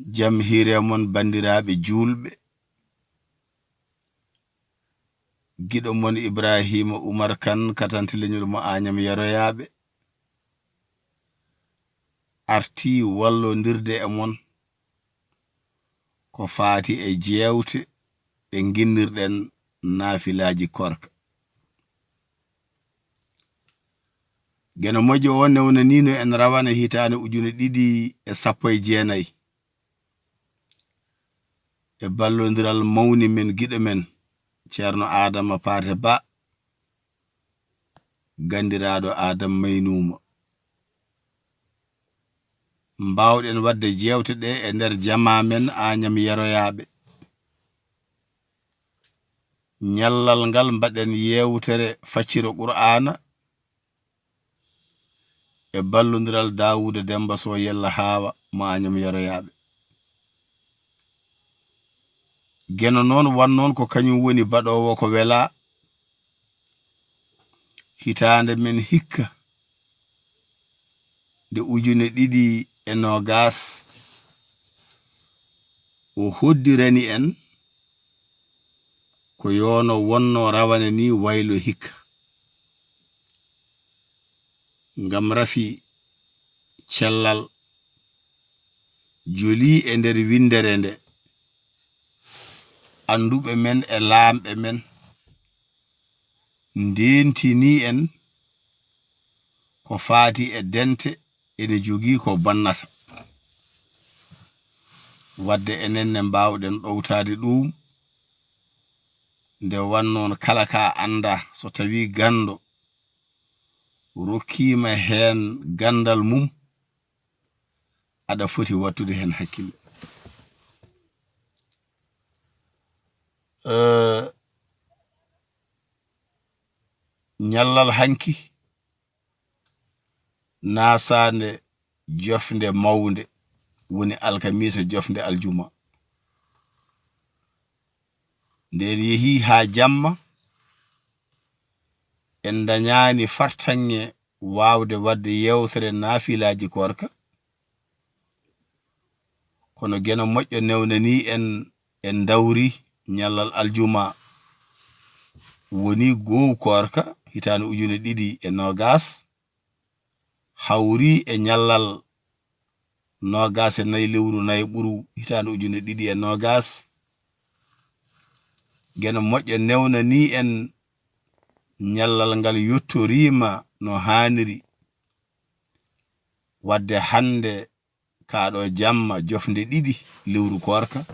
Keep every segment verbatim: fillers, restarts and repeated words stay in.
Jam hiire mon, banndiraaɓe juulɓe. Giɗo mon Ibraahiima Umar Kan, katanti leñol mo Aañam Yaroyaaɓe, artii wallondirde e mon ko faati e jeewte ɗe nginnirɗen naafilaaji koorka. Geno moƴƴo o newnaniino en rawane hitaande ujune ɗiɗi e sappo e jeenayi. E ballondiral mawni men, giɗo men, Ceerno Aadama Paate Ba, ganndiraaɗo Aadam Maynuuma. Mbaawɗen waɗde jeewte ɗe e nder jamaa men Aañam Yaroyaaɓe. Ñallal ngal mbaɗen yeewtere facciro Qur'aana e ballondiral Daawuuda Demmba Soh Yella Haawa mo Aañam Yaroyaaɓe. Geno noon wan noon ko kañum woni baɗoowo ko welaa. Hitaande men hikka nde ujune ɗiɗi e noogaas, o hoddirani en ko yoono wonno rawane ni waylo hikka. Ngam rafi cellal joli e nder winndere nde, annduɓe men e laamɓe men ndeentini en ko faati e dente ene jogii ko bonnata. Wadde enen ne mbaawɗen ɗowtaade ɗum, nde wannoon kala ka annda so tawi ganndo rokkiima heen ganndal mum, aɗa foti wattude heen hakkille. Eh, ñallal hanki naasaande jofnde mawnde woni alkamiisa jofnde aljuma. Nde en yehi haa jamma, en ndañaani fartaŋŋe waawde waɗde yeewtere naafilaaji koorka. Kono geno moƴƴo newnanii en, en ndawri ñallal aljuma woni goow koorka hitaande ujune ɗiɗi e noogaas, hawri e ñallal noogaas e nayi lewru nayi ɓuru hitaande ujune ɗiɗi e noogaas. Geno moƴƴo newnanii en ñallal ngal yottoriima no haaniri. Wadde hannde kaa ɗo jamma jofnde ɗiɗi lewru koorka,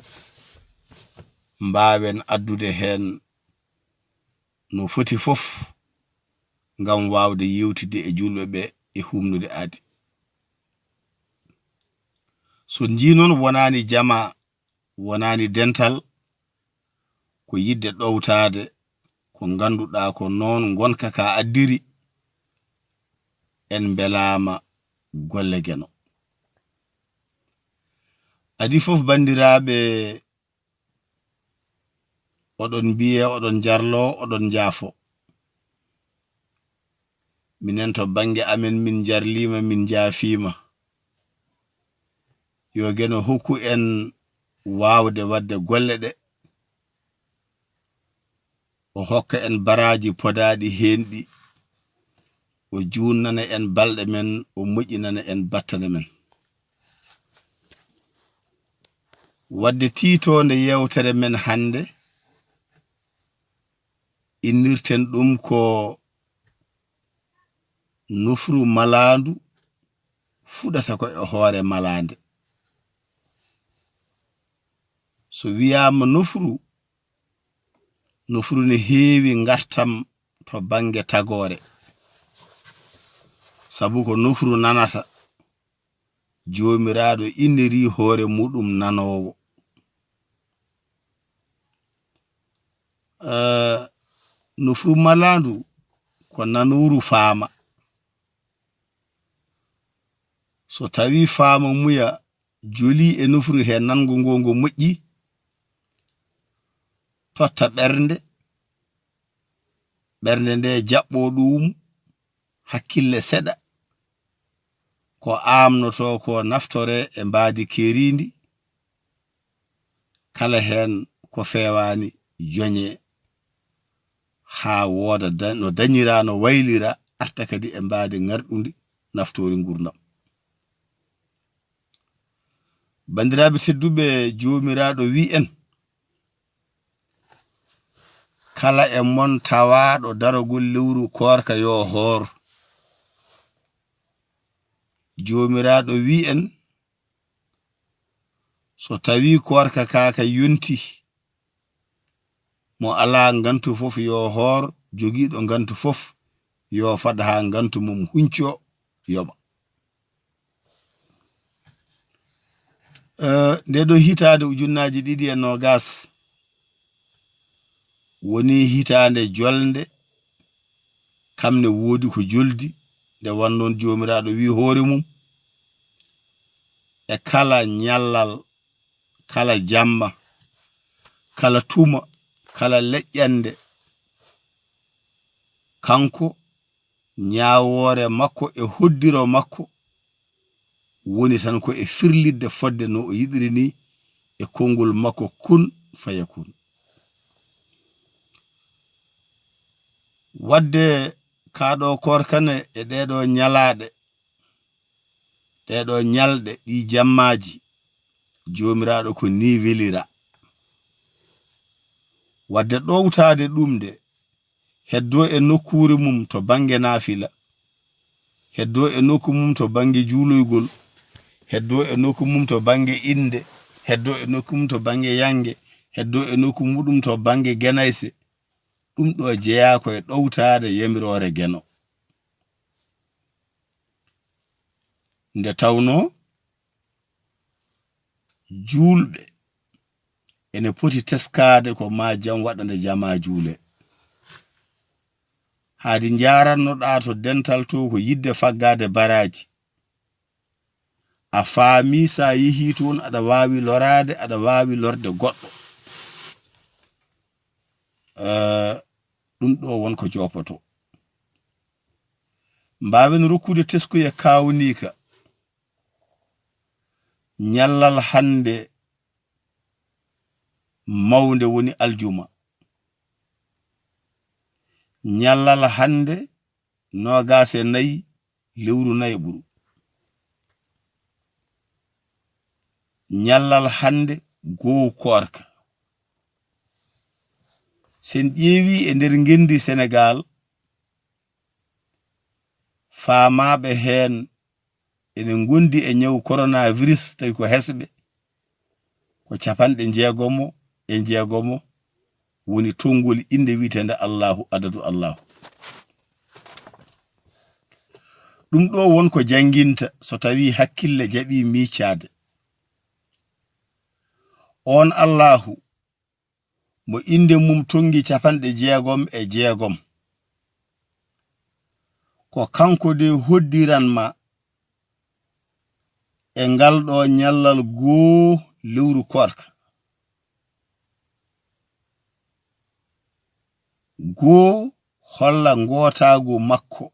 mbaawen addude heen no foti fof ngam waawde yewtidde e juulɓe ɓe e humnude aadi. So njii noon wonaani jamaa, wonaani dental, ko yiɗde ɗowtaade ko ngannduɗaa ko noon ngonka ka addiri, en mbelaama golle geno. Adii fof banndiraaɓe, oɗon mbiye, oɗon njarlo, oɗon njaafo. Minen to bannge amen min njarliima, min njaafiima. Yo geno hokku en waawde waɗde golle ɗe. O hokka en baraaji podaaɗi heen ɗi. O juunnana en balɗe men, o moƴƴinana en battane men. Wadde tiitoonde yeewtere men hannde, innirten ɗum ko nofru malaandu fuɗata ko e hoore malaande. So wiyaama nofru, nofru ne heewi ngartam to bannge tagoore. Sabu ko nofru nanata, Joomiraaɗo inniri hoore muɗum nanoowo. Eh, nofru malaandu ko nanooru faama. So tawi faama muya joli e nofru he nanngo ngo ngo moƴƴi, totta ɓernde, ɓernde nde jaɓɓo ɗum hakkille seɗa, ko aamnotoo ko naftore e mbaadi keeriindi, kala heen ko feewaani joñee, haa wooda da-, no dañiraa, no wayliraa, arta kadi e mbaadi ŋarɗundi naftoori nguurndam. Banndiraaɓe tedduɓe, Joomiraaɗo wi'i en, kala e mon tawaaɗo daragol lewru koorka yo hoor. Joomiraaɗo wi'i en, so tawii koorka kaa ka yonti, mo alaa ngantu fof yo hoor, jogiiɗo ngantu fof yo fad haa ngantu mum huncoo, yoɓa. Eh, ndee ɗoo hitaande ujunnaaji ɗiɗi e noogaas woni hitaande jolnde, kam ne woodi ko joldi, nde wannoon Joomiraaɗo wi'i hoore mum, e kala ñallal, kala jamma, kala tuma, kala leƴƴannde, kanko ñaawoore makko e hoddiro makko woni tan ko e firlitde fodde no o yiɗiri ni e konngol makko kun fayakun. Wadde kaa ɗoo koorka ne e ɗee ɗoo ñalaaɗe, ɗee ɗoo ñalɗe, ɗii jammaaji, Joomiraaɗo ko nii welira. Wadde ɗowtaade ɗum de, heddoo e nokkuure mum to bannge naafila, heddoo e nokku mum to bannge juuloygol, heddoo e nokku mum to bannge innde, heddoo e nokku mum to bannge yannge, heddoo e nokku muɗum to bannge genayse. Ɗum ɗoo jeyaa ko e ɗowtaade yamiroore Geno. Nde tawnoo juulɓe ene poti teskaade ko maa jam waɗa nde jamaa juulee. Haadi njaarannoɗaa to dental to ko yiɗde faggaade baraaji. A faamii so a yehii toon aɗa waawi loraade, aɗa waawi lorde goɗɗo. Eh, ɗum ɗoo won ko joopoto. Mbaawen rokkude teskuya kaawniika. Ñallal hannde mawnde woni aljuma. Ñallal hannde noogaas e nayi lewru nayaɓuru. Ñallal hannde goowu koorka. Sen ƴeewi e nder ngenndi Senegaal, faamaaɓe heen ene ngondi e ñaw coronavirus, tawi ko hesɓe, ko capanɗe njeegomo e njeegomo woni tonngol innde wiyeteende Allahu, adadu Allahu. Ɗum ɗoo won ko jannginta so tawii hakkille jaɓii miicaade. Oon Allahu mo innde mum tonngi capanɗe jeegom e jeegom. Ko kanko de hoddiran ma e ngal ɗoo ñallal goo lewru koorka. Goo holla ngootaagu makko.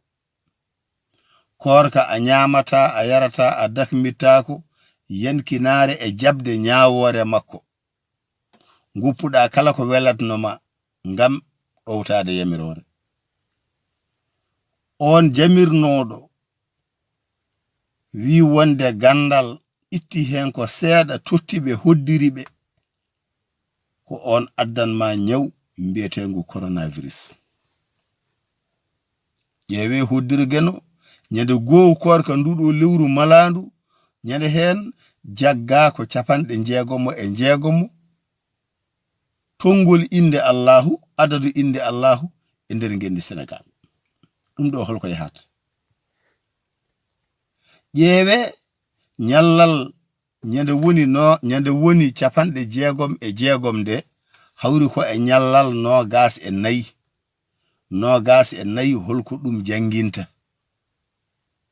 Koorka a ñaamataa, a yarataa, a dakmittaako yankinaare e jaɓde ñaawoore makko. Ngoppuɗaa kala ko welatno ma ngam ɗowtaade yamiroore. Oon jamirnooɗo wii wonde ganndal itti heen ko seeɗa totti ɓe, hoddiri ɓe. Ko oon addan ma ñaw mbiyeteengu coronavirus. Ƴeewee hoddiro Geno, ñande goowu koorka ndu ɗoo lewru malaandu, ñande heen jaggaa ko capanɗe njeegomo e njeegomo, tonngol innde Allahu, adadu innde Allahu e nder ngenndi Senegaal. Ɗum ɗoo holko yahata? Ƴeewee ñallal ñande woni no, ñande woni capanɗe jeegom e jeegom nde, hawri ko e ñallal noogaas e nayi. Noogaas e nayi, holko ɗum jannginta?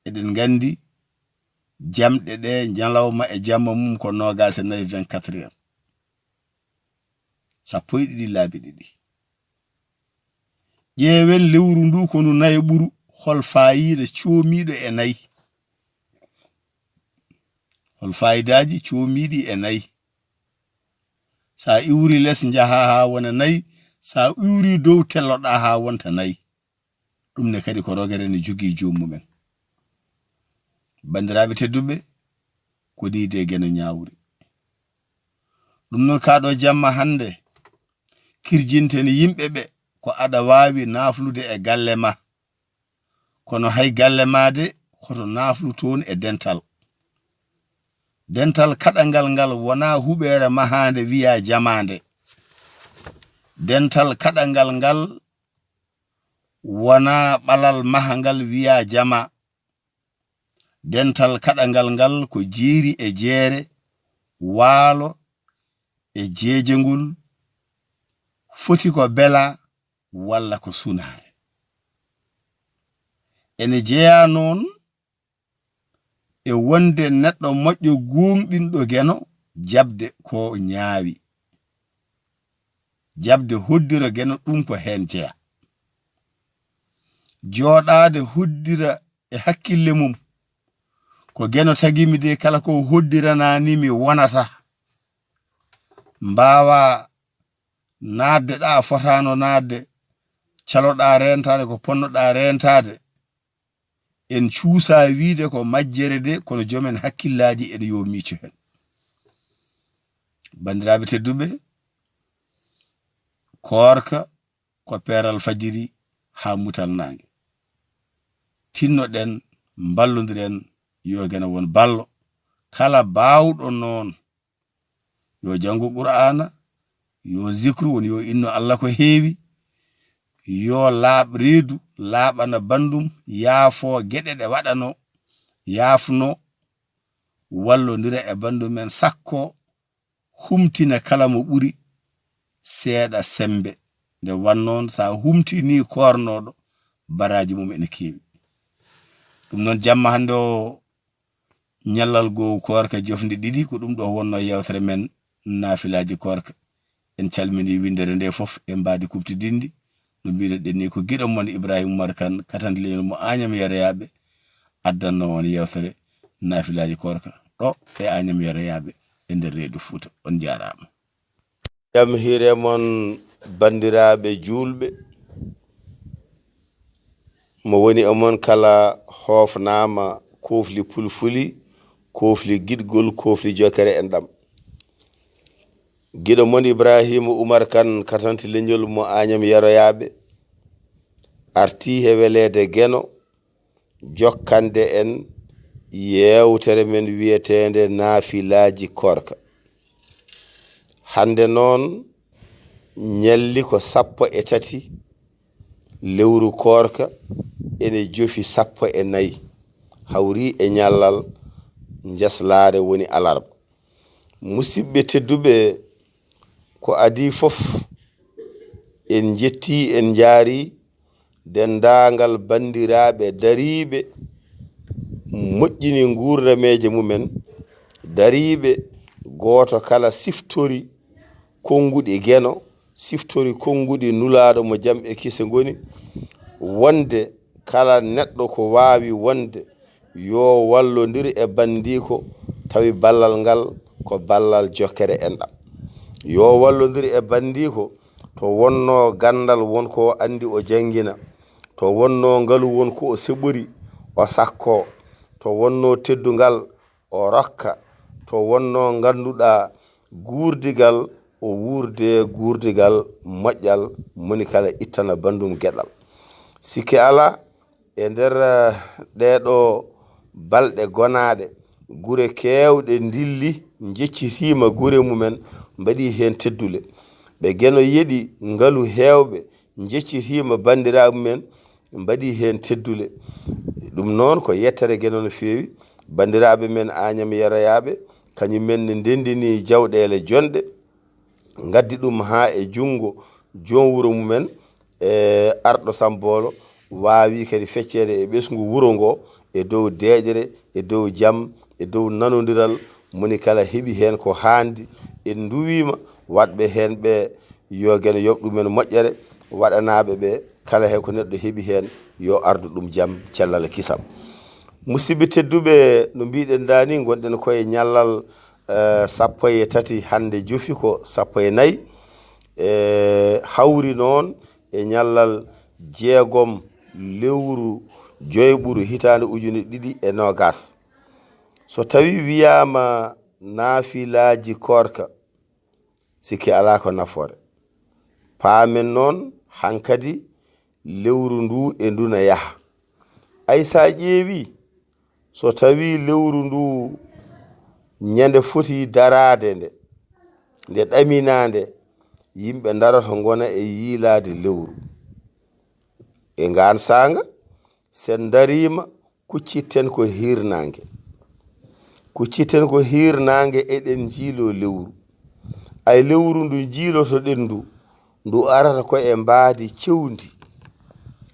Eɗen nganndi jamɗe ɗe, ñalawma e jamma mum ko noogaas e nayi, vingt-quatre heures. Sappo e ɗiɗi laabi ɗiɗi. Ƴeewen lewru ndu ko ndu nayaɓuru, hol faayiida coomiiɗo e nayi? Hol faayidaaji coomiiɗi e nayi? Sa iwri les, njaha ha wona nayi. Sa iwri dow, telloɗa ha wonta nayi. Ɗum ne kadi ko rogere ne jogii joom mumen. Banndiraaɓe tedduɓe, ko nii de Geno ñaawri. Ɗum noon, kaa ɗo jamma hannde, kirjinten yimɓe ɓe ko aɗa waawi naaflude e galle ma. Kono hay galle ma de, hoto naaflu toon e dental. Dental kaɗangal ngal wonaa huɓeere mahaande wiyaa jamaande. Dental kaɗangal ngal wonaa ɓalal mahangal wiyaa jama. Dental kaɗangal ngal ko jiiri e jeere, waalo e jeejengol, foti ko bela walla ko sunaare. Ene jeyaa noon e wonde neɗɗo moƴƴo gooŋɗinɗo Geno jaɓde ko ñaawi. Jaɓde hoddira Geno, ɗum ko heen jeyaa. Jooɗaade hoddira e hakkille mum, ko Geno tagi mi de, kala ko hoddiranaani mi wonata. Mbaawa naatde ɗa fotaano naatde, caloɗa reentaade ko ponnoɗa reentaade. En cuusa wiide ko majjere de, kono joomen hakkillaaji en yo miico heen. Banndiraaɓe tedduɓe, koorka ko peeral fajiri haa mutal naange. Tinnoɗen, mballondiren, yo Geno won ballo. Kala baawɗo noon, yo janngu Qur'aana, yo zikru, woni yo inno Allah ko heewi, yo laaɓ reedu, laaɓana banndum, yaafo geɗe ɗe waɗano, yaafno, wallondira e banndum en, sakko humtina kala mo ɓuri seeɗa semmbe. Nde wannoon, so a humtinii koornooɗo, baraaji mum ene keewi. Ɗum noon, jamma hannde o, ñallal goowu koorka, jofnde ɗiɗi, ko ɗum ɗo wonnoo yeewtere men naafilaaji koorka. En calminii winndere nde fof e mbaadi kuɓtidinndi. No mbiɗen ni, ko giɗo mon Ibrahima Umar Kan, katanɗe leñol mo Añam Yaroyaaɓe, addannoo on yeewtere naafilaaji koorka ɗo e Añam Yaroyaaɓe e nder Reedu Fuuta. On njaaraama. Jam hiire mon, banndiraaɓe juulɓe. Mo woni e mon kala hoofnaama, koofli pulfuli, koofli giɗgol, koofli jokkere enɗam. Giɗo mon Ibrahima Umar Kan, katanɗe leñol mo Añam Yaroyaaɓe, artii he weleede Geno, jokkande en yeewtere men wiyeteende naafilaaji koorka. Hannde noon, ñalli ko sappo e tati lewru koorka, ene jofi sappo e nayi, hawri e ñallal njaslaare, woni alarba. Musidɓe tedduɓe, ko adii fof, en njettii, en njaarii denndaangal banndiraaɓe dariiɓe, moƴƴini nguurdameeje mumen, dariiɓe, gooto kala siftori konnguɗi Geno, siftori konnguɗi Nulaaɗo mo jam e kise ngoni, wonde kala neɗɗo ko waawi wonde, yo wallondir e banndiiko, tawi ballal ngal ko ballal jokkere enɗam. Yo wallondir e banndiiko, to wonnoo ganndal won ko o anndi o janngina, to wonnoo ngalu won ko o seɓori o sakkoo, to wonnoo teddungal o rokka, to wonnoo ngannduɗaa guurdigal o wuurde guurdigal moƴƴal, moni kala ittana banndum geɗal. Sikke alaa, e nder, eh, ɗeeɗoo balɗe gonaaɗe, gure keewɗe ndilli, njeccitiima gure mumen, mbaɗii heen teddule. Ɓe Geno yeɗi ngalu heewɓe, njeccitiima banndiraaɓe men, mbaɗii heen teddule. Ɗum noon ko yettere Geno no feewi. Banndiraaɓe men Añam Yaroyaaɓe, kañum men ne ndenndinii jawɗeele jonɗe, ngaddi ɗum haa e junngo joom wuro mumen, e arɗo Samboolo, waawi kadi fecceede e ɓesngu wuro ngo e dow deeƴre, e dow jam, e dow nanondiral, moni kala heɓi heen ko haandi. En nduwiima waɗɓe heen ɓe, yo Geno yoɓ ɗumen moƴƴere, waɗanaaɓe ɓe kala he ko neɗɗo heɓi heen, yo ardu ɗum jam, cellal e kisal. Musidɓe tedduɓe, no mbiɗen dani, ngonɗen koye ñallal eh, sappo e tati, hannde jofi ko sappo e nayi, e hawri noon e ñallal jeegom lewru joyɓuru hitaande ujunere ɗiɗi e noogas. So tawi wiyaama naafilaaji koorka, sikki alaa ko nafoore. Paamen noon hankadi lewru ndu e ndu na yaha. Ay, so a ƴeewi, so tawi lewru ndu ñande foti daraade nde, nde ɗaminaa nde, yimɓe ndaroto ngona e yiilaade lewru. E ngaan saanga, sen ndariima, kuccitten ko hiirnaange. Kuccitten ko hiirnaange, eɗen njiiloo lewru. Ay, lewru ndu njiilotoɗen ndu, ndu arata ko e mbaadi cewndi.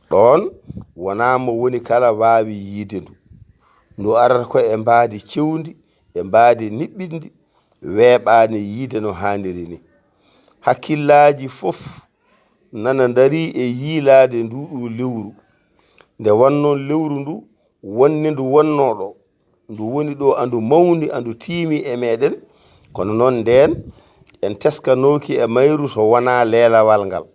Ɗoon wonaa mo woni kala waawi yiide ndu. Ndu arata ko e mbaadi cewndi, e mbaadi niɓɓiɗndi, weeɓaani yiide no haaniri ni. Hakkillaaji fof nana ndarii e yiilaade nduɗu lewru. Nde wonnoon lewru ndu, wonde ndu wonnoo ɗo, ndu woni ɗo, andu mawni, andu tiimi e meɗen, kono noon ndeen en teskanooki e mayru so wonaa leelawal ngal.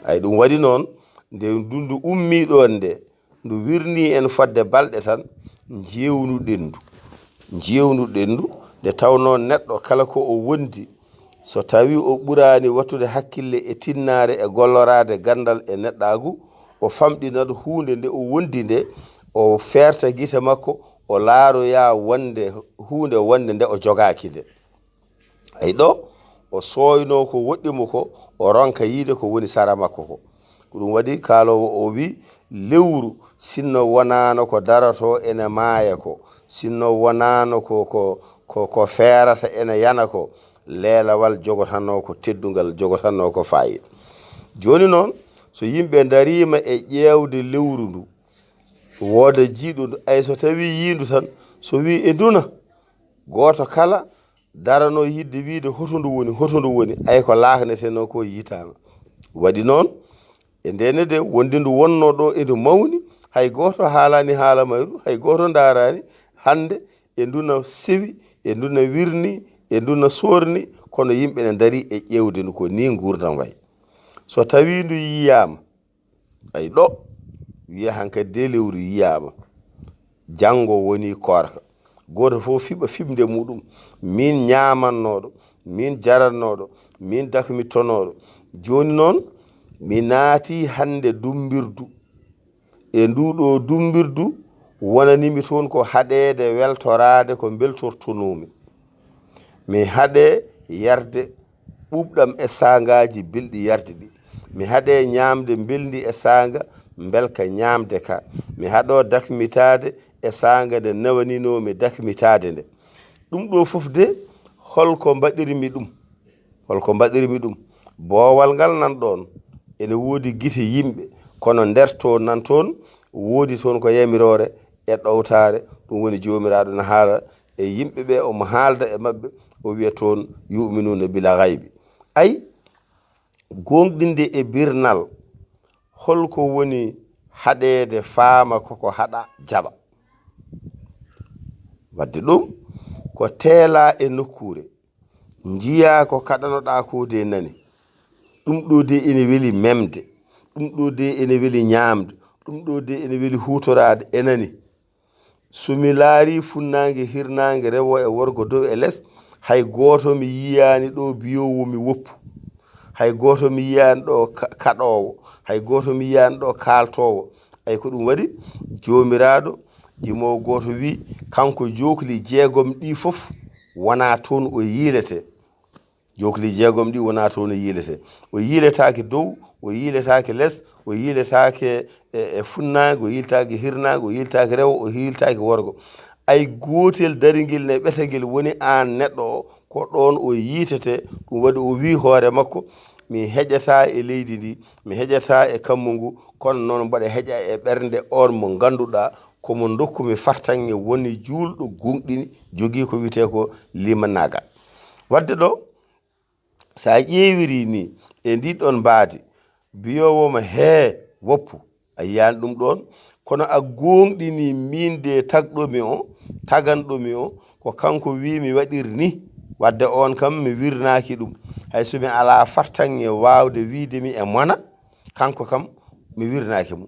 Ay, ɗum waɗi noon, nde ndu, ndu ummii ɗoon nde, ndu wirnii en fodde balɗe tan, njeewnuɗen ndu. Njeewnuɗen ndu, nde tawnoo neɗɗo kala ko o wondi, so tawi o ɓuraani wattude hakkille e tinnaare e golloraade ganndal e neɗɗaagu, o famɗinat huunde nde o wondi nde, o feerta gite makko, o laaroya wonde huunde wonde nde o jogaaki nde. Ay, ɗo o sooynoo ko woɗɗi mo ko, o ronka yiide ko woni sara makko ko. Ko ɗum waɗi kaaloowo o wi, lewru, sinno wonaano ko daroto ene maaya ko, sinno wonaano ko, ko, ko, ko feerata ene yana ko, leelawal jogotanoo ko teddungal, jogotanoo ko faayiida. Jooni noon, so yimɓe ndariima e ƴeewde lewru ndu, wooda jiiɗo ndu, ay, so tawi yiindu tan, so wi e nduna, gooto kala daranoo yiɗde wiide hoto ndu woni, hoto ndu woni, ay, ko laaknetenoo ko yitaama. Waɗi noon, e ndene de wonde ndu wonnoo ɗo e ndu mawni, hay gooto haalaani haala mayru, hay gooto ndaaraani, hannde e ndu na sewi, e ndu na wirni, e ndu na soorni, kono yimɓe ne ndarii e ƴeewde ndu, ko nii nguurndam wayi. So tawii ndu yiyaama, ay, ɗo wiya hankadi de lewru yiyaama, janngo woni koorka. Gooto fof fiɓa fiɓnde muɗum. Min ñaamannooɗo, min jarannooɗo, min dakmittonooɗo. Jooni noon, mi naati hannde dummbirdu. E ndu ɗo dummbirdu, wonanimi toon ko haɗeede weltoraade ko mbeltortonoomi. Mi haɗe yarde ɓuuɓɗam e saangaaji belɗi yarde ɗi. Mi haɗe ñaamde mbelndi e saanga mbelka ñaamde ka. Mi haɗo dakmitaade e saanga nde newaninoomi dakmitaade nde. Ɗum ɗo fof de, holko mbaɗirmi ɗum? Holko mbaɗirmi ɗum? Boowal ngal nan ɗoon, ene woodi gite yimɓe, kono nder to nan toon, woodi toon ko yamiroore e ɗowtaare. Ɗum woni Joomiraaɗo na haala e yimɓe ɓe, omo haalda e maɓɓe, o wiya toon, "Yu'minuuna bila gaybi." Ay, gooŋɗinde e birnal, holko woni haɗeede faama koko haɗa jaɓa? Wadde ɗum ko teelaa e nokkuure, njiyaa ko kaɗanoɗaa ko de nani. Ɗum ɗo de ene weli memde, ɗum ɗo de ene weli ñaamde, ɗum ɗo de ene weli huutoraade, e nani. So mi laarii funnaange, hirnaange, rewo e worgo, dow e les, hay gooto mi yiyaani ɗo biyoowo mi woppu. Hay gooto mi yiyaani ɗo ka-, kaɗoowo. Hay gooto mi yiyaani ɗo kaaltoowo. Ay, ko ɗum waɗi Joomiraaɗo, jimoowo gooto wi, kanko jookli jeegom ɗi fof wonaa toon o yiiletee. Jookli jeegom ɗi wonaa toon o yiiletee. O yiiletaake dow, o yiiletaake les, o yiiletaake e, e funnaange, o yiiletaake hirnaange, o yiiletaake rewo, o yiiletaake worgo. Ay, gootel daringel ne ɓetagel woni aan neɗɗo o, ko ɗoon o yiitetee. Ɗum waɗi o wii hoore makko, "Mi heƴataa e leydi ndi, mi heƴataa e kammu ngu, kono noon mboɗo heƴa e ɓernde oon mo ngannduɗaa ko mo ndokkumi fartaŋŋe, woni juulɗo, gooŋɗini, jogii ko wiyetee ko limanaagal." Wadde ɗo, so a ƴeewirii ni e ndi ɗoon mbaadi, biyoowo mo, "Hee, woppu," a yiyaani ɗum ɗoon, kono a gooŋɗini miin de tagɗo mi o, taganɗo mi o, ko kanko wi mi waɗir ni, wadde on kam mi wirnaaki ɗum. Hay so mi alaa fartaŋŋe waawde wiide mi e mona, kanko kam mi wirnaaki mo.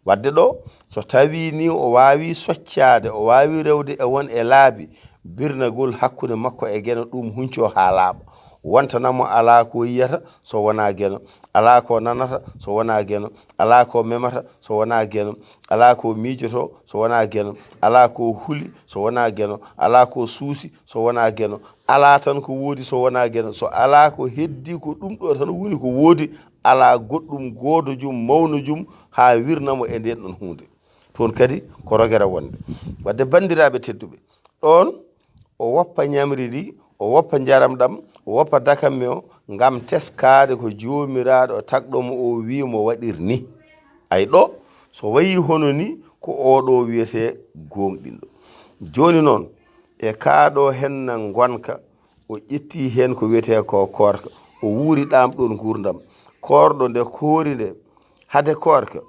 Wadde ɗo, so tawii ni o waawii soccaade, o waawii rewde e won e laabi, birnagol hakkunde makko e Geno ɗum huncoo haa laaɓa. Wontana mo alaa ko yiyata so wonaa Geno, alaa ko nanata so wonaa Geno, alaa ko memata so wonaa Geno, alaa ko miijotoo so wonaa Geno, alaa ko huli so wonaa Geno, alaa ko suusi so wonaa Geno, alaa tan ko woodi so wonaa Geno, so alaa ko heddii ko ɗum ɗo tan woni ko woodi, alaa goɗɗum goodojum mawnojum haa wirna mo e ndeen ɗon huunde. Toon kadi ko rogere wonde. Wadde banndiraaɓe tedduɓe, ɗoon o woppa ñamri ndi, o woppa njaram ɗam, o woppa dakamme o, ngam teskaade ko Joomiraaɗo tagɗo mo o wi mo waɗir ni. Ay ɗo, so wayi hono ni, ko oo ɗo wiyetee gooŋɗinɗo. Jooni noon, e kaa ɗo henna ngonka, o ƴetti heen ko wiyetee ko koorka, o wuuri ɗaam ɗoon nguurndam. Koorɗo nde koori nde, hade koorka,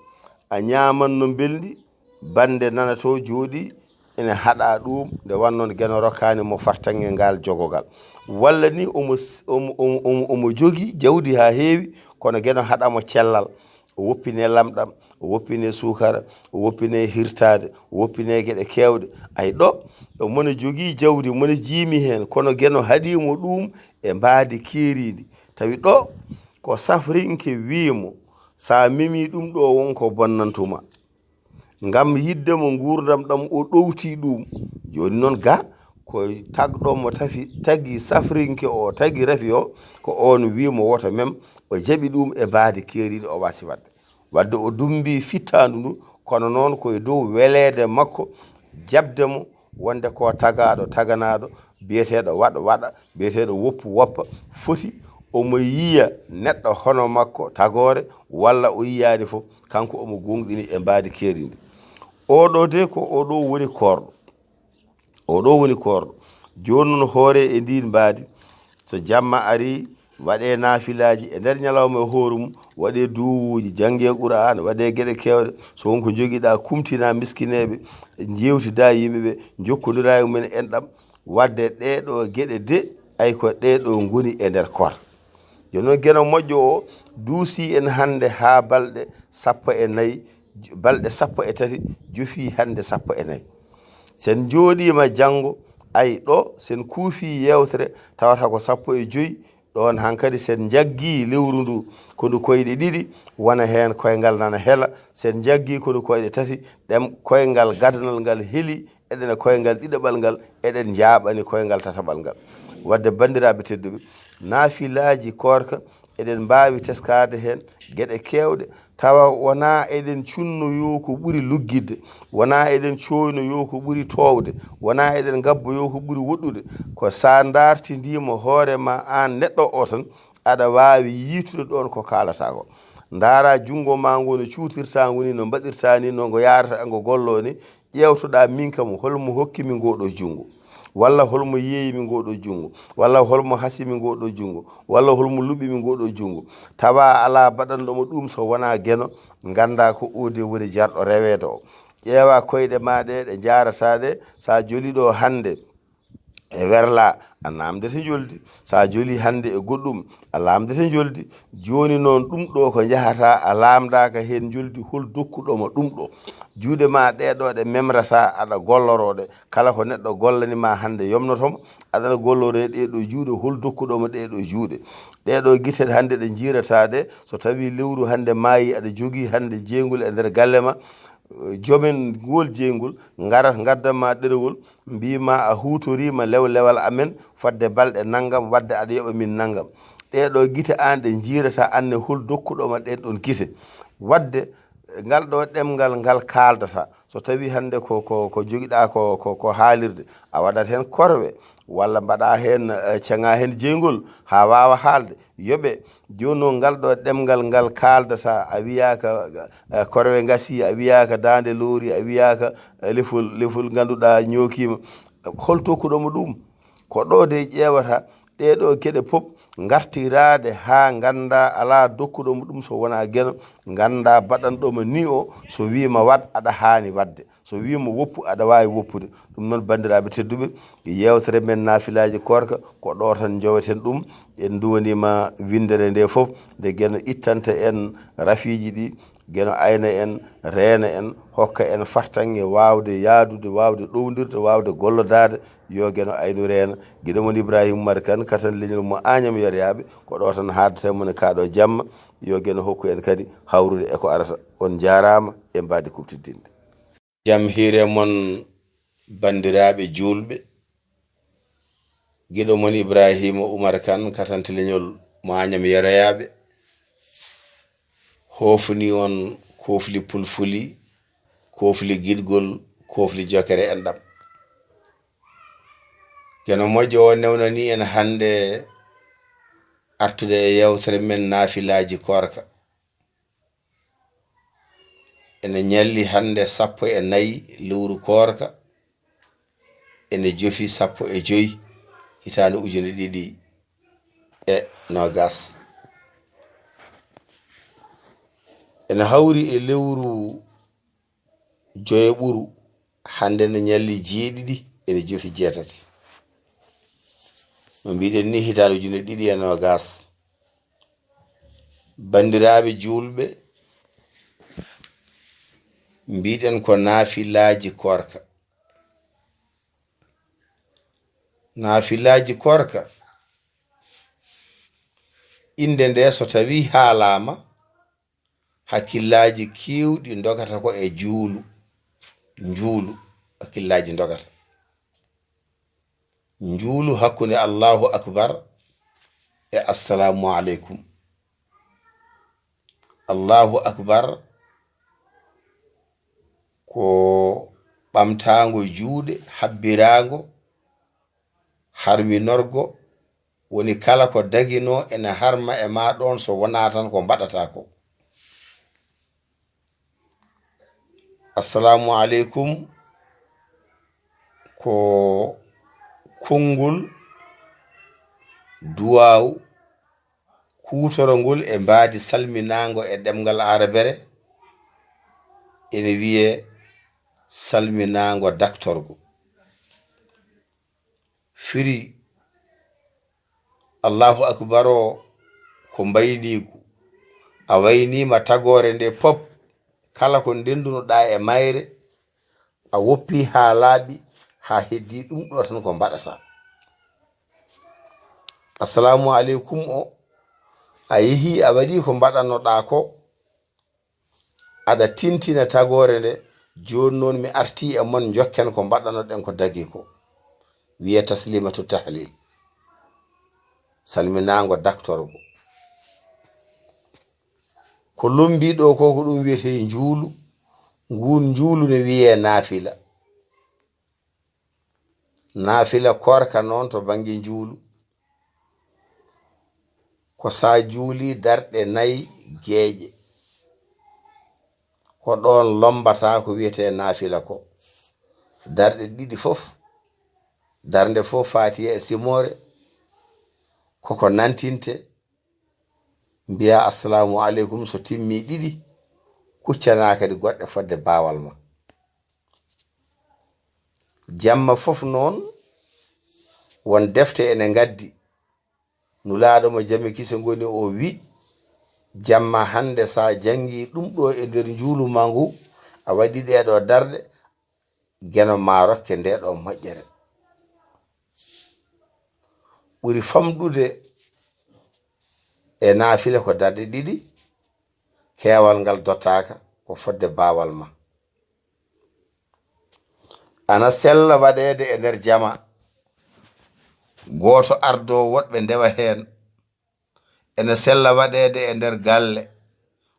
a ñaaman no mbelndi, bannde nana to jooɗi, ene haɗa ɗum, nde wannoo Geno rokkaani mo fartaŋŋe ngal jogogal. Walla ni omo s-, omo, omo, omo, omo jogii jawdi haa heewi, kono Geno haɗa mo cellal. O woppine lamɗam, o woppine suukara, o woppine hirtaade, o woppine geɗe keewɗe. Ay ɗo, omo ne jogii jawdi, omo ne jiimi heen, kono Geno haɗi mo ɗum e mbaadi keeriindi. Tawi ɗo, ko safrinke wii mo, so a memii ɗum ɗo, won ko bonnantuma. Ngam yiɗde mo nguurndam ɗam, o ɗowti ɗum. Jooni noon, ga ko tagɗo mo tafi, tagi safrinke o, tagi rafi o, ko oon wii mo woto mem, o jaɓi ɗum e mbaadi keeriiɗo, o waasi waɗde. Wadde o dummbi fittaandu ndu, kono noon ko e dow weleede makko jaɓde mo, wonde ko tagaaɗo taganaaɗo, biyeteeɗo waɗ waɗa, biyeteeɗo woppu woppa, foti omo yiya neɗɗo hono makko tagoore, walla o yiyaani fof, kanko omo gooŋɗini e mbaadi keeriindi. Oɗo de ko oɗo woni koorɗo. Oɗo woni koorɗo. Jooni noon hoore e ndiin mbaadi, so jamma ari, waɗee naafilaaji e nder ñalawma e hoore mum, waɗee duwuuji, janngee Qur'aana, waɗee geɗe keewɗe. So won ko njogiɗaa, kumtinaa miskineeɓe, njeewtidaa yimɓe ɓe, njokkondira e mumen enɗam. Wadde ɗee ɗoo geɗe de, ay ko ɗee ɗoo ngoni e nder koorka. Jooni noon Geno moƴƴo o duusii en hannde haa balɗe sappo e nayi, balɗe sappo e tati, jofii hannde sappo e nayi. Sen njooɗiima janngo, ay ɗo, sen kuufii yeewtere, tawata ko sappo e joy, ɗoon hankadi sen njaggii lewru ndu, ko ndu koyɗe ɗiɗi, wona heen koyngal nana hela, sen njaggii ko ndu koyɗe tati, ɗem koyngal gadanal ngal heli, eɗen e koyngal ɗiɗaɓal ngal, eɗen njaaɓani koyngal tataɓal ngal. Wadde banndiraaɓe tedduɓe, naafilaaji koorka, eɗen mbaawi teskaade heen geɗe keewɗe, tawa wonaa eɗen cunnoyoo ko ɓuri luggitde, wonaa eɗen cooynoyoo ko ɓuri toowde, wonaa eɗen ngabboyoo ko ɓuri woɗɗude. Ko so a ndaartindiima hoore ma aan neɗɗo o tan, aɗa waawi yiitude ɗoon ko kaalataa ko. Ndaaraa junngo maa ngoo no cuutirtaa ngu ni, no mbaɗirtaa ni, no ngo yaarata, ngo golloo ni, ƴeewtoɗaa min kam, hol mo hokki mi ngoo ɗoo junngo? Walla hol mo yeeyi mi ngoo ɗoo junngo? Walla hol mo hasi mi ngoo ɗoo junngo? Walla hol mo luɓi mi ngoo ɗoo junngo? Tawa alaa baɗanɗo mo ɗum so wonaa Geno, nganndaa ko oo de woni jarɗo reweede o. Ƴeewaa koyɗe maa ɗe, ɗe njaarataa ɗe, so a jolii ɗo hannde e werlaa, a naamndete njoldi. So a jolii hannde e goɗɗum, a naamndete njoldi. Jooni noon, ɗum ɗo ko njahataa, a naamndaaka heen njoldi, hol dokkuɗo ma ɗum ɗo? Juuɗe ma ɗee ɗo ɗe memrataa, aɗa golloroo ɗe. Kala ko neɗɗo gollani ma hannde yomnoto mo, aɗana golloree ɗee ɗo juuɗe, hol dokkuɗo ma ɗee ɗo juuɗe? Ɗee ɗo gite hannde ɗe njiirataa ɗe, so tawii lewru hannde maayii, aɗa jogii hannde jeeyngol e nder galle ma, jomen ngol jeeyngol, ngarat ngaddan ma ɗerewol, mbii ma a huutoriima lewlewal amen fodde balɗe nanngam, wadde aɗa yoɓa min nanngam. Ɗee ɗo gite aan ɗe njiirata, aan ne hol dokkuɗo ma ɗeen ɗoon gite? Wadde ngal ɗo ɗemngal ngal kaaldata, so tawii hannde ko, ko, ko jogiɗaa ko, ko, ko haalirde, a waɗat heen korwe, walla mbaɗaa heen, eh, caŋaa heen jeeyngol haa waawa haalde. Yoɓe, jooni noon ngal ɗo ɗemngal ngal kaaldata, a wiyaaka, eh, korwe ngasii, a wiyaaka daande loori, a wiyaaka, eh, lefol, lefol ngannduɗaa ñookiima. Hol tokkuɗo mo ɗum? Ko ɗo de ƴeewata ɗee ɗo geɗe pop ngartiraade haa nganndaa alaa dokkuɗo mo ɗum so wonaa Geno, nganndaa baɗanɗo mo ni o, so wii ma waɗ, aɗa haani waɗde. So wiima woppu, aɗa waawi woppude. Ɗum noon, banndiraaɓe tedduɓe, yeewtere men naafilaaji koorka, ko ɗo tan njoweten ɗum. En nduwaniima winndere nde fof, nde Geno ittanta en rafiiji ɗi, Geno ayna en, reena en, hokka en fartaŋŋe waawde yahdude, waawde ɗowndirde, waawde gollodaade. Yo Geno aynu reena. Giɗo mon Ibrahima Umar Kan, katanɗe leñol mo Añam Yeroyaaɓe, ko ɗo tan haaɗata e mon e kaa ɗo jamma. Yo Geno hokku en kadi hawrude e ko arata. On njaaraama e mbaadi kuɓtiddinde. Jam hiire mon, banndiraaɓe juulɓe. Giɗo mon Ibrahima Umar Kan, katanɗe leñol mo Añam Yeroyaaɓe, hoofni on koofli pulfuli, koofli giɗgol, koofli jokere enɗam. Geno moƴƴo o newnani en hannde artude e yeewtere men naafilaaji koorka. Ene ñalli hannde sappo e nayi lewru koorka, ene jofi sappo e joy hitaande ujune ɗiɗi e noogas. Ene hawri e lewru joyoɓuru, hannde ne ñalli jeeɗiɗi, ene jofi jeetati. No mbiɗen ni, hitaande ujune ɗiɗi e noogas. Banndiraaɓe juulɓe, mbiɗen ko naafilaaji koorka. Naafilaaji koorka, innde nde so tawii haalaama, hakkillaaji keewɗi ndogata ko e juulu, njuulu, hakkillaaji ndogata. Njuulu hakkunde Allahu Akbar e Assalaamu Aleykum. Allahu Akbar ko ɓamtaango juuɗe, habbiraango, harminorgo, woni kala ko daginoo ene harma e ma ɗoon, so wonaa tan ko mbaɗataa ko. Assalaamu aleykum ko konngol duwaaw kuutorongol e mbaadi salminaango e ɗemngal aarabere, ene wiyee salminaango daktorgo. Firi Allahu Akbar o ko mbayniigu. A wayniima tagoore nde pop, kala ko ndennduno-ɗaa e mayre, a woppii haa laaɓi, haa heddii ɗum ɗo tan ko mbaɗataa. Assalaamu aleykum o, a yehii, a waɗii ko mbaɗanno-ɗaa ko, aɗa tintina tagoore nde, jooni noon mi artii e mon, njokken ko mbaɗanno-ɗen ko dagii ko. Wiyee taslimatu tahlil. Salminaango daktorgo. Ko lommbii ɗo ko, ko ɗum wiyetee njuulu. Nguun njuulu ne wiyee naafila. Naafila koorka noon to bannge njuulu, ko so a juulii darɗe nay geeƴe. Ko ɗoon lommbataa ko wiyetee naafila ko. Darɗe ɗiɗi fof, darnde fof Faatiha e simoore, koko nantinte, mbiyaa assalaamu aleykum, so timmii ɗiɗi, kuccanaa kadi goɗɗe fodde baawal ma. Jamma fof noon, won defte ene ngaddi. Nulaaɗo mo jame kise ngoni o wi, jamma hannde, so a janngii ɗum ɗo e nder njuulu ma ngu, a waɗi ɗee ɗo darɗe, Geno ma rokke ndee ɗo moƴƴere. Ɓuri famɗude e naafila ko darɗe ɗiɗi, keewal ngal dottaaka, ko fodde baawal ma. Ana sella waɗeede e nder jama, gooto ardoo woɗɓe ndewa heen. Ene sella waɗeede e nder galle,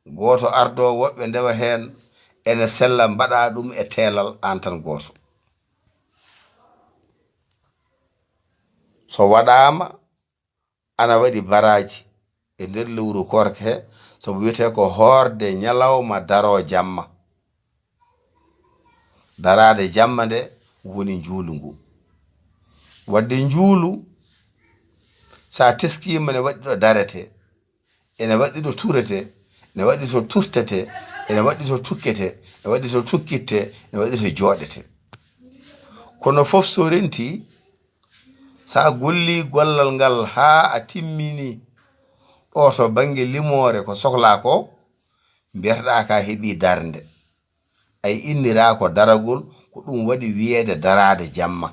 gooto ardoo woɗɓe ndewa heen. Ene sella mbaɗa ɗum e teelal, aan tan gooto. So waɗaama, ana waɗi baraaji e nder lewru koorka he, sabu wiyetee ko hoorde ñalawma, daroo jamma. Daraade jamma nde woni njuulu ngu. Wadde njuulu, so a teskiima, ne waɗi ɗo daretee, ene waɗi ɗo turetee, ne waɗi to turtetee, Ene waɗi to tukkete, ene waɗi to tukkitte, ene waɗi to jooɗete. Kono fof so renti, so a golli gollal ngal haa a timmini ɗo to bannge limoore ko sohlaa ko, mbiyeteɗaa ka heɓi darnde. Ay, innira ko daragol, ko ɗum waɗi wiyeede daraade jamma.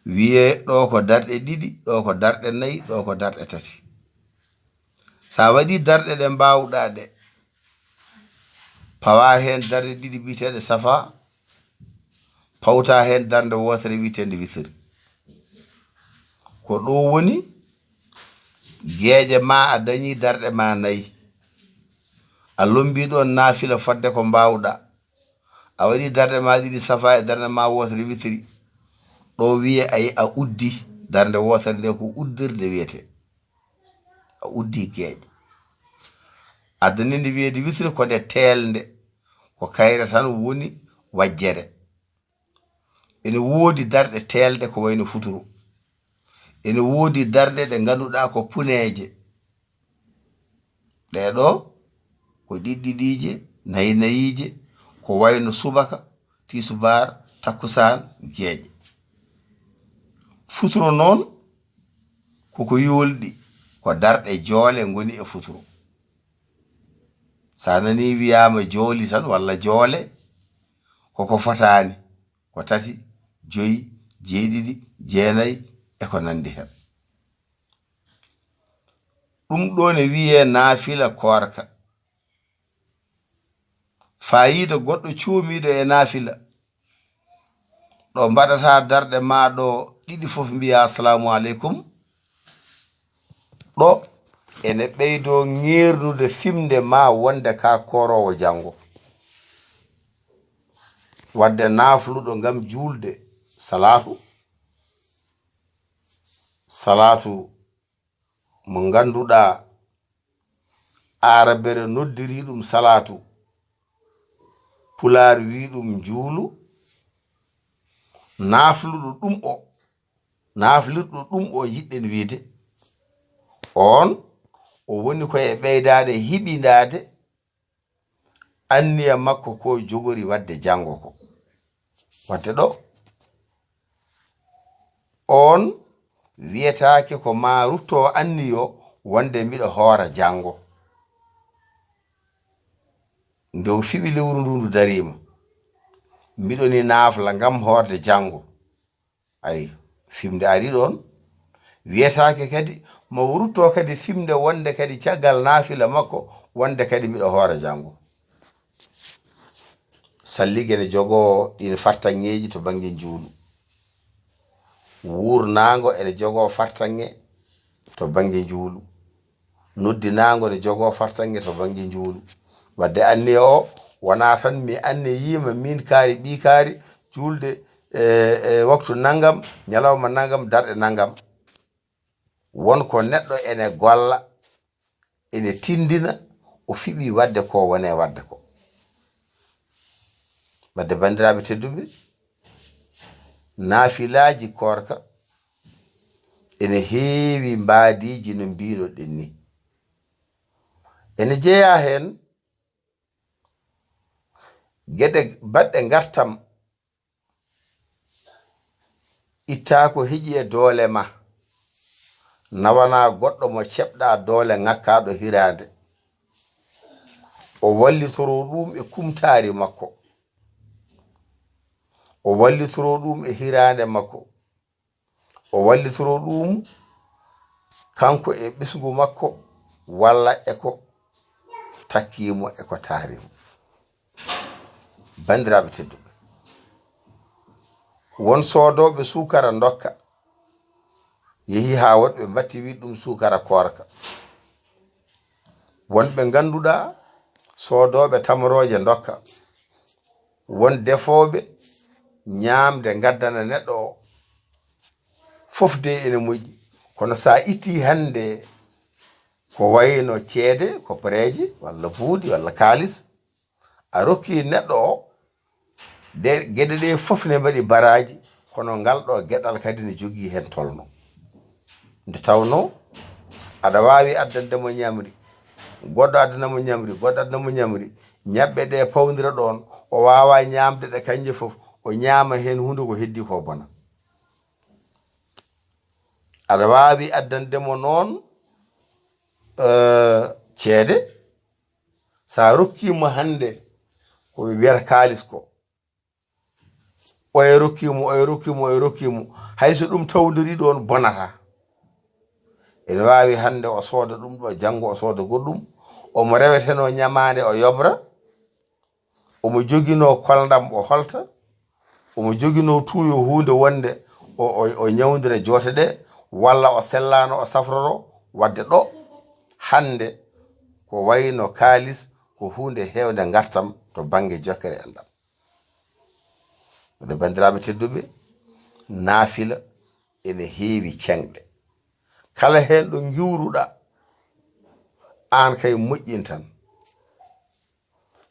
Wiyee ɗo ko darɗe ɗiɗi, ɗo ko darɗe nayi, ɗo ko darɗe tati. So a waɗi darɗe ɗe mbaawɗaa ɗe, pawa heen darɗe ɗiɗi biyeteeɗe safa, pawta heen darnde wootere wiyeteende witiri. Ko ɗo woni geeƴe ma, a dañi darɗe ma nayi. A lombi ɗon naafila fodde ko mbaawɗaa. A waɗi darɗe ma ɗiɗi safa e darnde ma wootere witiri. Ɗo wiye ay a uddi, darnde wootere nde ko uddirde wiyete. A uddi geeƴe. Addani nde wiyeede witiri ko nde teelnde, ko kayre tan woni wajjere. Ene woodi darɗe teelɗe ko wayno futuro. Ene woodi darɗe ɗe ngannduɗaa ko puneeje. Ɗee ɗo ko ɗiɗɗiɗiije, naynayiije, ko wayno subaka, tisubaar, takkusaan, geeƴe. Futuro noon koko yoolɗi, ko darɗe joole ngoni e futuro. So a nanii wiyaama jooli tan walla joole, koko fotaani, ko tati, joyi, jeeɗiɗi, jeenayi e ko nanndi heen. Ɗum ɗo ne wiyee naafila koorka. Faayiida goɗɗo cuumiiɗo e naafila. Ɗo mbaɗata darɗe ma ɗo ɗiɗi fof mbiya assalamu aleykum. Ɗo ene ɓeydo ŋeernude fimde ma wonde ka kooroowo janngo. Wadde naafluɗo ngam juulde salaatu. Salaatu mo ngannduɗaa Aarabere noddiri ɗum salaatu, Pulaar wi ɗum njuulu, naafluɗo ɗum o, naaflirɗo ɗum o njiɗɗen wiide, oon o woni ko e ɓeydaade hiɓindaade anniya makko ko jogori waɗde janngo ko. Waɗde ɗo, oon wiyetaake ko maa rutto anniyo wonde mbiɗo hoora janngo. Nde o fiɓi lewru ndu, ndu dariima. Mbiɗo ni naafla ngam hoorde janngo. Ay, fimde ari ɗoon. Wiyetaake kadi, mo rutto kadi fimde wonde kadi caggal naafila makko, wonde kadi mbiɗo hoora janngo. Sallige ne jogoo ɗiin fartaŋŋeeji to bannge njuulu. Wuurnaango ene jogoo fartaŋŋe to bannge njuulu. Noddinaango ne jogoo fartaŋŋe to bannge njuulu. Wadde anniya o wonaa tan mi anniyiima miin kaari, ɓii kaari, juulde e, e waktu nanngam, ñalawma nanngam, darɗe nanngam. Won ko neɗɗo ene golla, ene tinndina, o fiɓi waɗde ko woni e waɗde ko. Wadde banndiraaɓe tedduɓe, naafilaaji koorka ene heewi mbaadiiji no mbiiruɗen ni. Ene jeyaa heen geɗe baɗɗe ngartam. Ittaa ko heƴi e doole ma, nawanaa goɗɗo mo ceɓɗaa doole ŋakkaaɗo hiraande. O wallitoroo ɗum e kumtaari makko. O wallitoroo ɗum e hiraande makko. O wallitoroo ɗum kanko e ɓesngu makko walla e ko takkii mo e ko taari mo. Banndiraaɓe tedduɓe, won soodooɓe suukara ndokka, yehi haa woɗɓe mbatti wi ɗum suukara koorka. Won ɓe ngannduɗaa soodooɓe tamrooje ndokka. Won defooɓe ñaamde ngaddana neɗɗo o. Fof de ene moƴƴi, kono so a ittii hannde ko wayno ceede, ko pereeje, walla buuɗi, walla kaalis, a rokki neɗɗo o, de geɗe ɗe fof ne mbaɗi baraaji, kono ngal ɗo geɗal kadi ne jogii heen tolno. Nde tawnoo aɗa waawi addande mo ñamri, Goɗɗo addana mo ñamri, goɗɗo addana mo ñamri. Ñaɓɓe ɗe pawndira ɗoon, o waawaa ñaamde ɗe kañje fof, o ñaama heen huunde ko heddii ko bona. Aɗa waawi addande mo noon, eh, ceede, so a rokkii mo hannde ko ɓe mbiyata kaalis ko, oya rokkii mo, oya rokkii mo, oya rokkii mo, hay so ɗum tawdori ɗoon bonata. Ene waawi hannde o sooda ɗum ɗo, janngo o sooda goɗɗum, omo rewetenoo ñamaande o yoɓra, omo joginoo kolndam o holta, omo joginoo tuuyo huunde wonde o, o, o ñawndira joote ɗe, walla o sellaano o safroro, wadde ɗo hannde ko wayno kaalis ko huunde heewde ngartam to bannge jokkere enɗam. Wadde banndiraaɓe tedduɓe, naafila ene heewi ceŋɗe. Kala heen ɗo ngiwruɗaa, aan kay moƴƴin tan.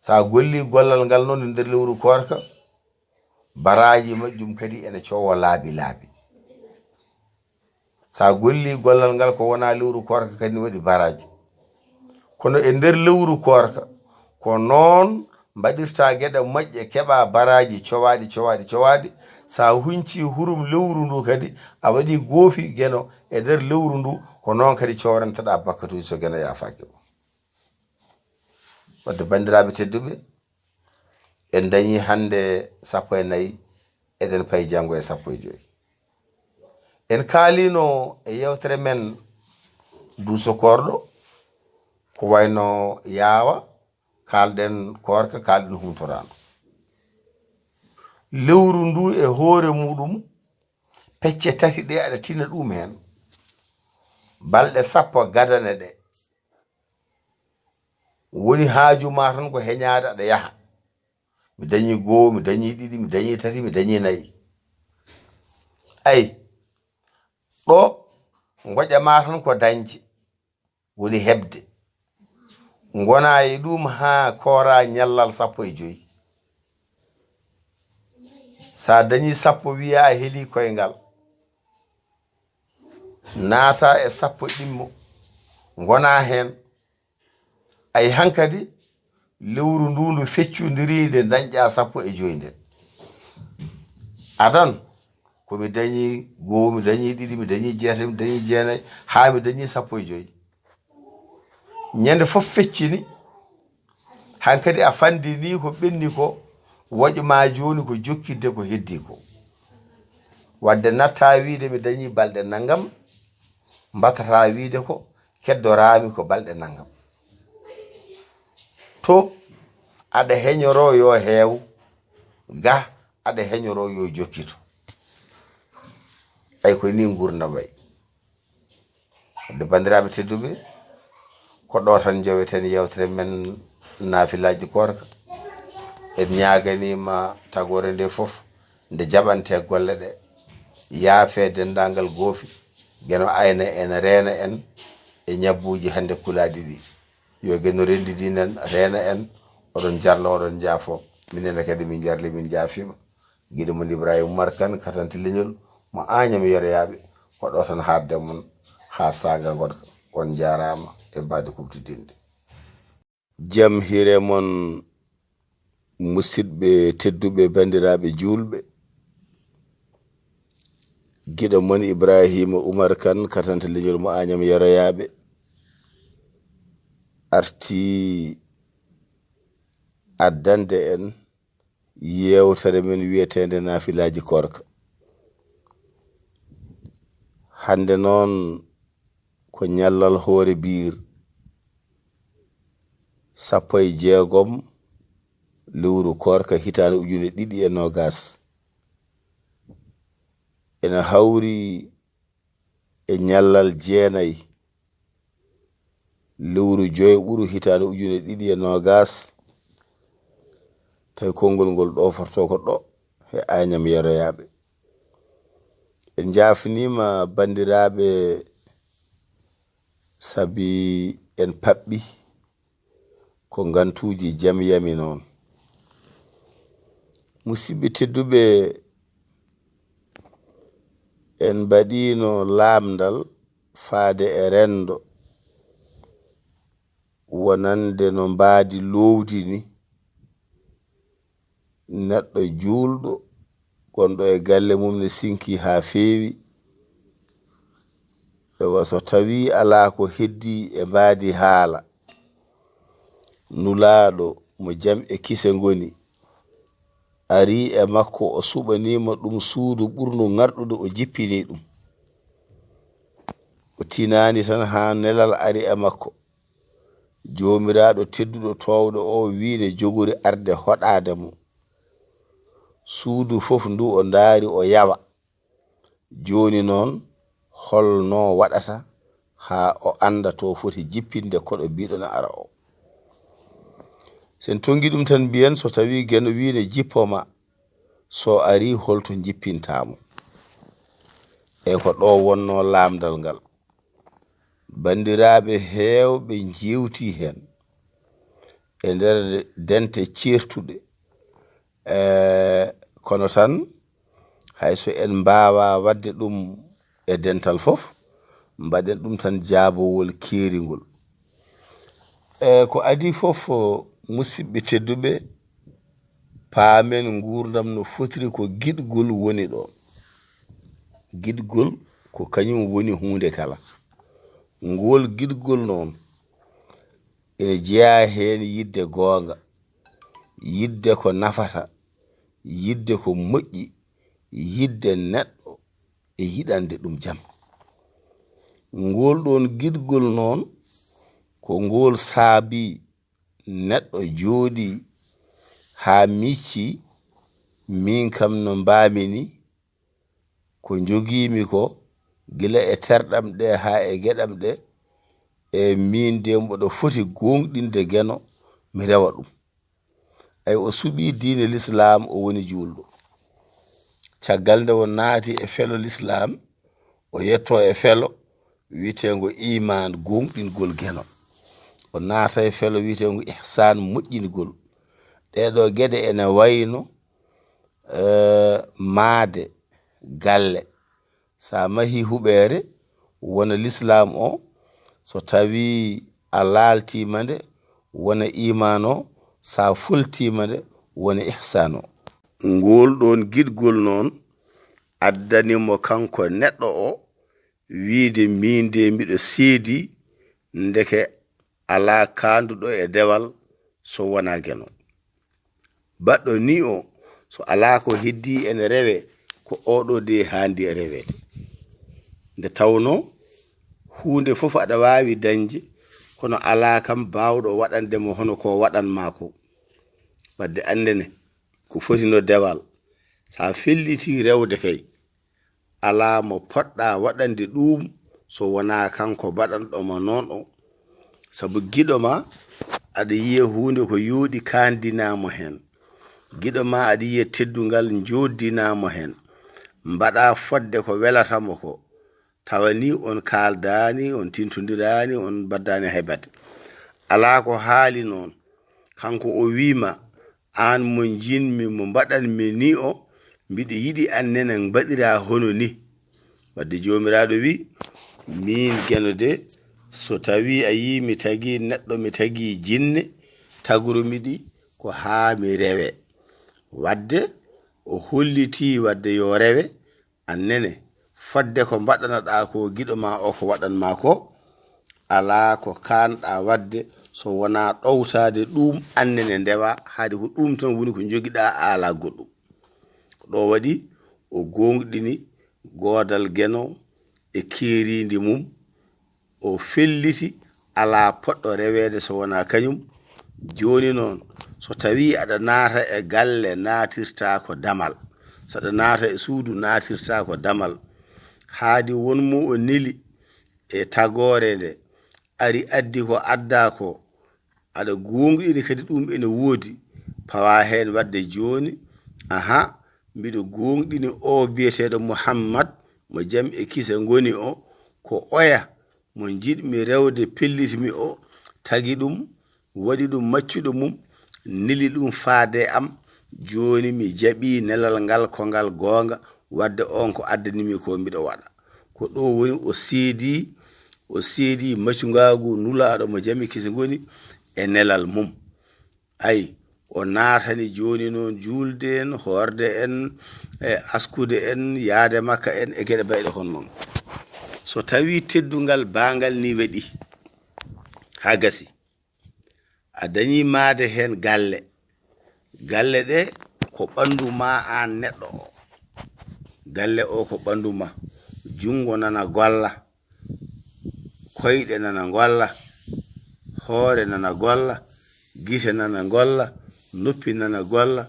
So a gollii gollal ngal noon e nder lewru koorka, baraaji majjum kadi ene coowa laabi laabi. So a gollii gollal ngal ko wonaa lewru koorka kadi ne waɗi baraaji. Kono e nder lewru koorka, ko noon mbaɗirta geɗe moƴƴe, keɓa baraaji cowaaɗi, cowaaɗi, cowaaɗi. So a huñcii hurum lewru ndu kadi, a waɗi goofi geno e nder lewru ndu, ko noon kadi cowrantaɗa bakkatuuji so geno yaafaaki ma. Wadde banndiraaɓe tedduɓe, en dañii hannde sappo e nayi, eɗen payi janngo e sappo e joy. En kaaliino e yeewtere men duuso koorɗo, ko wayno yaawa, kaalɗen koorka, kaalɗen humtoraandu. Lewru ndu e hoore muɗum, pecce tati ɗe aɗa tina ɗum heen. Balɗe sappo gadane ɗe. Woni haaju ma tan ko heñaade aɗa yaha. Mi dañii goo, mi dañii ɗiɗi, mi dañii tati, mi dañii nayi. Ay, ɗo ngoƴa ma tan ko dañde, woni heɓde. Ngona e ɗum haa koora ñallal sappo e joy. So a dañii sappo, wiya a heli koyngal. Naata e sappo ɗimmo, ngona heen. Ay hankadi, lewru ndu ndu feccondiri nde dañƴa sappo e joy nde. Adan, ko mi dañi goo, mi dañi ɗiɗi, mi dañi jeetati, mi dañi jeenayi, haa mi dañi sappo e joy. Ñande fof feccini, hankadi a fandini ko ɓenni ko, woƴo ma jooni ko jokkidde ko heddi ko. Wadde natta wiide mi dañi balɗe nangam, mbatata wiide ko keddoraami ko balɗe nangam. To aɗa heñoro yo heew, ga aɗa heñoro yo jokkito. Ay ko ni ngurnda way. Wadde banndiraaɓe tedduɓe, ko ɗo tan njoweten yewtere men naafilaaji koorka. En ñaaganiima tagoore nde fof, nde jaɓante golle ɗe, yaafe denndaangal goofi, geno ayna en, reena en e ñabbuuji hannde kulaaɗi ɗi. Yo geno renndidin en, reena en, oɗon jarlo, oɗon njaafo. Minen kadi min jarli, min njaafiima. Giɗo mon Ibrahima Umar Kan, katante leñol mo Añam Yeroyaaɓe, ko ɗo tan haaɗde mon haa saaga ngonka. On njaaraama e mbaadi kuɓtidinde. Jam hire mon, musidɓe tedduɓe, banndiraaɓe juulɓe. Giɗo mon Ibrahima Umar Kan, katante leñol mo Añam Yeroyaaɓe, arti addande en yeewtere men wiyeteende naafilaaji koorka. Hannde noon ko ñallal hoore biir, sappo e jeegom lewru koorka hitaande ujunere ɗiɗi e noogaas. Ene hawri e ñallal jeenayi lewru joyɓuru hitaande ujunere ɗiɗi e noogaas, tawi konngol ngol ɗoofortoo ko ɗo he Añam Yeroyaaɓe. En njaafniima banndiraaɓe, sabi en paɓɓi ko ngantuuji jam yami noon. Musidɓe tedduɓe, en mbaɗiino laamndal faade e renndo wonande no mbaadi loowdi ni. Neɗɗo juulɗo gonɗo e galle mum ne sinki haa feewi. Ewa, so tawii alaa ko heddii e mbaadi haala, Nulaaɗo mo jam e kise ngoni, ari e makko, o suɓaniima ɗum suudu ɓurndu ŋarɗude, o jippini ɗum. O tinaani tan haa nelal ari e makko. Joomiraaɗo tedduɗo toowɗo o wiyi ne jogori arde hoɗaade mo. Suudu fof ndu o ndaari, o yawa. Jooni noon, holno waɗata haa o annda to foti jippinde koɗo biiɗo na ara o? Sen tonngi ɗum tan, mbiyen so tawii Geno wii ne jippo ma, so arii, holto jippintaa mo? E ko ɗo wonno laamndal ngal. Banndiraaɓe heewɓe njeewtii heen e nder dente ceertuɗe. Eh, kono tan, hay so en mbaawaa waɗde ɗum e dental fof, mbaɗen ɗum tan jaabowol keeringol. Eh, ko adii fof, musidɓe tedduɓe, paamen nguurndam no fotiri, ko giɗgol woni ɗo. Giɗgol ko kañum woni huunde kala. Ngol giɗgol noon, ene jeyaa heen yiɗde goonga, yiɗde ko nafata, yiɗde ko moƴƴi, yiɗde neɗɗo e yiɗande ɗum jam. Ngol ɗoon giɗgol noon, ko ngol saabii neɗɗo jooɗii haa miccii, miin kam no mbaami ni, ko njogiimi ko, gila e terɗam ɗe haa e geɗam ɗe, e miin de mboɗo foti gooŋɗinde Geno, mi rewa ɗum. Ay, o suɓii diine Lislaam, o woni juulɗo. Caggal nde o naati e felo Lislaam, o yetto e felo wiyeteengo iimaan, gooŋɗingol Geno. O naata e felo wiyeteengo ihsaan, moƴƴingol. Ɗee ɗoo geɗe ene wayno, eh, maade galle. So a mahii huɓeere, wona Lislaam o, so tawii a laaltiima nde, wona iimaan o, so a foltiima nde, wona ihsaan o. Ngol ɗoon giɗgol noon addani mo kanko neɗɗo o wiyde, miin de mbiɗo seedii, ndeke alaa kaanduɗo e dewal so wonaa Geno. Baɗɗo ni o, so alaa ko heddii ene rewee, ko oɗo de haandi e reweede. Nde tawnoo huunde fof aɗa waawi dañde, kono alaa kam baawɗo waɗande mo hono ko waɗan maa ko. Wadde anndene, ko foti no dewal. So a fellitii rewde kay, alaa mo poɗɗaa waɗande ɗuum so wonaa kanko baɗanɗo ma noon o. Sabu giɗo ma, aɗa yiya huunde ko yooɗi, kaandinaa mo heen. Giɗo ma, aɗa yiya teddungal, njooddinaa mo heen. Mbaɗaa fodde ko welata mo ko. Tawa ni on kaaldaani, on tintondiraani, on mbaddaani hay batte. Alaa ko haali noon. Kanko o wii ma, aan mo njiɗmi, mo mbaɗanmi ni o, mbiɗo yiɗi aan nene mbaɗiraa hono ni. Wadde Joomiraaɗo wii, miin Geno de, so tawii a yii mi tagii neɗɗo, mi tagii jinne, tagorumi ɗi ko haa mi rewe. Wadde o hollitii wadde yo rewe, aan nene, fodde ko mbaɗanaɗaa ko giɗo ma o, ko waɗan ma ko, alaa ko kaanɗaa waɗde so wonaa ɗowtaade ɗuum, aan nene ndewa, haade ko ɗuum tan woni ko njogiɗaa, a alaa goɗɗum. Ko ɗo waɗi o gooŋɗini goodal Geno e keeriindi mum, o felliti, alaa poɗɗo reweede so wonaa kañum. Jooni noon, so tawii aɗa naata e galle, naatirtaa ko damal. So aɗa naata e suudu, naatirtaa ko damal. Haadi won mo o neli e tagoore nde, ari addi ko addaa ko, aɗa gooŋɗini kadi ɗum ene woodi, pawaa heen wadde jooni, aha, mbiɗo gooŋɗini o biyeteeɗo Muhammad, mo jam e kisa ngoni o, ko oya mo njiɗmi rewde, pellitmi o, tagi ɗum, waɗi ɗum maccuɗo mum, neli ɗum faade am. Jooni mi jaɓii nelal ngal, ko ngal goonga, wadde on ko addanimi ko mbiɗo waɗa. Ko ɗo woni o seedii, o seedi macungaagu Nulaaɗo mo jam e kise ngoni e nelal mum. Ay, o naatani jooni noon juulde en, hoorde en, e askude en, yaade makka en, e geɗe bayɗe hono noon. So tawii teddungal baangal ni waɗi, haa gasi, a dañii maade heen galle. Galle ɗe ko ɓanndu ma aan neɗɗo o. Galle o ko ɓanndu ma. Junngo nana golla, koyɗe nana ngolla, hoore nana golla, gite nana ngolla, noppi nana golla,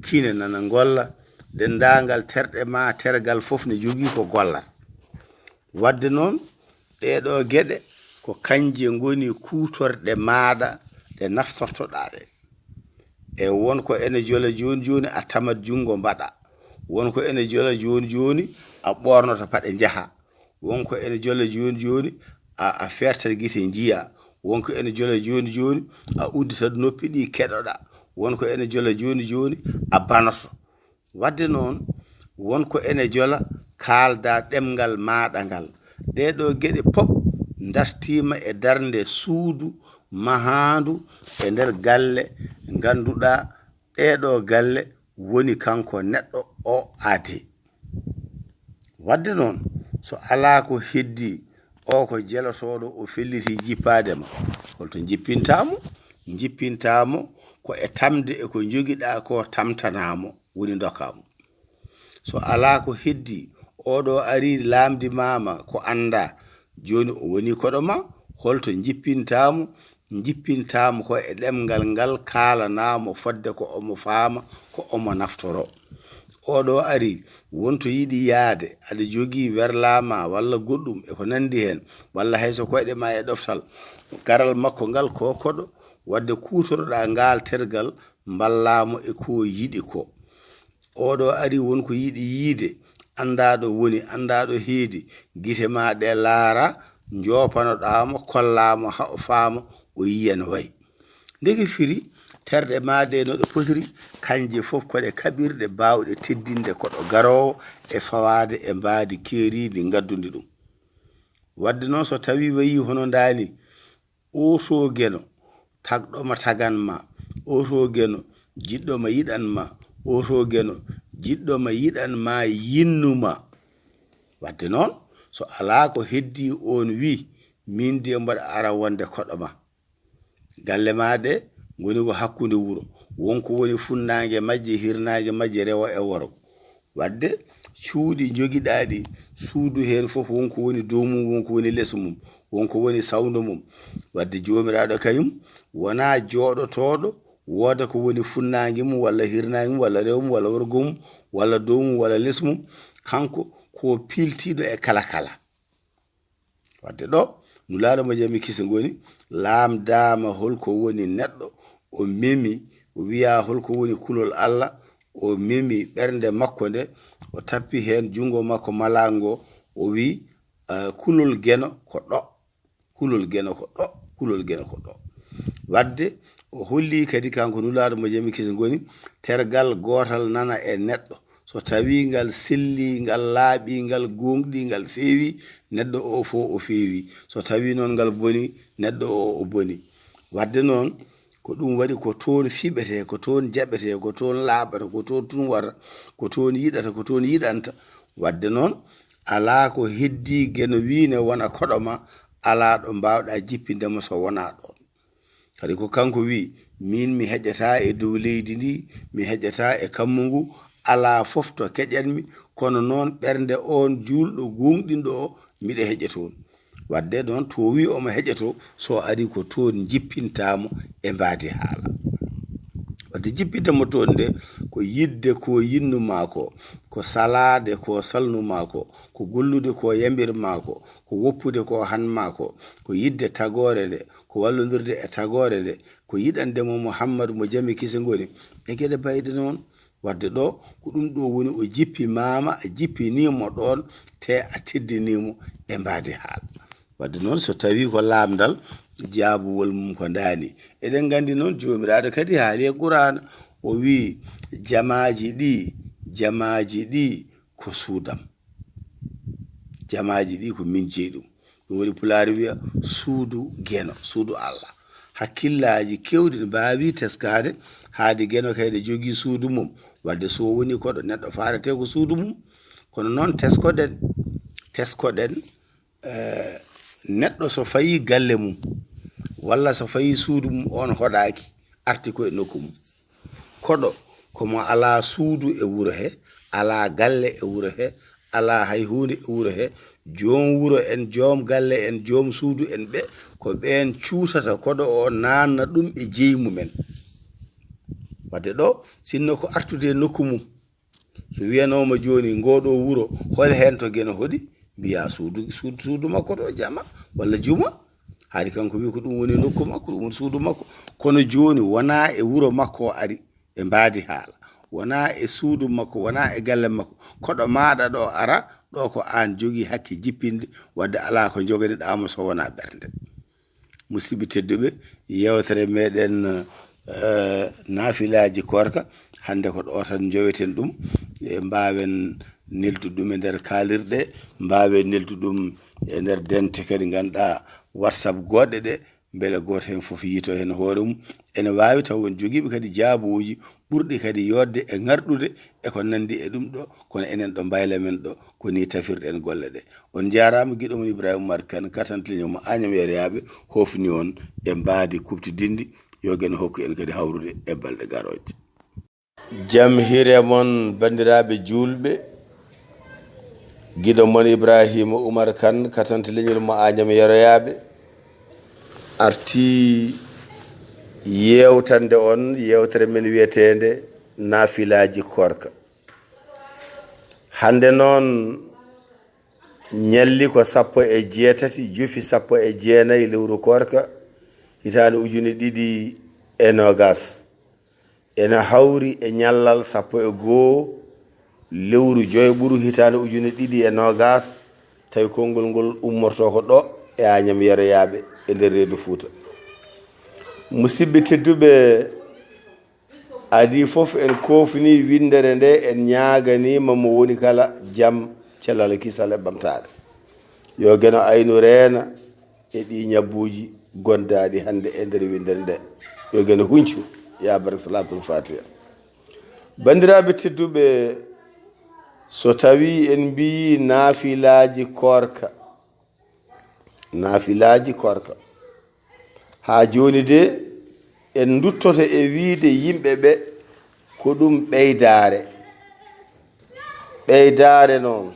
kine nana ngolla, denndaangal terɗe ma, tergal fof ne jogii ko gollata. Waɗde noon, ɗee ɗoo geɗe ko kañje ngoni kuutorɗe maaɗa ɗe naftortoɗaa ɗe. E won ko ene jola jooni jooni a tamat junngo mbaɗa. Won ko ene jola jooni jooni a ɓoornoto paɗe njaha. Won ko ene jola jooni jooni a, a fertat gite njiya. Won ko ene jola jooni jooni a udditat noppi ɗi keɗoɗa. Won ko ene jola jooni jooni a banoto. Waɗde noon, won ko ene jola kaalda ɗemngal maaɗa ngal. Ɗee ɗoo geɗe pop ndartiima e darnde suudu mahaandu e nder galle ngannduɗaa ɗee ɗoo galle woni kanko neɗɗo o aadee. Waɗde noon, so alaa ko heddii, o ko jelotooɗo, o fellitii jippaade ma. Holto njippintaa mo? Njippintaa mo ko e tamde e ko njogiɗaa ko tamtanaa mo, woni ndokkaa mo. So alaa ko heddii, oɗo arii laamndimaama ko anndaa, jooni o wonii koɗo ma, holto njippintaa mo? Njippintaa mo ko e ɗemngal ngal kaalanaa mo fodde ko omo faama, ko omo naftoroo. Oɗo arii, won to yiɗi yahde, aɗa jogii werlaa ma walla goɗɗum e ko nanndi heen, walla hay so koyɗe ma e ɗoftal, garal makko ngal ko koɗo, waɗde kuutoroɗaa ngaal tergal, mballaa mo e ko yiɗi ko. Oɗo arii, won ko yiɗi yiide, anndaa ɗo woni, anndaa ɗo heedi, gite ma ɗe laara, njoopanoɗaa mo, kollaa mo haa o faama, o yiya no wayi. Ndeke firi, terɗe ma ɗe no ɗe potiri, kañje fof ko ɗe kaɓirɗe baawɗe teddinde koɗo garoowo e fawaade e mbaadi keeriindi ngaddundi ɗum. Waɗde noon, so tawii wayii hono ndaa ni, oto geno tagɗo ma tagan ma, oto geno jiɗɗo ma yiɗan ma, oto geno jiɗɗo ma yiɗan ma, yinnu ma. Waɗde noon, so alaa ko heddii, oon wii, miin de mbaɗa ara wonde koɗo ma. Galle ma ɗe ngoni ko hakkunde wuro, won ko woni funnaange majje, hirnaange majje, rewo e worgo. Waɗde cuuɗi njogiɗaa ɗi, suudu heen fof won ko woni dow mum, won ko woni les mum, won ko woni sawndo mum. Waɗde Joomiraaɗo kañum wonaa jooɗotooɗo, wooda ko woni funnaange mum, walla hirnaange mum, walla rewo mum, walla worgo mum, walla dow mum, walla les mum. Kanko ko piiltiiɗo e kala kala. Waɗde ɗo, Nulaaɗo mo jam e kise ngoni, laamdaama holko woni neɗɗo, o memi, o wiya holko woni kulol Allah, o memi ɓernde makko nde, o tappi heen junngo makko malaango, o wi, eh, kulol geno ko ɗo, kulol geno ko ɗo, kulol geno ko ɗo. Waɗde o holli kadi kanko Nulaaɗo mo jam e kise ngoni, tergal gootal nana e neɗɗo, so tawii ngal sellii, ngal laaɓii, ngal gooŋɗii, ngal feewii, neɗɗo o fof o feewii. So tawii noon ngal bonii, neɗɗo o o bonii. Waɗde noon, ko ɗum waɗi ko toon fiɓetee, ko toon jaɓetee, ko toon laaɓata, ko toon tunwata, ko toon yiɗata, ko toon yiɗanta. Waɗde noon, alaa ko heddii geno wii ne wona koɗo ma, alaa ɗo mbaawɗaa jippinde mo so wonaa ɗoon. Kadi ko kanko wii, miin mi heƴataa e dow leydi ndi, mi heƴataa e kammu ngu, alaa fof to keƴanmi, kono noon ɓernde oon juulɗo gooŋɗinɗo o, miɗa heƴa toon. Waɗde noon to wii omo heƴa to, so arii ko toon njippintaa mo e mbaadi haala. Waɗde jippinde mo toon nde, ko yiɗde ko yiɗnu maa ko, ko salaade ko salnu maa ko, ko gollude ko yambir maa ko, ko woppude ko han maa ko, ko yiɗde tagoore nde, ko wallondirde e tagoore nde, ko yiɗande mo Muhammadu mo jam e kise ngoni, e geɗe bayɗe noon. Waɗde ɗo, ko ɗum ɗo woni o jippimaama, a jippinii mo ɗoon, te a teddinii mo e mbaadi haala. Waɗde noon, so tawii ko laamndal, jaabuwol mum ko ndaani. Eɗen nganndi noon, Joomiraaɗo kadi haali e Quraana, o wii, jamaaji ɗi, jamaaji ɗi ko suudam. Jamaaji ɗi ko min jeyi ɗum. Woni pulaar wiya suudu geno, suudu Allah. Hakkillaaji keewɗi ne mbaawi teskaade haade geno kay ne jogii suudu mum. Wadde so woni koɗo neɗɗo faaretee ko suudu mum. Kono noon teskoɗen, teskoɗen, eh, neɗɗo so fayii galle mum, walla so fayii suudu mum, oon hoɗaaki, arti ko e nokku mum. Koɗo ko mo alaa suudu e wuro he, alaa galle e wuro he, alaa hay huunde e wuro he. Joom wuro en, joom galle en, joom suudu en ɓe, ko ɓeen cuutata koɗo o, naanna ɗum e jeyi mumen. Wadde ɗo, sinno ko artude e nokku mum. So wiyanooma jooni, ngoo ɗoo wuro, hol heen to geno hoɗi? Mbiyaa suudu, suudu, suudu makko to jama, walla juma. Hari kanko wi ko ɗum woni nokku makko, ɗum woni suudu makko. Kono jooni wonaa e wuro makko o ari, e mbaadi haala. Wonaa e suudu makko, wonaa e galle makko. Koɗo maaɗa ɗo ara, ɗo ko aan jogii hakke jippinde, wadde alaa ko njoganiɗaa mo so wonaa ɓernde. Musidɓe tedduɓe, yeewtere meɗen, eh, naafilaaji koorka, hannde ko ɗo tan njoweten ɗum, e mbaawen neldude ɗum e nder kaalirɗe, mbaawen neldude ɗum e nder dente kadi ngannduɗaa WhatsApp goɗɗe ɗe, mbele gooto heen fof yiito heen hoore mum. Ene waawi taw won jogiiɓe kadi jaabuuji ɓurɗi kadi yooɗde e ŋarɗude e ko nanndi e ɗum ɗo, kono enen ɗo Mbayla men ɗo, ko nii tafirɗen golle ɗe. On njaaraama, giɗo mon Ibrahima Oumar Kane, katante leñol mo Agnam Yeroyaaɓe, hofni on e mbaadi kuɓtidinndi. Yo geno hokku en kadi hawrude e balɗe garooje. Jam hiire mon, banndiraaɓe juulɓe. Giɗo mon Ibrahima Oumar Kane, katante leñol mo Agnam Yeroyaaɓe, arti yeewtande on yeewtere men wiyeteende Naafilaaji Koorka. Hannde noon, ñalli ko sappo e jeetati, jofi sappo e jeenayi lewru koorka, hitaande ujune ɗiɗi e noogas. Ene hawri e ñallal sappo e goo lewru joyɓuru, hitaande ujune ɗiɗi e noogas, tawi konngol ngol ummortoo ko ɗo e Agnam Yeroyaaɓe e nder reedu Fuuta. Musidɓe tedduɓe, adii fof en koofnii winndere nde, en ñaaganiima mo woni kala jam, cellal, kisal e ɓamtaare. Yo geno aynu reena e ɗii ñabbuuji gondaaɗi hannde e nder winndere nde. Yo geno huñcu, yaa barke Salaatul Faatiha. Banndiraaɓe tedduɓe, so tawii en mbiyii naafilaaji koorka, naafilaaji koorka, haa jooni de, en nduttoto e wiyde yimɓe ɓe ko ɗum ɓeydaare. Ɓeydaare noon,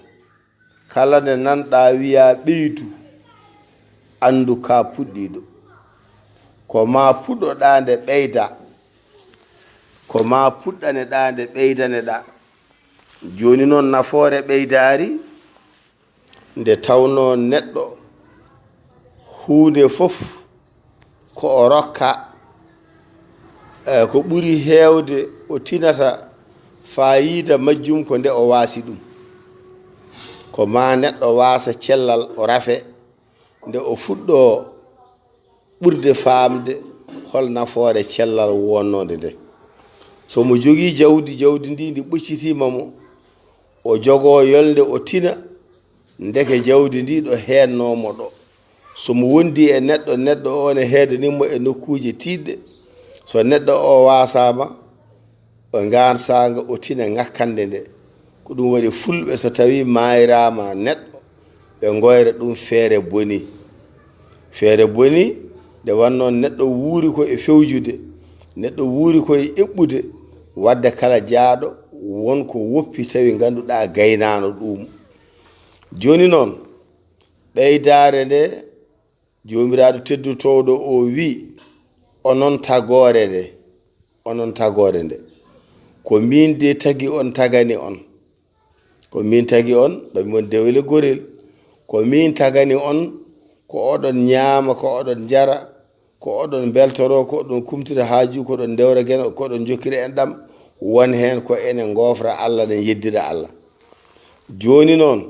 kala nde nanɗaa wiyaa ɓeydu, anndu ka puɗɗiiɗo. Ko maa puɗɗoɗaa nde ɓeydaa, ko maa puɗɗaneɗaa nde ɓeydaneɗaa. Jooni noon, nafoore ɓeydaari, nde tawnoo neɗɗo huunde fof ko o rokka, eh, ko ɓuri heewde o tinata faayiida majjum ko nde o waasi ɗum. Ko maa neɗɗo waasa cellal, o rafe, nde o fuɗɗoo ɓurde faamde hol nafoore cellal wonnoonde nde. So mo jogii jawdi, jawdi ndi ndi ɓoccitiima mo, o jogoo yolnde, o tina, ndeke jawdi ndi ɗo heednoo mo ɗo. So mo wondi e neɗɗo, neɗɗo o ne heedanii mo e nokkuuje tiiɗɗe. So neɗɗo o waasaama, o ngaansaanga, o tina ŋakkande nde. Ko ɗum waɗi fulɓe, so tawii maayraama neɗɗo, ɓe ngoyra ɗum feere boni. Feere boni, nde wannoo neɗɗo wuuri ko e fewjude, neɗɗo wuuri ko e eɓɓude, wadde kala jaaɗo won ko woppi tawi ngannduɗaa gaynaano ɗum. Jooni noon, ɓeydaare nde, Joomiraaɗo teddotooɗo o wi', onon tagoore nde, onon tagoore nde, ko miin de tagi on, tagani on. Ko miin tagi on, ɓami mon dewle gorel. Ko miin tagani on, ko oɗon ñaama, ko oɗon njara, ko oɗon mbeltoroo, ko oɗon kumtira haaju, ko oɗon ndewra geno, ko oɗon njokkira enɗam. Won heen ko enen ngoofra Allah, enen yeddira Allah. Jooni noon,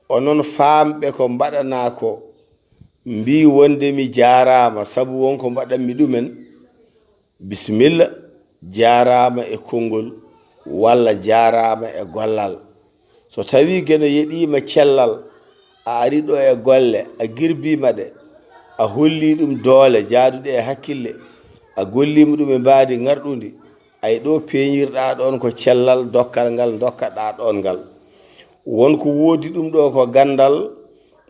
onon faamɓe ko mbaɗanaa ko, mbii wonde mi jaaraama sabu won ko mbaɗanmi ɗumen, bisimilla, jaaraama e konngol walla jaaraama e gollal. So tawii geno yeɗiima cellal, A ari ɗo e golle, a girbiima ɗe, a holli ɗum doole jaaduɗe e hakkille, a golliima ɗum e mbaadi ŋarɗundi. Ay, ɗo peeñirɗaa ɗoon ko cellal dokkal ngal ndokkaɗaa ɗoon ngal. Won ko woodi ɗum ɗo ko ganndal,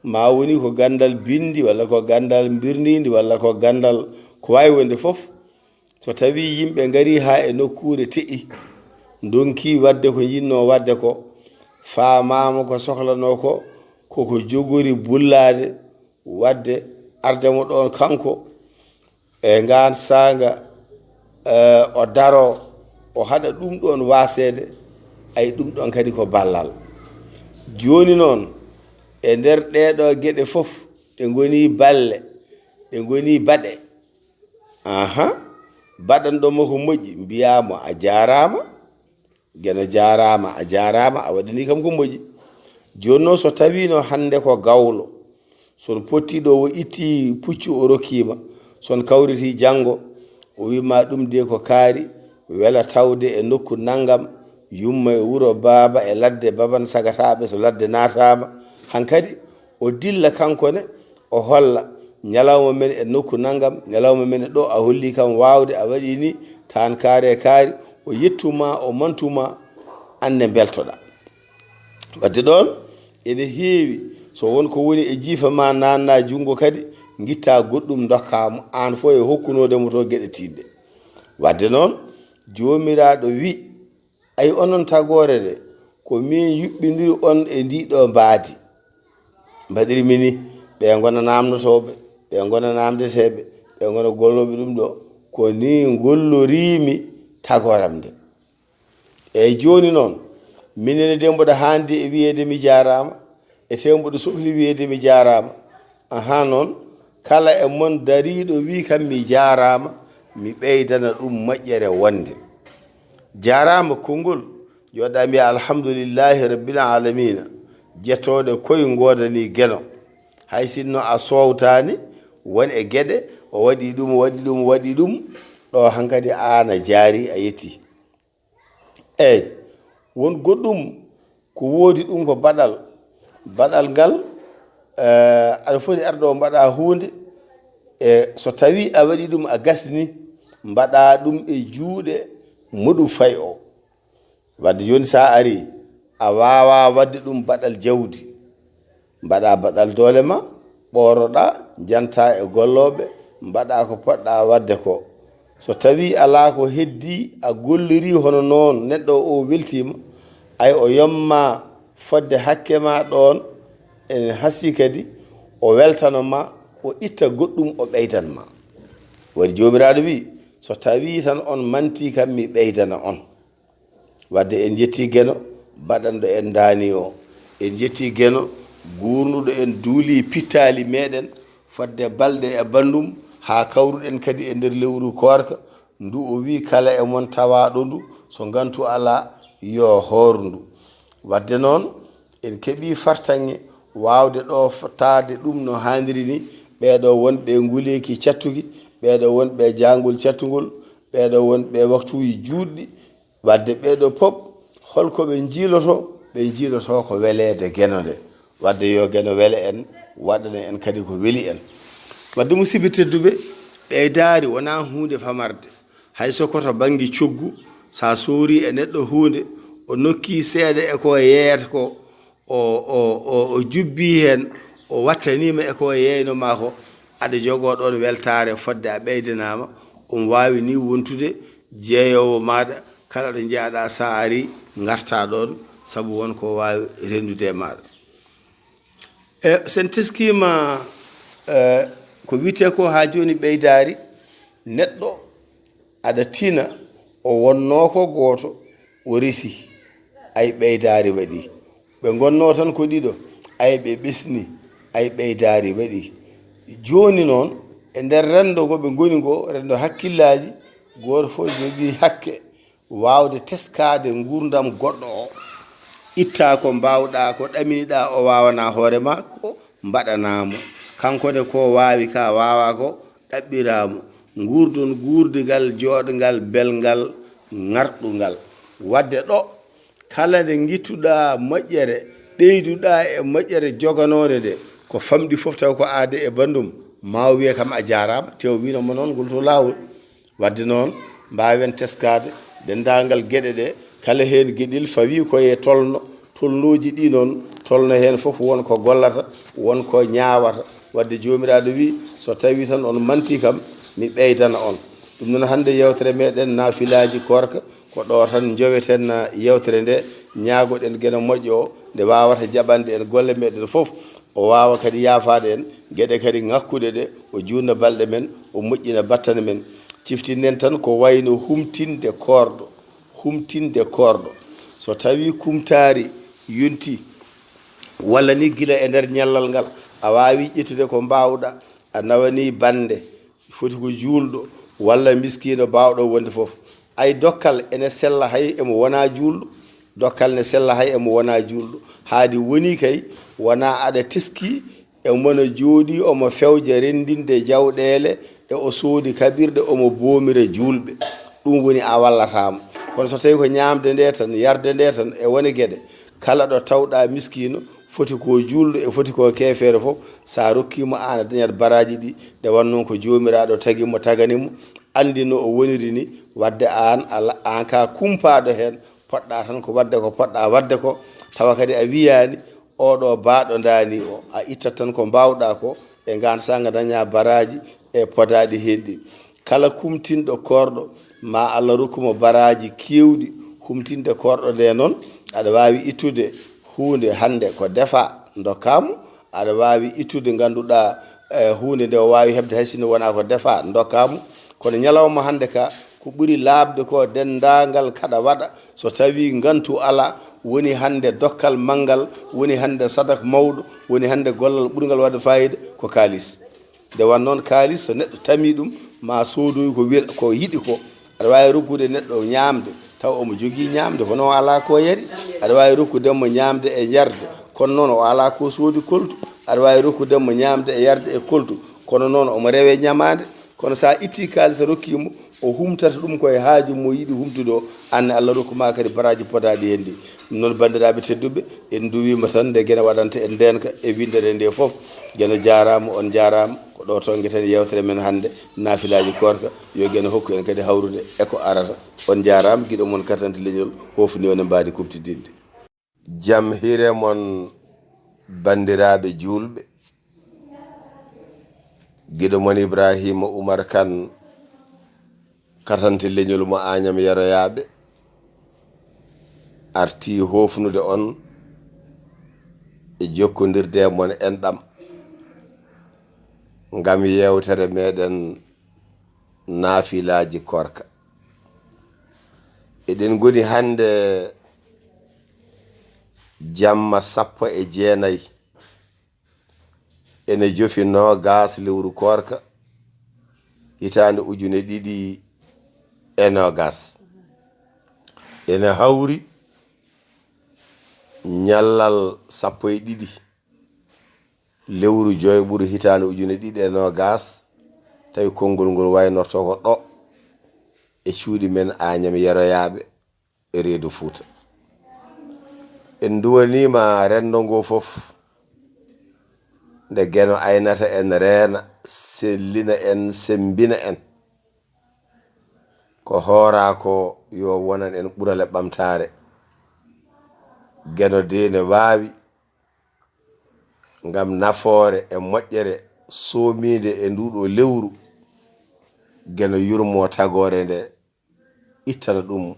ma woni ko ganndal binndi, walla ko ganndal mbirniindi, walla ko ganndal ko waawi wonde fof. So tawii yimɓe ngarii haa e nokkuure te'i, ndonkii waɗde ko njiɗnoo waɗde ko, faamaama ko soklanoo ko, ko ko jogori bullaade, waɗde arde mo ɗoon kanko, e ngaan saanga, eh, o daroo, o haɗa ɗum ɗoon waaseede, ay ɗum ɗoon kadi ko ballal. Jooni noon, e nder ɗeeɗoo geɗe fof, ɗe ngonii balle, ɗe ngonii baɗe. Aha, baɗanɗo mo ko moƴƴi, mbiyaa mo a jaaraama, Geno jaaraama, a jaaraama, a waɗanii kam ko moƴƴi. Jooni noon, so tawiino hannde ko gawlo, so on pottii ɗo, o ittii puccu o rokkiima, so on kawritii janngo, o wii ma ɗum de ko kaari, wela tawde e nokku nanngam, yumma e wuro baaba e ladde baban sagataaɓe so ladde naataama, hankadi o dilla kanko ne, o holla ñalawma men e nokku nanngam, ñalawma men e ɗo, a holli kam waawde, a waɗi ni, taan kaari e kaari, o yettu ma, o mantu ma, aan ne mbeltoɗaa. Waɗde ɗoon, ene heewi, so won ko woni e jiifa ma, naatna junngo kadi, ngitta goɗɗum ndokkaa mo, aan fof e hokkunoode mo to geɗe tiiɗɗe. Waɗde noon, Joomiraaɗo wi', ay onon tagoore nde, ko miin yuɓɓindiri on e ndii ɗoo mbaadi. Mbaɗirmi ni, ɓe ngona naamnotooɓe, ɓe ngona naamndeteeɓe, ɓe ngona gollooɓe ɗum ɗo. Ko ni ngolloriimi tagooram nde. Eey, jooni noon, minen de mboɗo haandi e wiyeede mi jaaraama, e tew mboɗo sokli wiyeede mi jaaraama. Ahaa noon, kala e mon dariiɗo wii kam mi jaaraama, mi ɓeydana ɗum moƴƴere wonde. Jaaraama konngol, jooɗa mbiya alhamdulillahi rabbil aalamiina, jettooɗe koy ngoodanii Geno. Hay sinno a soowtaani, won e geɗe, o waɗi ɗum, o waɗi ɗum, o waɗi ɗum, ɗo hankadi aan a jaari, a yetti. Eey, won goɗɗum ko woodi ɗum ko baɗal. Baɗal ngal, eh, aɗa foti arde o mbaɗa huunde, e so tawii a waɗi ɗum a gasni, mbaɗa ɗum e juuɗe mo ɗum fay o. Wadde jooni so a arii, a waawaa waɗde ɗum baɗal jawdi. Mbaɗa baɗal doole ma, ɓooroɗaa, njantaa e gollooɓe, mbaɗa ko poɗɗaa waɗde ko. So tawii alaa ko heddii a gollirii hono noon neɗɗo o weltiima, ay o yomma fodde hakke ma ɗoon, ene hasii kadi o weltano ma, o itta goɗɗum o ɓeydan ma. Waɗi Joomiraaɗo wii, so tawii tan on mantii kam mi ɓeydana on. Wadde en njettii Geno baɗanɗo en ndaani o. En njettii Geno guurnuɗo en duuli pittaali meɗen fodde balɗe e banndum haa kawruɗen kadi e nder lewru koorka ndu o wii kala e mon tawaaɗo ndu so ngantu alaa yo hoor ndu. Wadde noon en keɓii fartaŋŋe waawde ɗo f-, taade ɗum no haaniri ni, ɓeeɗo wonɓe nguleeki cattuki, ɓeeɗo wonɓe jaangol cattungol, ɓeeɗo wonɓe waktuuji juutɗi, Wadde ɓeeɗo pop, hol ko ɓe njiiloto? Ɓe njiiloto ko weleede Geno nde. Wadde yo Geno wele en, waɗana en kadi ko weli en. Wadde musidɓe tedduɓe, ɓeydaari wonaa huunde famarde. Hay so ko to bannge coggu, so a soorii e neɗɗo huunde, o nokkii seeɗa e ko yeeyata ko, o, o, o, o jubbii heen, o wattaniima e ko yeeyno maa ko, aɗa jogoo ɗoon weltaare fodde a ɓeydanaama, omo waawi nii wontude jeeyoowo maaɗa, kala ɗo njeyaaɗaa so a arii, ngartaa ɗoon, sabu won ko waawi renndude e maaɗa. E, so en teskiima, e, ko wiyetee ko haa jooni ɓeydaari, neɗɗo aɗa tina, o wonnoo ko gooto, o resi, ay ɓeydaari waɗi. Ɓe ngonnoo tan ko ɗiɗo, ay ɓe ɓesni, ay ɓeydaari waɗi. Jooni noon, e nder renndo ngo ɓe ngoni ngo, renndo hakkillaaji, gooto fof jogii hakke waawde teskaade nguurndam goɗɗo o. Ittaa ko mbaawɗaa, ko ɗaminiɗaa o waawanaa hoore maa ko, mbaɗanaa mo. Kanko ne ko waawi ka waawaa ko, ɗaɓɓiraa mo. Nguurdon guurdigal jooɗngal, belngal, ŋarɗungal. Wadde ɗo, kala nde ngittuɗaa moƴƴere, Ɓeyduɗaa e moƴƴere joganoore nde, ko famɗi fof taw ko aade e banndum, ma o wiye kam a jaaraama, te o wiino mo noon ngol to laawol. Wadde noon, mbaawen teskaade denndaangal geɗe ɗe, kala heen geɗel fawii ko e tolno, tolnooji ɗi noon, tolno heen fof won ko gollata, won ko ñaawata. Wadde Joomiraaɗo wii, so tawii tan on manti kam, mi ɓeydana on. Ɗum noon, hannde yeewtere meɗen naafilaaji koorka, ko ɗo tan njoweten yewtere nde, ñaagoɗen Geno moƴƴo o, nde waawata jaɓande en golle meɗen fof, o waawa kadi yaafaade en geɗe kadi ŋakkuɗe ɗe, o juutna balɗe men, o moƴƴina battane men. Ciftinnen tan ko wayno humtinde koorɗo, humtinde koorɗo. So tawii kumtaari yontii, walla ni gila e nder ñallal ngal, a waawi ƴettude ko mbaawɗa, a nawanii bannde, foti ko juulɗo walla miskiino baawɗo wonde fof. Ay dokkal ene sella hay emo wonaa juulɗo, dokkal ne sella hay emo wonaa juulɗo. Haadi woni kay, wonaa aɗa teskii e mona jooɗii omo fewja renndinde jawɗeele e o soodi kaɓirɗe omo boomira juulɓe. Ɗum woni a wallataa mo. Kono so tawii ko ñaamde nde tan, yarde nde tan e wone geɗe, kala ɗo tawɗaa miskiino, foti ko juulɗo e foti ko keefeero fof, so a rokkii mo aan a dañat baraaji ɗi, nde wonnoo ko Joomiraaɗo tagi mo, tagani mo, anndi no o woniri ni, wadde aan, ala, aan ka kumpaaɗo heen, poɗɗaa tan ko wadde ko poɗɗaa wadde ko, tawa kadi a wiyaani, oɗo baaɗo ndaani o, a ittat tan ko mbaawɗaa ko, e ngaan saanga dañaa baraaji e podaaɗi heen ɗi. Kala kumtinɗo koorɗo, ma Allah rokku mo baraaji keewɗi. Humtinde koorɗo nde noon, aɗa waawi ittude huunde hannde ko defa, ndokkaa mo. Aɗa waawi ittude, ngannduɗaa, eh, huunde nde o waawi heɓde hay sinno wonaa ko defa, ndokkaa mo. Kono ñalawma hannde ka, ko ɓuri laaɓde ko denndaangal kaɗa waɗa, so tawii ngantu alaa, woni hannde dokkal manngal, woni hannde sadak mawɗo, woni hannde gollal ɓurngal waɗde faayiida, ko kaalis. Nde won noon, kaalis, so neɗɗo tamii ɗum, ma soodoy ko wel-, ko yiɗi ko. Aɗa waawi rokkude neɗɗo ñaamde, taw omo jogii ñaamde, kono o alaa ko yari. Aɗa waawi rokkude mo ñaamde e yarde, kono noon o alaa ko soodi koltu. Aɗa waawi rokkude mo ñaamde e yarde e koltu, kono noon omo rewe ñamaande. Kono so a ittii kaalis a rokkii mo, o humtata ɗum ko e haaju mo yiɗi humtude o, aan ne Allah rokku ma kadi baraaji podaaɗi heen ɗi. Ɗum noon, banndiraaɓe tedduɓe, en nduwiima tan nde Geno waɗanta en ndeenka e winndere nde fof. Geno jaaraama, on njaaraama. Ko ɗo tongeten yewtere men hannde, naafilaaji koorka. Yo Geno hokku en kadi hawrude e ko arata. On njaaraama, giɗo mon Katante Leñol, hofni on e mbaadi kuɓtidinndi. Jam hire mon, banndiraaɓe juulɓe. Giɗo mon Ibraahiima Umar Kan, Katante Leñol mo Aañam Yaroyaaɓe, artii hofnude on e jokkondirde e mon enɗam ngam yewtere meɗen naafilaaji koorka. Eɗen ngoni hannde jamma sappo e jeenayi, ene jofi noogas lewru koorka, hitaande ujune ɗiɗi e noogas. Ene hawri ñallal sappo e ɗiɗi lewru joyɓuru hitaande ujune ɗiɗi e noogas, tawi konngol ngol waynorto ko ɗo e cuuɗi men Aañam Yaroyaaɓe e reedu Fuuta. En nduwaniima renndo ngo fof, nde Geno aynata en, reena, sellina en, semmbina en. Ko hooraa ko yo wonan en ɓural e ɓamtaare. Geno dee ne waawi ngam nafoore e moƴƴere soomiinde e nduuɗo lewru, Geno yurmoo tagoore nde, ittana ɗum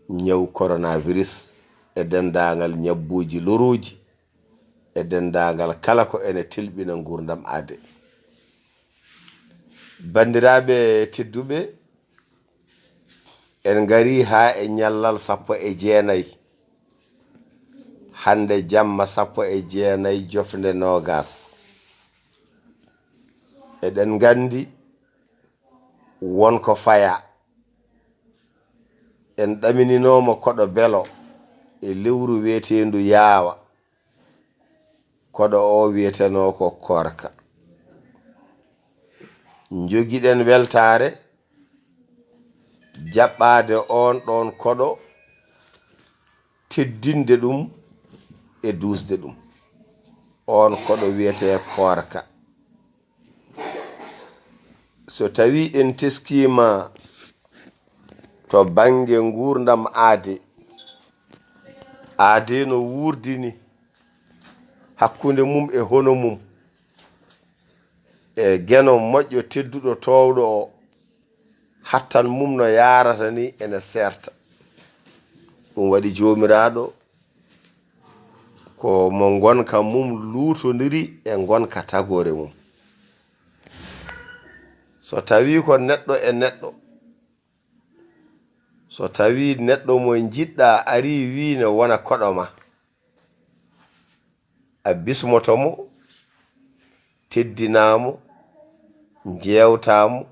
ñaw coronavirus e denndaangal ñabbuuji lorooji e denndaangal kala ko ene telɓina nguurndam aadee. Banndiraaɓe tedduɓe, en ngarii haa e ñallal sappo e jeenayi, hannde jamma sappo e jeenayi jofnde noogas. Eɗen nganndi won ko fayaa. En ɗamininooma koɗo belo e lewru wiyeteendu yaawa. Koɗo o wiyetenoo ko koorka. Njogiɗen weltaare jaɓɓaade oon ɗoon koɗo, teddinde ɗum, e duusde ɗum. Oon koɗo wiyetee koorka. So tawii en teskiima to bannge nguurndam aadee, aadee no wuurdini hakkunde mum e hono mum, e Geno moƴƴo tedduɗo toowɗo o, hattan mum no yaarata ni ene seerta. Ɗum waɗi Joomiraaɗo ko mo ngonka mum luutondiri e ngonka tagoore mum. So tawii ko neɗɗo e neɗɗo, so tawii neɗɗo mo njiɗɗaa arii wii ne wona koɗo ma, a bismoto mo, teddinaa mo, njeewtaa mo,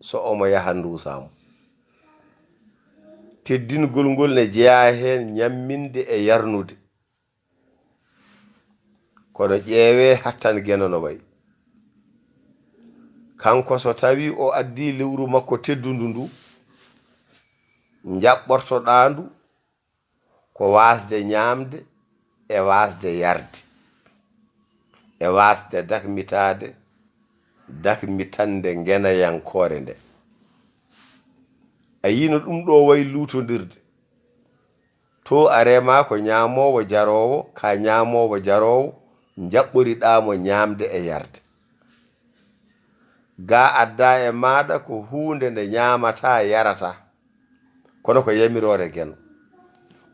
so omo yaha nduusaa mo. Teddingol ngol ne jeyaa heen ñamminde e yarnude. Kono ƴeewee hattan Geno no wayi. Kanko so tawii o addii lewru makko teddundu ndu, njaɓɓortoɗaa ndu ko waasde ñaamde e waasde yarde, e waasde dakmitaade, dakmitannde ngenayankoore nde. A yino ɗum ɗo wayi luutondirde. To a remaa ko ñaamoowo jaroowo, ka ñaamoowo jaroowo, njaɓɓoriɗaa mo ñaamde e yarde. Ga addaa e maaɗa ko huunde nde ñaamataa, yarataa, kono ko yamiroore Geno.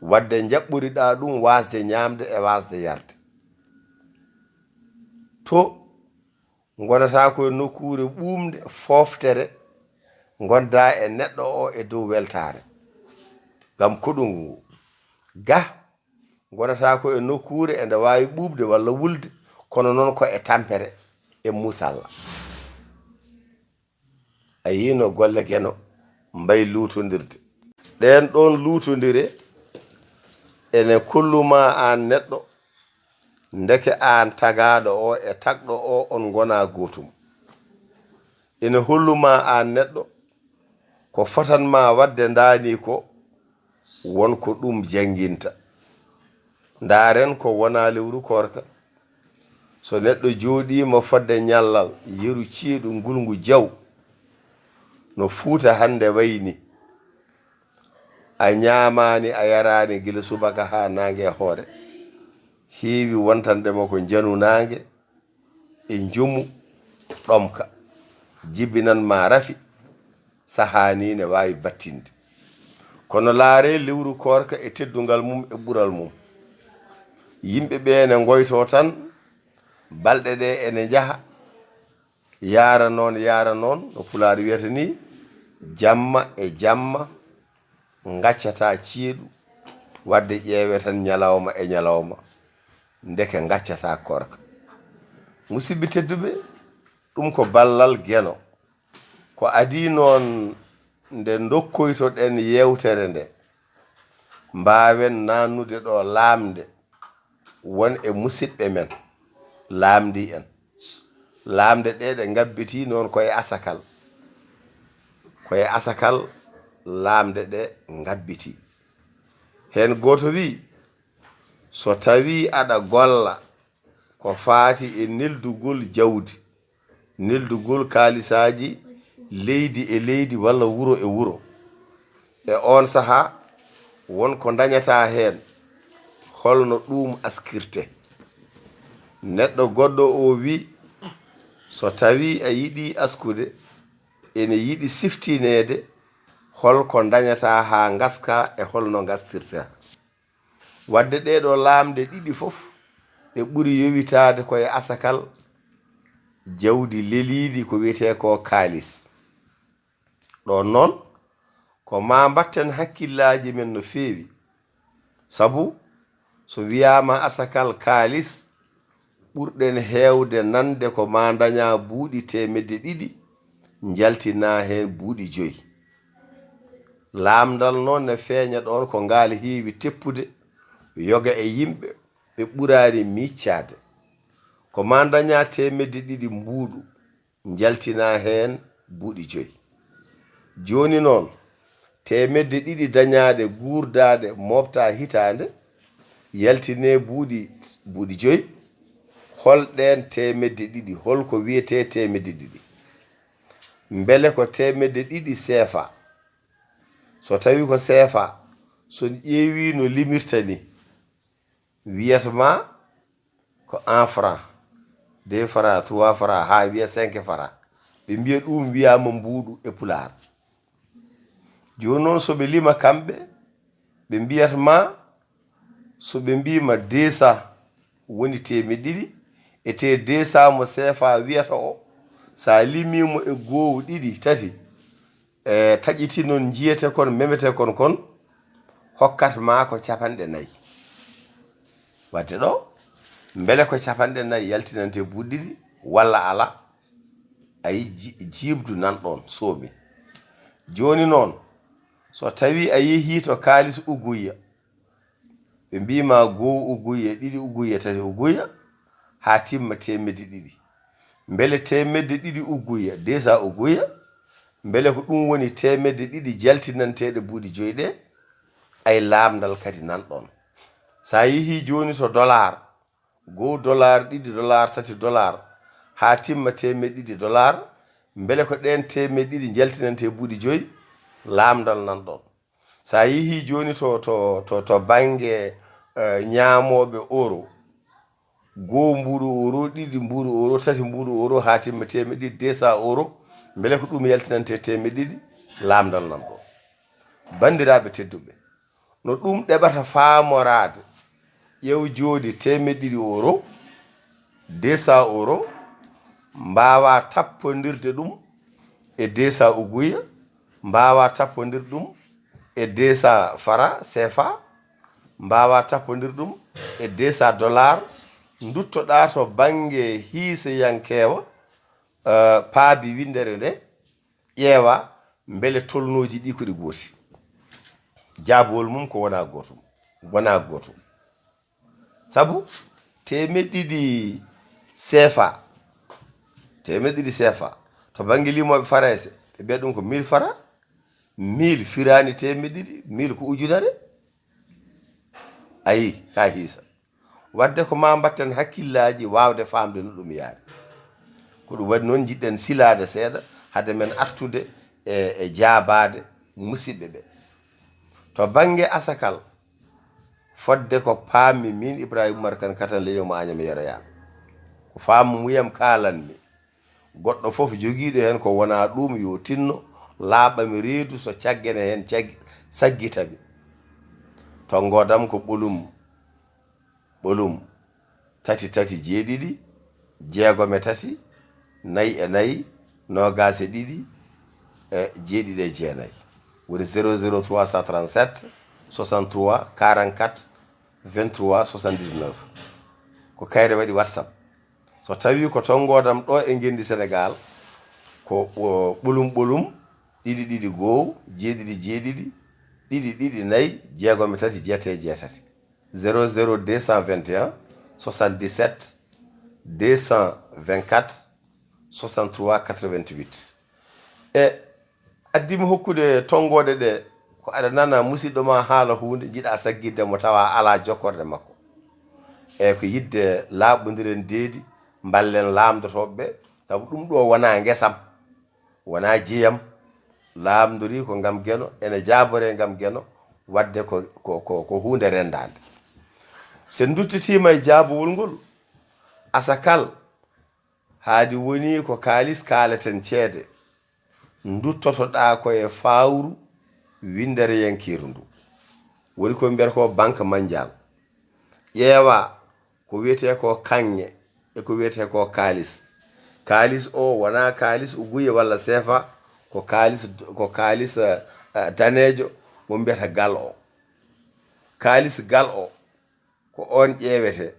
Wadde njaɓɓoriɗaa ɗum waasde ñaamde e waasde yarde. To ngonata ko e nokkuure ɓuuɓnde, fooftere, ngondaa e neɗɗo o e dow weltaare. Ngam koɗungu ngu. Ga ngonata ko e nokkuure e nde waawi ɓuuɓde walla wulde, kono noon ko e tampere, e muusalla. A yino golle Geno mbayi luutondirde. Ɗeen ɗoon luutondire ene kollumaa aan neɗɗo, ndeke aan tagaaɗo o e tagɗo o on ngonaa gootum. Ene hollumaa aan neɗɗo, ko fotanmaa waɗde ndaani ko, won ko ɗum jannginta. Ndaaren ko wonaa lewru koorka. So neɗɗo jooɗiima fodde ñallal, yeru ceeɗu ngulngu jaw, no Fuuta hannde wayi ni. A ñaamaani, a yaraani gila subaka haa naange e hoore. Heewi wontande mo ko njanu naange e njomu ɗomka. Jibinan ma rafi, sahaa ni ne waawi battinde. Kono laaree lewru koorka e teddungal mum e ɓural mum. Yimɓe ɓe ne ngoytoo tan, balɗe ɗe ene njaha, yaara noon, yaara noon, no Pulaar wiyata ni, jamma e jamma, ngaccataa ceeɗu, wadde ƴeewee tan ñalawma e ñalawma, ndeke ngaccataa koorka. Musidɓe tedduɓe, ɗum ko ballal Geno. Ko adii noon nde ndokkoytoɗen yeewtere nde, mbaawen naannude ɗo laamnde won e musidɓe men, laamndii en. Laamnde ɗe ɗe ngabbitii noon ko e asakal. Ko e asakal laamnde ɗe ngabbitii. Heen gooto wii, so tawii aɗa golla ko faati e neldugol jawdi, neldugol kaalisaaji leydi e leydi walla wuro e wuro. E oon sahaa, won ko ndañataa heen, holno ɗuum askirte? Neɗɗo goɗɗo o wi, so tawii a yiɗi askude, ene yiɗi siftineede hol ko ndañataa haa ngaska e holno ngastirta. Wadde ɗee ɗoo laamɗe ɗiɗi fof, ɗe ɓuri yowitaade ko e asakal jawdi leliidi ko wiyetee ko kaalis. Ɗoon noon, ko maa mbaɗten hakkillaaji men no feewi. Sabu, so wiyaama asakal kaalis, ɓurɗen heewde nande ko maa ndañaa buuɗi teemedde ɗiɗi, njaltinaa heen buuɗi joyi. Laamndal noon ne feeña ɗoon ko ngaal heewi teppude, yoga e yimɓe ɓe ɓuraani miiccaade. Ko maa ndañaa teemedde ɗiɗi mbuuɗu, njaltinaa heen buuɗi joyi. Jooni noon, teemedde ɗiɗi dañaaɗe guurdaaɗe mooɓtaa hitaande, Yaltine buuɗi buuɗi joy. Hol ɗeen teemedde ɗiɗi? Hol ko wiyetee teemedde ɗiɗi? Mbele ko teemedde ɗiɗi seefa? So tawi ko seefa, so on ƴeewi no limirta ni, wiyat ma ko un franc, deux francs, trois francs, haa wiya cinq francs. Ɓe mbiya ɗum wiyama mbuuɗu e pulaar. Jooni noon, so ɓe lima kamɓe, ɓe mbiyat ma, so ɓe mbima deux cents woni teemedde ɗiɗi, e te deux cents mo seefa wiyata o, sa limimo e goow, ɗiɗi, tati, e taƴiti noon, jiyete kon, memete kon kon, hokkat ma ko capanɗe nayi. Wadde ɗo, mbele ko capanɗe nayi yaltinante buuɗi ɗiɗi walla ala? Ayi, ji-, jiibdu nan ɗon, soomi. Jooni noon, so tawi a yehi to kaalis uguyya, ɓe mbima goow uguyya, ɗiɗi uguyya, tati uguyya, haa timma teemedde ɗiɗi. Mbele teemedde ɗiɗi uguyya, deux cents uguyya, mbele ko ɗum woni teemedde ɗiɗi jaltinanteeɗe buuɗi joy ɗe? Ay, laamndal kadi nan ɗon. Sa yehi jooni to dollar, goow dollar, ɗiɗi dollar, tati dollar, haa timma teemedde ɗiɗi dollar, mbele ko ɗeen teemedde ɗiɗi njaltinante buuɗi joy? Laamndal nan ɗon. Sa yehi jooni to, to, to, to bannge, eh, ñaamooɓe euro, goow mbuuɗu euro, ɗiɗi mbuuɗu euro, tati mbuuɗu euro, haa timma teemedde ɗiɗi, deux cents euro, mbele ko ɗum yaltinante teemedde ɗiɗi? Laamndal nan ɗon. Banndiraaɓe tedduɓe, no ɗum ɗeɓata faamoraade, ƴeew jooni teemedde ɗiɗi euro, deux cents euro, mbaawa tappondirde ɗum e deux cents uguyya, mbaawa tappondir ɗum e deux cents fara C F A, mbaawa tappondir ɗum e deux cents dollar, nduttoɗaa to bannge hiiseyankeewa, eh, paabi winndere nde, ƴeewa mbele tolnooji ɗi ko ɗi gooti. Jaabowol mum ko wona gootum, wona gootum. Sabu teemedde ɗiɗi C F A, teemedde ɗiɗi C F A, to bannge limooɓe Farayse, ɓe mbiya ɗum ko mille fara, mille firaani teemedde ɗiɗi, mille ko ujunere. Ayi, ka hiisa. Wadde ko ma mbatten hakkillaaji waawde faamde no ɗum yaari. Ko ɗum waɗi noon njiɗɗen silaade seeɗa hade men artude e, e jaabaade musiɓɓe ɓe. To bannge asakal, fodde ko paammi min Ibrahima Umar Kan Katan Leñol mo Añam Yero Yaan. Ko faamu muyam kaalanmi. Goɗɗo fof jogiiɗo heen ko wonaa ɗuum yo tinno, laaɓa mi reedu so caggene heen caggi-, saggita mi. Tonngoodam ko ɓolum, ɓolum, tati tati jeeɗiɗi, jeegom e tati, nayi e nayi, noogaas e ɗiɗi, e jeeɗiɗi e jeenayi. Woni zéro zéro trois cent trente-sept, soixante-trois, quarante-quatre, vingt-trois, soixante-dix-neuf. Ko kayre waɗi WhatsApp. So tawi ko tonngoodam ɗo e ngenndi Senegaal, ko, o, ɓolum ɓolum, ɗiɗi ɗiɗi goow, jeeɗiɗi jeeɗiɗi, ɗiɗi ɗiɗi nayi, jeegom e tati, jeetati jeetati. Zéro zéro deux cent vingt et un, soixante-dix-sept, deux cent vingt-quatre, soixante-trois, quatre-vingt-huit. E addi mi hokkude tonngooɗe ɗe, ko aɗa nana musiɗɗo ma haala huunde, njiɗa saggitde mo, tawa alaa jokkorɗe makko. E ko yiɗde laaɓondiren deedi, mballen laamndotooɓe ɓe, sabu ɗum ɗo wonaa ngesam, wonaa jeyam, laamndori ko ngam Geno, ene jaaboree ngam Geno, waɗde ko, ko, ko, ko huunde renndaande. So en nduttitiima e jaabowol ngol, asakal, haadi woni ko kaalis kaaleten ceede, nduttotoɗaa ko e faawru winndereyankeeru ndu. Woni ko mbiyata ko Banque Mondiale. Ƴeewa ko wiyetee ko kaŋŋe e ko wiyetee ko kaalis. Kaalis o wonaa kaalis uguye walla seefa, ko kaalis, ko kaalis, eh, eh, daneejo mo mbiyata gal o. Kaalis gal o, ko oon ƴeewetee.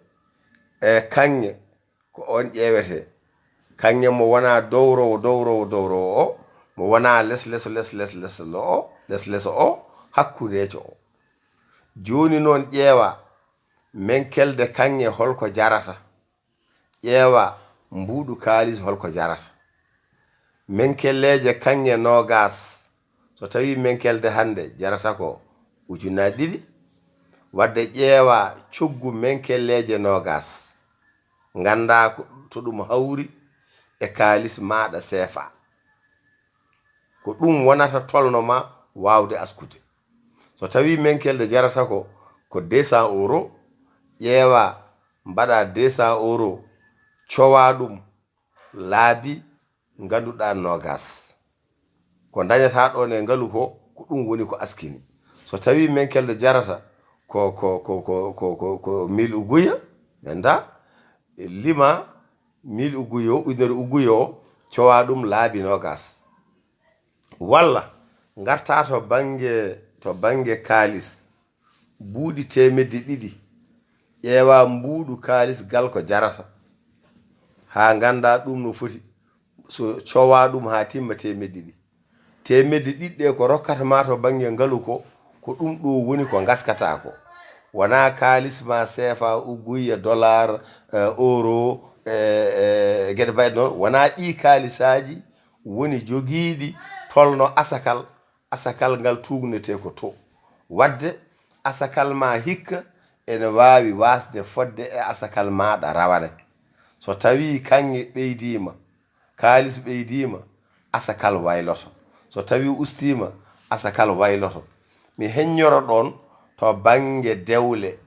E kaŋŋe, ko oon ƴeewetee. Kaŋŋe mo wonaa dowrowo, dowrowo, dowrowo o, mo wonaa les, leso, les, les, les lo o, les, leso o, hakkundeejo o. Jooni noon ƴeewa, menkelde kaŋŋe holko jarata? Ƴeewa, mbuuɗu kaalis holko jarata? Menkelleeje kaŋŋe noogaas, so tawii menkelde hannde jarata ko ujunnaaji ɗiɗi, Wadde ƴeewa coggu menkelleeje noogas, nganndaa ko to ɗum hawri e kaalis maaɗa seefa. Ko ɗum wonata tolno ma waawde askude. So tawii menkelde jarata ko, ko deux cents euro, ƴeewa mbaɗa deux cents euro, cowa ɗum laabi ngannduɗaa noogas. Ko dañata ɗon e ngalu ko, ko ɗum woni ko askini. So tawii menkelde jarata ko, ko, ko, ko, ko, ko, ko mille uguya, ɓe nda, lima mille uguya o, ujunere uguya o, cowa ɗum laabi noogas. Walla ngarta to bannge, to bannge kaalis, buuɗi teemedde ɗiɗi, ƴeewa mbuuɗu kaalis gal ko jarata, haa ngannda ɗum no foti, so cowa ɗum haa timma teemedde ɗiɗi. Teemedde ɗiɗi ɗe ko rokkata ma to bannge ngalu ko, ko ɗum ɗo woni ko ngaskata ko. Wonaa kaalis ma seefa, uguya, dollar, eh, euro, eh, eh, geɗe mbayɗe noon. Wonaa ɗi kaalisaaji woni jogiiɗi tolno asakal, asakal ngal tuugnetee ko to. Wadde asakal ma hikka ene waawi waasde fodde e asakal maaɗa rawane. So tawii kaŋŋe ɓeydiima, kaalis ɓeydiima, asakal wayloto. So tawii ustiima, asakal wayloto. Mi heññoro ɗoon to bannge dewle,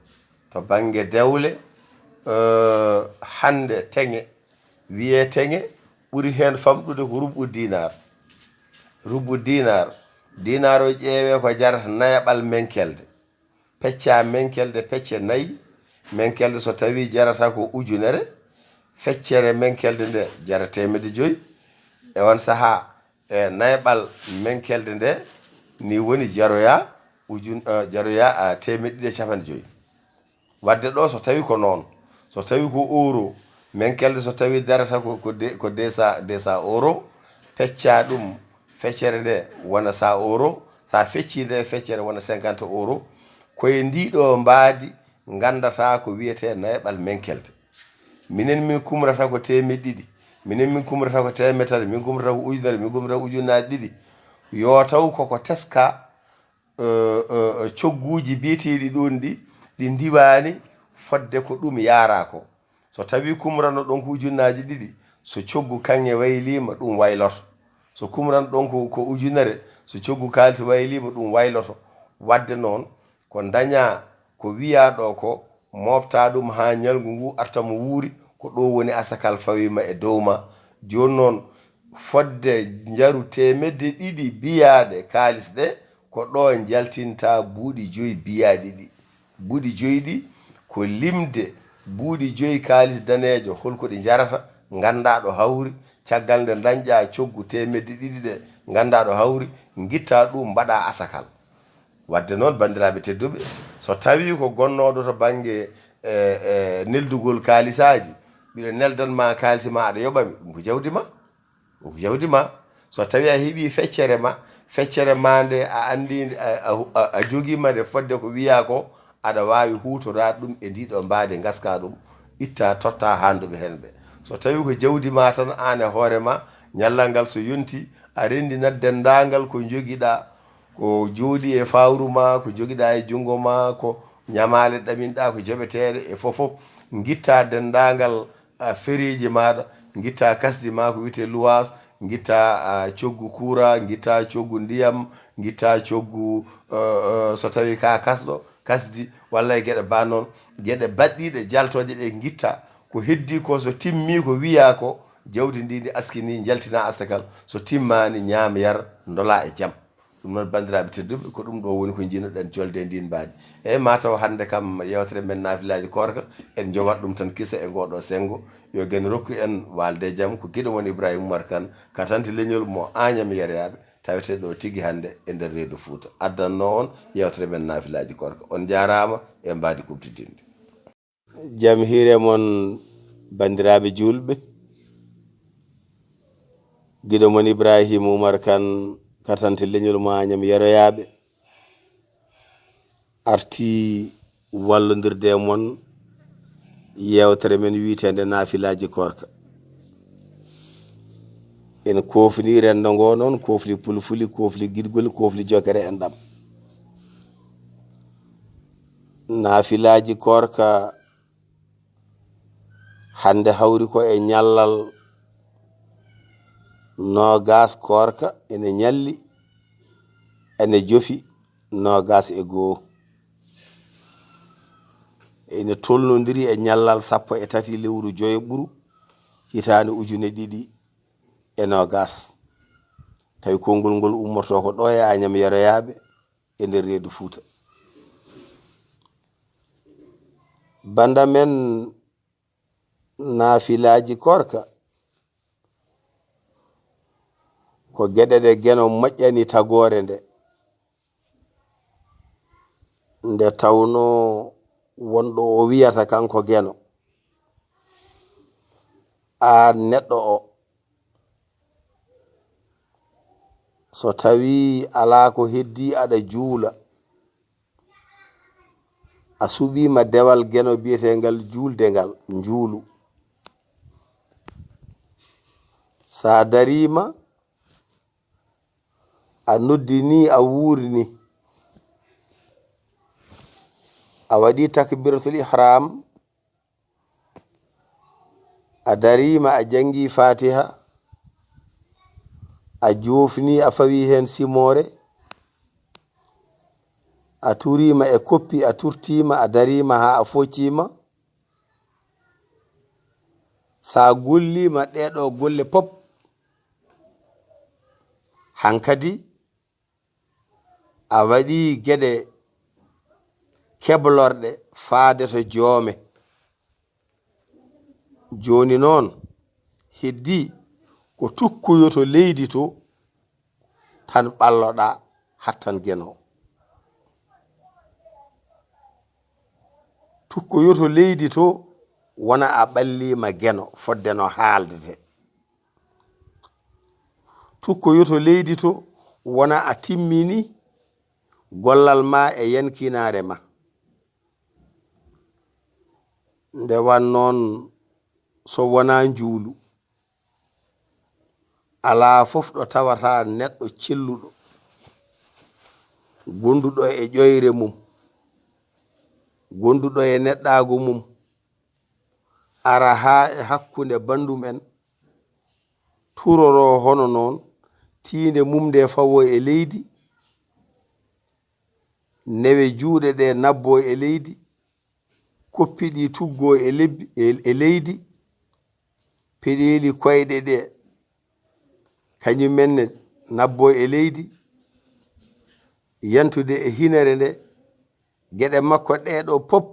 to bannge dewle, eh, hannde teŋe, wiyee teŋe, ɓuri heen famɗude ko rubu dinaar. Rubu dinaar, dinaar o ƴeewee ko jarata nayaɓal menkelde. Pecca menkelde pecce nayi, menkelde so tawii jarata ko ujunere, feccere menkelde nde jara teemedde joyi. E on sahaa, e nayaɓal menkelde nde ni woni jaroya ujun-, eh, jaroya, ah, teemedde ɗiɗi e capanɗe joyi. Wadde ɗo so tawi ko noon, so tawi ko euro, menkelde so tawi darata ko, ko de-, ko deux cents, deux cents euro, pecca ɗum feccere nde wona cent euro, sa fecci nde feccere wona cinquante euro, koye ndi ɗo mbaadi nganndata ko wiyetee nayaɓal menkelde. Minen min kumrata ko teemedde ɗiɗi, minen min kumrata ko teemedde tati, min kumrata ko ujunere, min kumrata ko ujunnaaje ɗiɗi. Yo taw koko teska, eh, eh, cogguuji biyeteeɗi ɗoon ɗi, ɗi ndiwaani fodde ko ɗum yaara ko. So tawii kumrano ɗon ko ujunnaaji ɗiɗi, so coggu kaŋŋe wayliima, ɗum wayloto. So kumrano ɗon ko, ko ujunere, so coggu kaalis wayliima, ɗum wayloto. Wadde noon, ko dañaa ko wiyaa ɗo ko, mooɓta ɗum haa ñalngu ngu arta mo wuuri, ko ɗo woni asakal fawiima e dow ma. Jooni noon, fodde njaru teemedde ɗiɗi biyaaɗe kaalis ɗe, ko ɗo njaltinta buuɗi joyi biyaaɗi ɗi. Buuɗi joyi ɗi ko limde buuɗi joyi kaalis daneejo, hol ko ɗi njarata, ngannda ɗo hawri, caggal nde dañƴa coggu teemedde ɗiɗi ɗe, ngannda ɗo hawri, ngitta ɗum, mbaɗa asakal. Wadde noon, banndiraaɓe tedduɓe, so tawii ko gonnooɗo to bannge, e, e, neldugol kaalisaaji, mbiɗo neldan ma kaalisi ma, aɗa yoɓa mi, ɗum ko jawdi ma, ɗum ko jawdi ma. So tawii a heɓii feccere ma, feccere ma nde a anndi, a, a, a, a jogiima nde fodde ko wiyaa ko, aɗa waawi huutoraade ɗum e ndii ɗoo mbaadi, ngaska ɗum, itta, totta haanduɓe heen ɓe. So tawii ko jawdi ma tan, aan e hoore ma, ñallal ngal so yontii, a renndinat denndaangal ko njogiɗaa, ko jooɗii e fawru ma, ko njogiɗaa e junngo ma, ko ñamaale ɗaminɗaa, ko joɓeteeɗe e fof fof. Ngitta denndaangal, a, fereeji maaɗa, ngitta kasdi ma ko wiyetee luwaas, ngitta, a, coggu kuura, ngitta coggu ndiyam, ngitta coggu, a, a, so tawii ka kasɗo, kasdi, walla e geɗe ba noon, geɗe baɗɗiiɗe jaltooje ɗe ngitta. Ko heddii ko so timmii ko wiyaa ko, jawdi ndi ndi askini, njaltina asakal, so timmaani ñaam yar, ndola e jam. Ɗum noon, banndiraaɓe tedduɓe, ko ɗum ɗo woni ko njiinoɗen jolde e ndin mbaadi. Eeyi, mataw hannde kam yewtere men naafilaaji koorka, en njowat ɗum tan kisa e ngoo ɗoo senngo. Yo gen rokku en waalde e jam, ko giɗo mon Ibrahima Oumar Kane, katante leñol mo Añam Yereyaaɓe, tawetee ɗo tigi hannde e nder reedu Fuuta. Addannoo on yewtere men naafilaaji koorka. On njaaraama e mbaadi kuɓtidinndi. Jam hiire mon, banndiraaɓe juulɓe. Giɗo mon Ibrahima Oumar Kane, katante leñol mo Añam Yeroyaaɓe, artii wallondirde e mon yewtere men wiyeteende naafilaaji koorka. En koofni renndo ngo noon, koofli pulfuli, koofli giɗgoli, koofli jokere enɗam. Naafilaaji koorka hannde hawri ko e ñallal noogaas koorka, ene ñalli, ene jofi noogaas e goo. Ene tolnondiri e ñallal sappo e tati lewru joyo ɓuru hitaande ujune ɗiɗi e noogaas. Tawi konngol ngol ummorto ko ɗo e Añam Yaroyaaɓe e nder reedu Fuuta. Bannda men, naafilaaji koorka ko geɗe ɗe Geno moƴƴani tagoore nde. Nde tawnoo wonɗo o wiyata kanko Geno, aan neɗɗo o, so tawii alaa ko heddii aɗa juula, a suɓiima dewal Geno biyeteengal juulde ngal, njuulu. So a dariima, a noddinii, a wuurnii, a waɗii takbiratul ihram, a dariima, a janngii Faatiha, a joofnii, a fawii heen simoore, a turiima e koppi, a turtiima, a dariima haa a focciima. So a golliima ɗee ɗoo golle pop, hankadi a waɗii geɗe keblorɗe faade to joome. Jooni noon, heddii ko tukkoyoto leydi to, tan ɓalloɗaa hattan Geno. Tukkoyoto leydi to, wona a ɓalliima Geno fodde no haaldete. Tukkoyoto leydi to, wona a timmini gollal ma e yankinaare ma. Nde wan noon, so wonaa njuulu, alaa fof ɗo tawata neɗɗo celluɗo, gonduɗo e ƴoyre mum, gonduɗo e neɗɗaagu mum, ara haa e hakkunde banndum en, turoroo hono noon, tiinde mum nde fawoo e leydi, newe juuɗe ɗe nabboo e leydi, koppi ɗi tuggoo e lebbi, e, e leydi, peɗeeli koyɗe ɗe kañum en ne nabboo e leydi, yantude e hinere nde, geɗe makko ɗee ɗoo pop,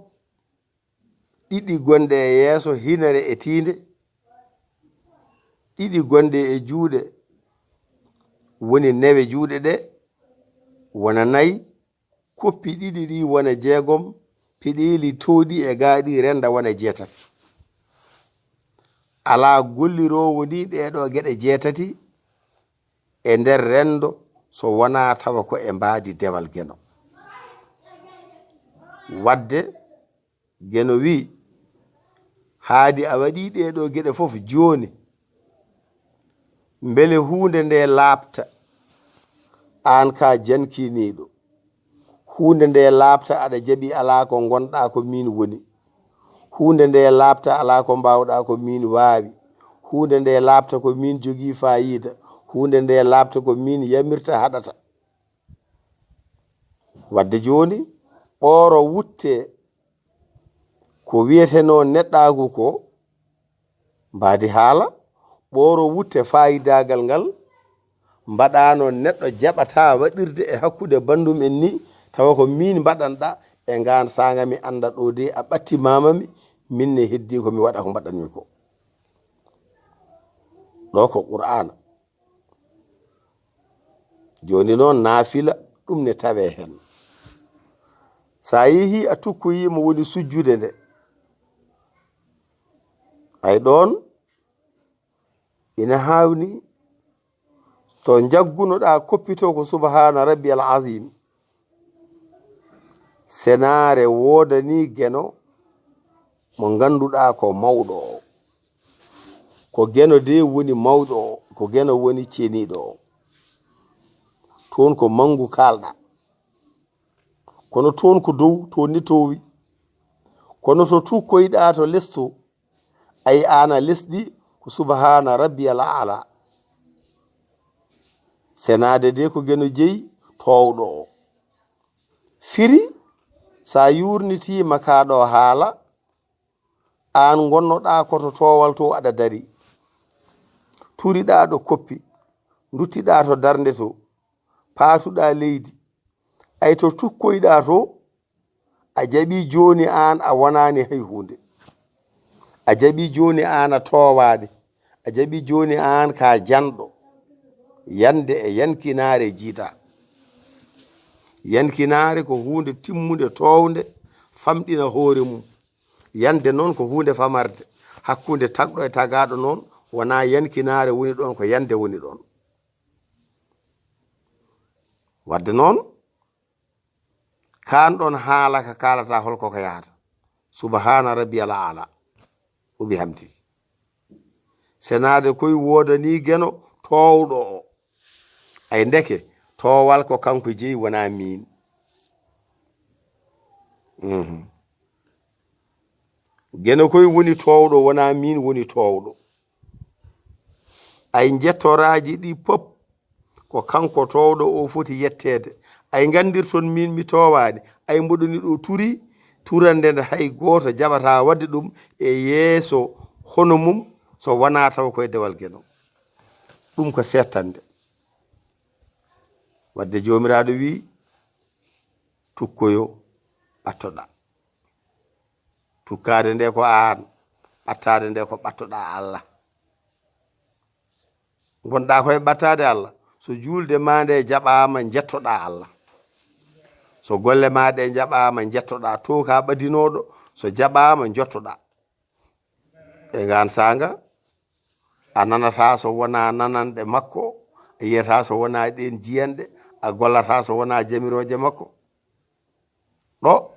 ɗiɗi gonɗe e yeeso hinere e tiinde, ɗiɗi gonɗe e juuɗe woni newe juuɗe ɗe, wona nayi, koppi ɗiɗi ɗi wona jeegom, peɗeeli tooɗi e gaaɗi renda wona jeetati. Alaa golliroowo ni ɗee ɗoo geɗe jeetati e nder renndo so wonaa tawa ko e mbaadi dewal Geno. Waɗde Geno wiyi, haadi a waɗii ɗee ɗoo geɗe fof jooni, mbele huunde nde laaɓta, aan ka jankiniiɗo, huunde nde laaɓta aɗa jaɓi alaa ko ngonɗaa ko miin woni, huunde nde laaɓta alaa ko mbaawɗaa ko miin waawi, huunde nde laaɓta ko miin jogii faayiida, huunde nde laaɓta ko miin yamirta haɗata. Waɗde jooni, ɓooro wutte ko wiyetenoo neɗɗaagu ko, mbaadi haala, ɓooro wutte faayidaagal ngal, mbaɗaano neɗɗo jaɓataa waɗirde e hakkunde banndum en ni, tawa ko miin mbaɗanɗa e ngaan saanga mi annda ɗo de a ɓattimaama mi, min ne heddii ko mi waɗa ko mbaɗanmi ko. Ɗo ko Qur'aana. Jooni noon, naafila, ɗum ne tawee heen. So a yehii, a tukkoyii mo woni sujjude nde, ay ɗoon ina haawni to njaggunoɗaa koppitoo ko Subhaana Rabbiyal Aziim. Senaare woodanii Geno mo ngannduɗaa ko mawɗo o. Ko Geno de woni mawɗo o, ko Geno woni ceniiɗo o. Toon ko manngu kaalɗaa. Kono toon ko dow, toon ni toowi. Kono to tukkoyɗaa to les to, ay aan a lesɗi ko subhaana rabbiyal aala. Senaade de ko Geno jeyi toowɗo o. Firi, so a yuurnitiima kaa ɗoo haala, aan ngonnoɗaa ko to toowal to aɗa dari. Turiɗaa ɗo koppi, nduttiɗaa to darnde to, paatuɗaa leydi. Ay to tukkoyɗaa to, a jaɓii jooni aan a wonaani hay huunde. A jaɓii jooni aan a toowaani. A jaɓii jooni aan ka janɗo. Yande e yankinaare jiitaa. Yankinaare ko huunde timmunde, toownde, famɗina hoore mum. Yande noon ko huunde famarde. Hakkunde tagɗo e tagaaɗo noon, wonaa yankinaare woni ɗoon, ko yande woni ɗoon. Wadde noon, kaan ɗoon haala ka kaalata, hol ko ka yahata? Subhaana rabbiyal aala. O bihamdi. Senaade koy woodanii Geno toowɗo o. Ay ndeke, toowal ko kanko jeyi, wonaa miin. Mhm. Geno koy woni toowɗo, wonaa miin woni toowɗo. Ay njettoraaji ɗi pop ko kanko toowɗo o foti yetteede. Ay nganndirton miin mi toowaani. Ay mboɗo ni ɗo turi, turande nde hay gooto jaɓataa waɗde ɗum e yeeso hono mum, so wonaa taw koye dewal Geno. Ɗum ko seettande. Wadde Joomiraaɗo wi, tukkoyo ɓattoɗaa. Tukkaade nde ko aan, ɓattaade nde ko ɓattoɗaa Allah. Ngonɗaa koye ɓattaade Allah. So juulde maa nde jaɓaama, njettoɗaa Allah. So golle maa ɗe jaɓaama, njettoɗaa. To ka ɓadinooɗo, so jaɓaama, njottoɗaa. E ngaan saanga, a nanataa so wonaa nananɗe makko, a yiyataa so wonaa ɗeen jiyanɗe, a gollataa so wonaa jamirooje makko. Ɗo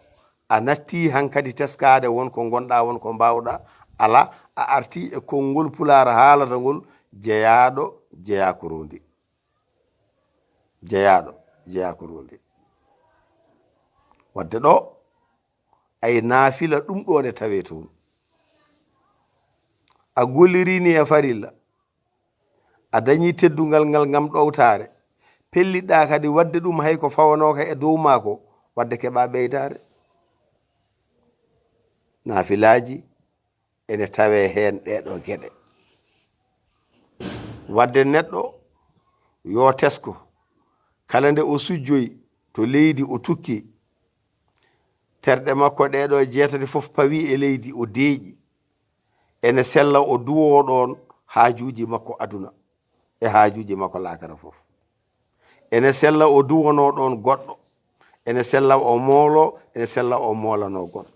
a natti hankadi teskaade won ko ngonɗaa, won ko mbaawɗaa, alaa, a arti e konngol Pulaar haalata ngol, jeyaaɗo jeyaa ko rondi. Jeyaaɗo jeyaa ko rondi. Wadde ɗo, ay naafila ɗum ɗo ne tawee toon. A gollirii ni e farilla. A dañii teddungal ngal ngam ɗowtaare. Pelliɗaa kadi waɗde ɗum hay ko fawanooka e dow maa ko, wadde keɓaa ɓeydaare. Naafilaaji ene tawee heen ɗee ɗoo geɗe. Wadde neɗɗo yo tesko, kala nde o sujjoyi to leydi o tukki, terɗe makko ɗee ɗoo jeetati fof pawi e leydi, o deeƴi. Ene sella o duwoo ɗoon haajuuji makko aduna e haajuuji makko laakara fof. Ene sella o duwanoo ɗoon goɗɗo. Ene sella o mooloo, ene sella o moolanoo goɗɗo.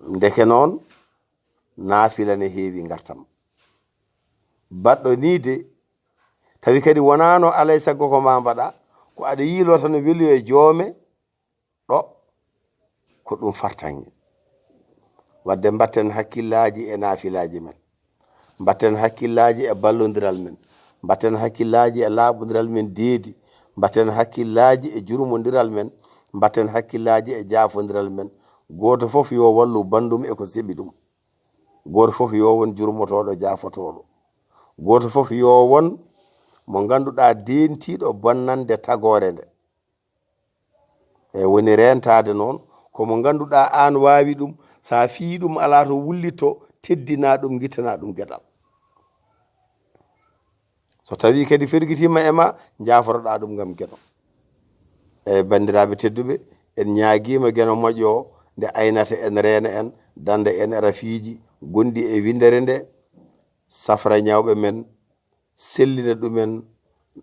Ndeke noon, naafila ne heewi ngartam. Baɗɗo nii de, tawi kadi wonaano alay sago ko maa mbaɗa, ko aɗa yiiloo tan weluyo e joome, ɗo ko ɗum fartaŋŋe. Wadde mbatten hakkillaaji e naafilaaji men. Mbatten hakkillaaji e ballondiral men. Mbatten hakkillaaji e laaɓondiral men deedi. Mbatten hakkillaaji e jurmondiral men. Mbatten hakkillaaji e jaafondiral men. Gooto fof yo wallu banndum e ko seɓi ɗum. Gooto fof yo won jurmotooɗo, jaafotooɗo. Gooto fof yo won mo ngannduɗaa deentiiɗo bonnande tagoore nde. E woni reentaade noon, ko mo ngannduɗaa aan waawi ɗum, so a fiyii ɗum alaa to wullitto, teddinaa ɗum, ngittanaa ɗum geɗal. So tawii kadi fergitiima e ma, njaaforoɗaa ɗum ngam Geno. Eey, banndiraaɓe tedduɓe, en ñaagiima Geno moƴƴo o, nde aynata en, reena en, dannda en e rafiiji gonɗi e winndere nde, safra ñawɓe men, sellina ɗumen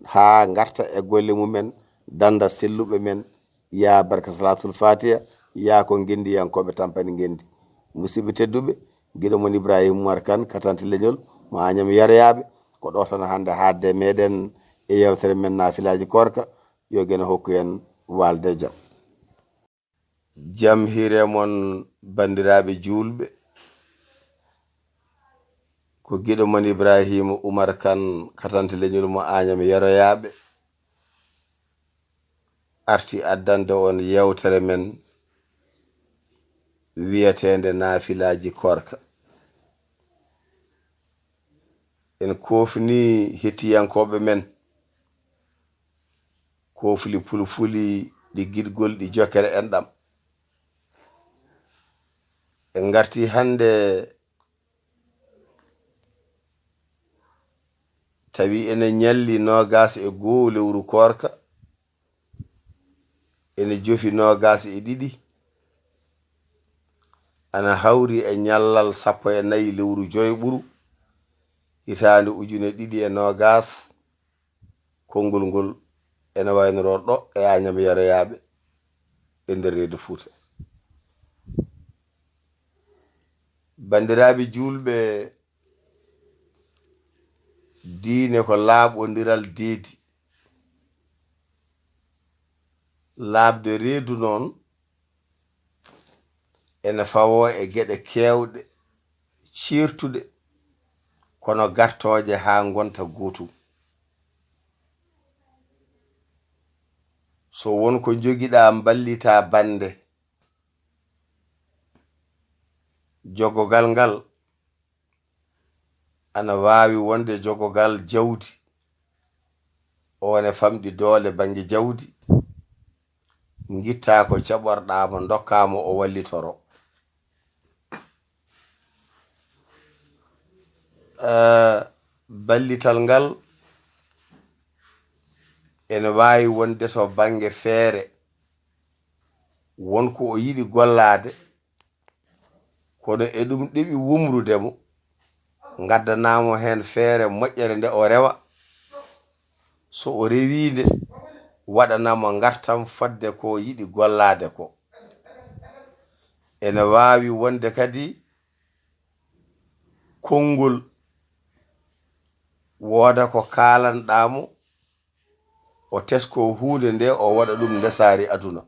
haa ngarta e golle mumen, dannda selluɓe men. Yaa barka Salaatul Faatiha, yaa ko ngenndiyankooɓe tampani ngenndi. Musidɓe tedduɓe, giɗo mon Ibrahima Umar Kan, Katante Leñol, mo Añam Yaroyaaɓe, ko ɗo tan hannde haaɗde meɗen e yeewtere men naafilaaji koorka. Yo Geno hokku en waalde jam. Jam hiire mon, banndiraaɓe juulɓe. Ko giɗo mon Ibrahima Umar Kan, Katante Leñol, mo Añam Yaroyaaɓe. arti addande on yewtere men wiyeteende naafilaaji koorka. En koofni hettiyankooɓe men, koofli pulfuli ɗi giɗgol ɗi jokkere enɗam. En ngarti hannde tawi ene ñalli noogas e goo lewru koorka, ene jofi noogas e ɗiɗi, ana hawri e ñallal sappo e nayi lewru joyɓuru, hitaande ujune ɗiɗi e noogas. Konngol ngol ene waynoro ɗo e Añam Yaroyaaɓe e nder reedu Fuuta. Banndiraaɓe juulɓe, diine ko laaɓondiral deedi. Laaɓde reedu noon ene fawoo e geɗe keewɗe, ceertuɗe, kono gartooje haa ngonta gootum. So won ko njogiɗaa, mballitaa bannde. Jogogal ngal ana waawi wonde jogogal jawdi, o ene famɗi doole bannge jawdi, ngittaa ko caɓorɗaa mo, ndokkaa mo o wallitoro. Eh, ballital ngal ene waawi wonde to bannge feere, won ko o yiɗi gollaade, kono eɗum ɗeɓi wumrude mo, ngaddanaa mo heen feere moƴƴere nde o rewa. So o rewii nde, waɗana mo ngartam fodde ko yiɗi gollaade ko. Ene waawi wonde kadi konngol wooda ko kaalanɗaa mo, o tesko huunde nde, o waɗa ɗum ndesaari aduna.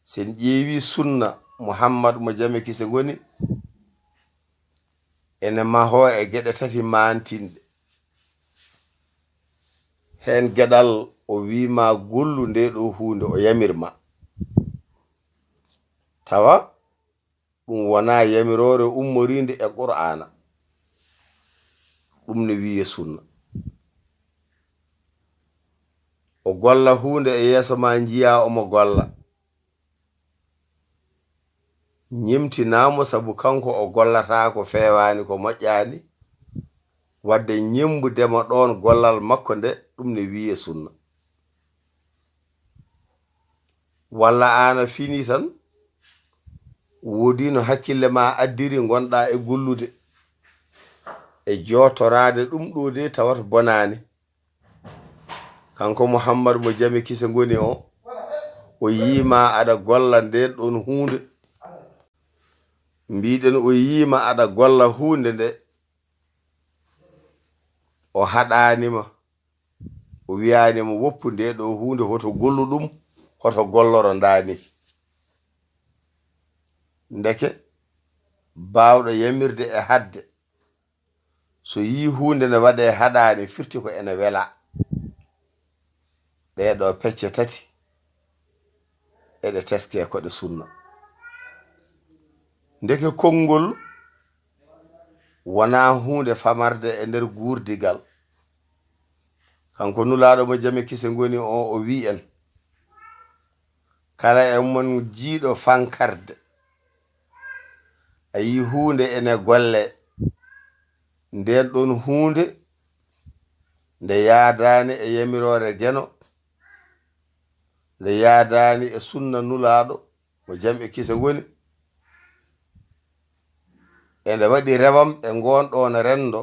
Sen ƴeewi sunna Muhammad mo jam e kise ngoni, ene mahoo e geɗe tati maantinɗe. Heen geɗal o wiima gollu nde ɗo huunde, o yamirma. Tawa ɗum wonaa yamiroore ummoriinde e Qur'aana. Ɗum ne wiyee sunna. O golla huunde e yeeso ma njiyaa omo golla. Ñemtinaa mo sabu kanko o gollataa ko feewaani, ko moƴƴaani. Wadde ñemmbudema ɗoon gollal makko nde, ɗum ne wiyee sunna. Walla aan a fini tan, woodii no hakkille ma addiri, ngonɗaa e gollude, e jootoraade ɗum ɗo de tawata bonaani. Kanko Muhammad mo jam e kise ngoni o, o yiima aɗa golla ndeen ɗoon huunde. Mbiɗen o yiima aɗa golla huunde nde, o haɗaani ma. O wiyaani mo, "Woppu nde ɗo huunde, hoto gollu ɗum, hoto golloro ndaani." Ndeke, baawɗo yamirde e haɗde, so yii huunde ne waɗee haɗaani, firti ko ene wela. Ɗee ɗo pecce tati, eɗe teskee ko ɗe sunna. Ndeke konngol wonaa huunde famarde e nder guurdigal. Kanko Nulaaɗo mo jam e kise ngoni o, o wii en, kala e mon jiiɗo fankarde, a yii huunde ene golle, ndeen ɗoon huunde nde yaadaani e yamiroore Geno, nde yaadaani e sunna Nulaaɗo mo jam e kise ngoni, ene waɗi rewam e ngoon ɗoon renndo,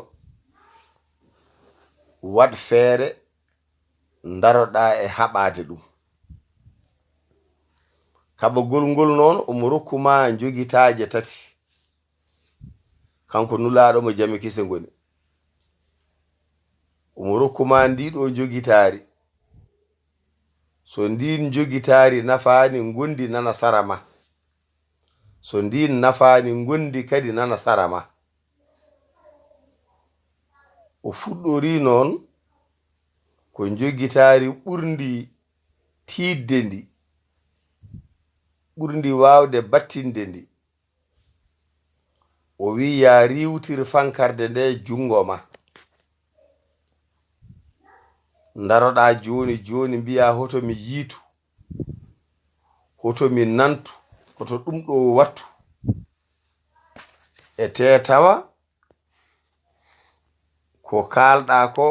waɗ feere ndaroɗaa e haɓaade ɗum. Kaɓagol ngol noon, omo rokku ma njogitaaje tati. Kanko Nulaaɗo mo jam e kise ngoni, omo rokku ma ndii ɗo njogitaari. So ndiin njogitaari nafaani ngondi, nana sara ma. So ndiin nafaani ngondi kadi, nana sara ma. O fuɗɗorii noon ko njogitaari ɓurndi tiiɗde ndi, ɓurndi waawde battinde ndi. O wi'i, "Yaa riiwtir fankarde nde junngo ma. Ndaroɗaa jooni jooni, mbi'aa, 'Hoto mi yiitu, hoto mi nantu, hoto ɗum ɗo wattu.'" E tee tawa ko kaalɗaa ko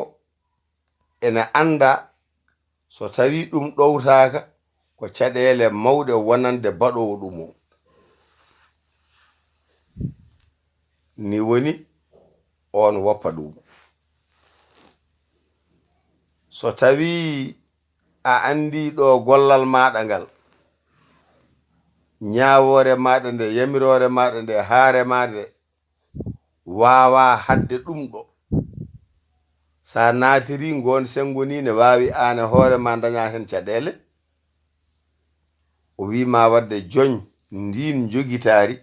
ene annda, so tawii ɗum ɗowtaaka, ko caɗeele mawɗe wonande baɗoowo ɗum o. Ni woni oon woppa ɗum. So tawii a anndii ɗo gollal maaɗa ngal, ñaawoore maaɗa nde, yamiroore maaɗa nde, haare maaɗa nde, waawaa haɗde ɗum ɗo. So a naatirii ngoon senngo nii, ne waawi aan e hoore ma ndañaa heen caɗeele. O wi'i ma waɗde joñ ndiin njogitaari,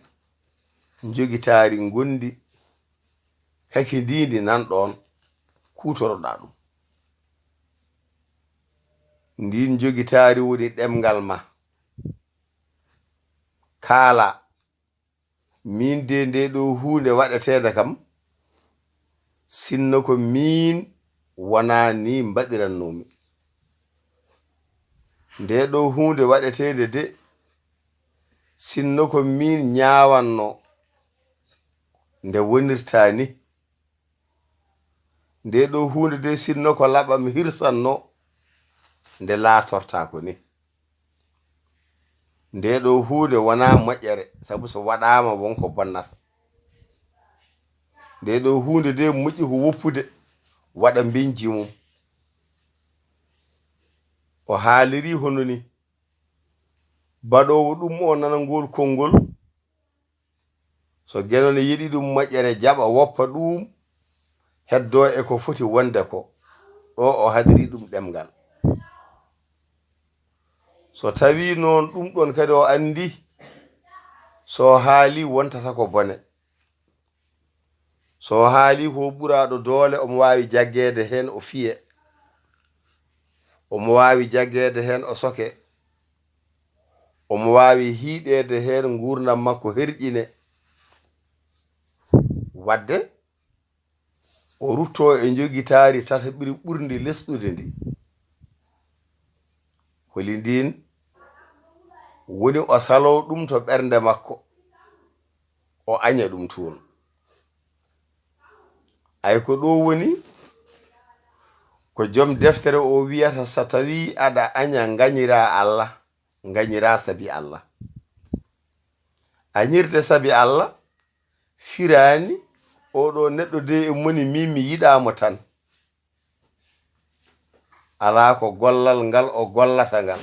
njogitaari ngonndi kakindiindi nan ɗoon, kuutoroɗaa ɗum. Ndiin njogitaari woni ɗemngal ma. Kaala, miin de, nde ɗo huunde waɗeteende kam, sinno ko miin, wonaa ni mbaɗirannoomi. Nde ɗo huunde waɗeteende de, sinno ko miin ñaawanno, nde wonirtaa ni. Nde ɗo huunde de, sinno ko laɓam hirsanno, nde laatortaako ni. Nde ɗo huunde wonaa moƴƴere, sabu so waɗaama won ko bonnata. Nde ɗo huunde de, moƴƴi ko woppude, waɗa mbeñji mum. O haalirii hono ni. Baɗoowo ɗum o nana ngol konngol, so geno ne yiɗi ɗum moƴƴere, jaɓa, woppa ɗum, heddoo e ko foti wonde ko, ɗo o haɗiri ɗum ɗemngal. So tawii noon ɗum ɗoon kadi o anndi, so haali wontata ko bone. So haali ko ɓuraaɗo doole, omo waawi jaggeede heen o fiye. Omo waawi jaggeede heen o soke. Omo waawi hiiɗeede heen nguurndam makko herƴine. Waɗde o ruttoo e njogitaari tataɓiri ɓurndi lesɗude ndi. Holi ndiin woni o saloo ɗum to ɓernde makko, o aña ɗum toon. Ay ko ɗo woni ko jom deftere o wiyata, so tawii aɗa aña, ngañiraa Allah, ngañiraa sabi Allah. Añirde sabi Allah firaani oɗo neɗɗo de e moni min mi yiɗaa mo tan. Alaa ko gollal ngal o gollata ngal.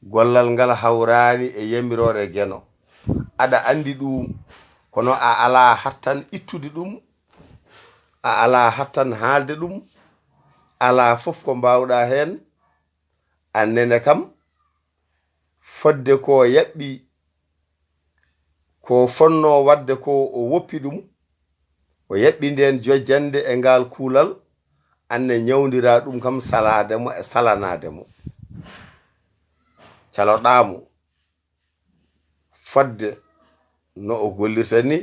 Gollal ngal hawraani e yamiroore geno. Aɗa anndi ɗum, kono a alaa hattan ittude ɗum, a alaa hattan haalde ɗum, alaa fof ko mbaawɗaa heen. Aan nene kam, fodde ko yaɓɓi, ko fonnoo waɗde ko o woppi ɗum, o yaɓɓi ndeen jojjannde e ngaal kuulal, aan ne ñawndiraa ɗum kam salaade mo e salanaade mo. Caloɗaa mo fodde no o gollirta ni,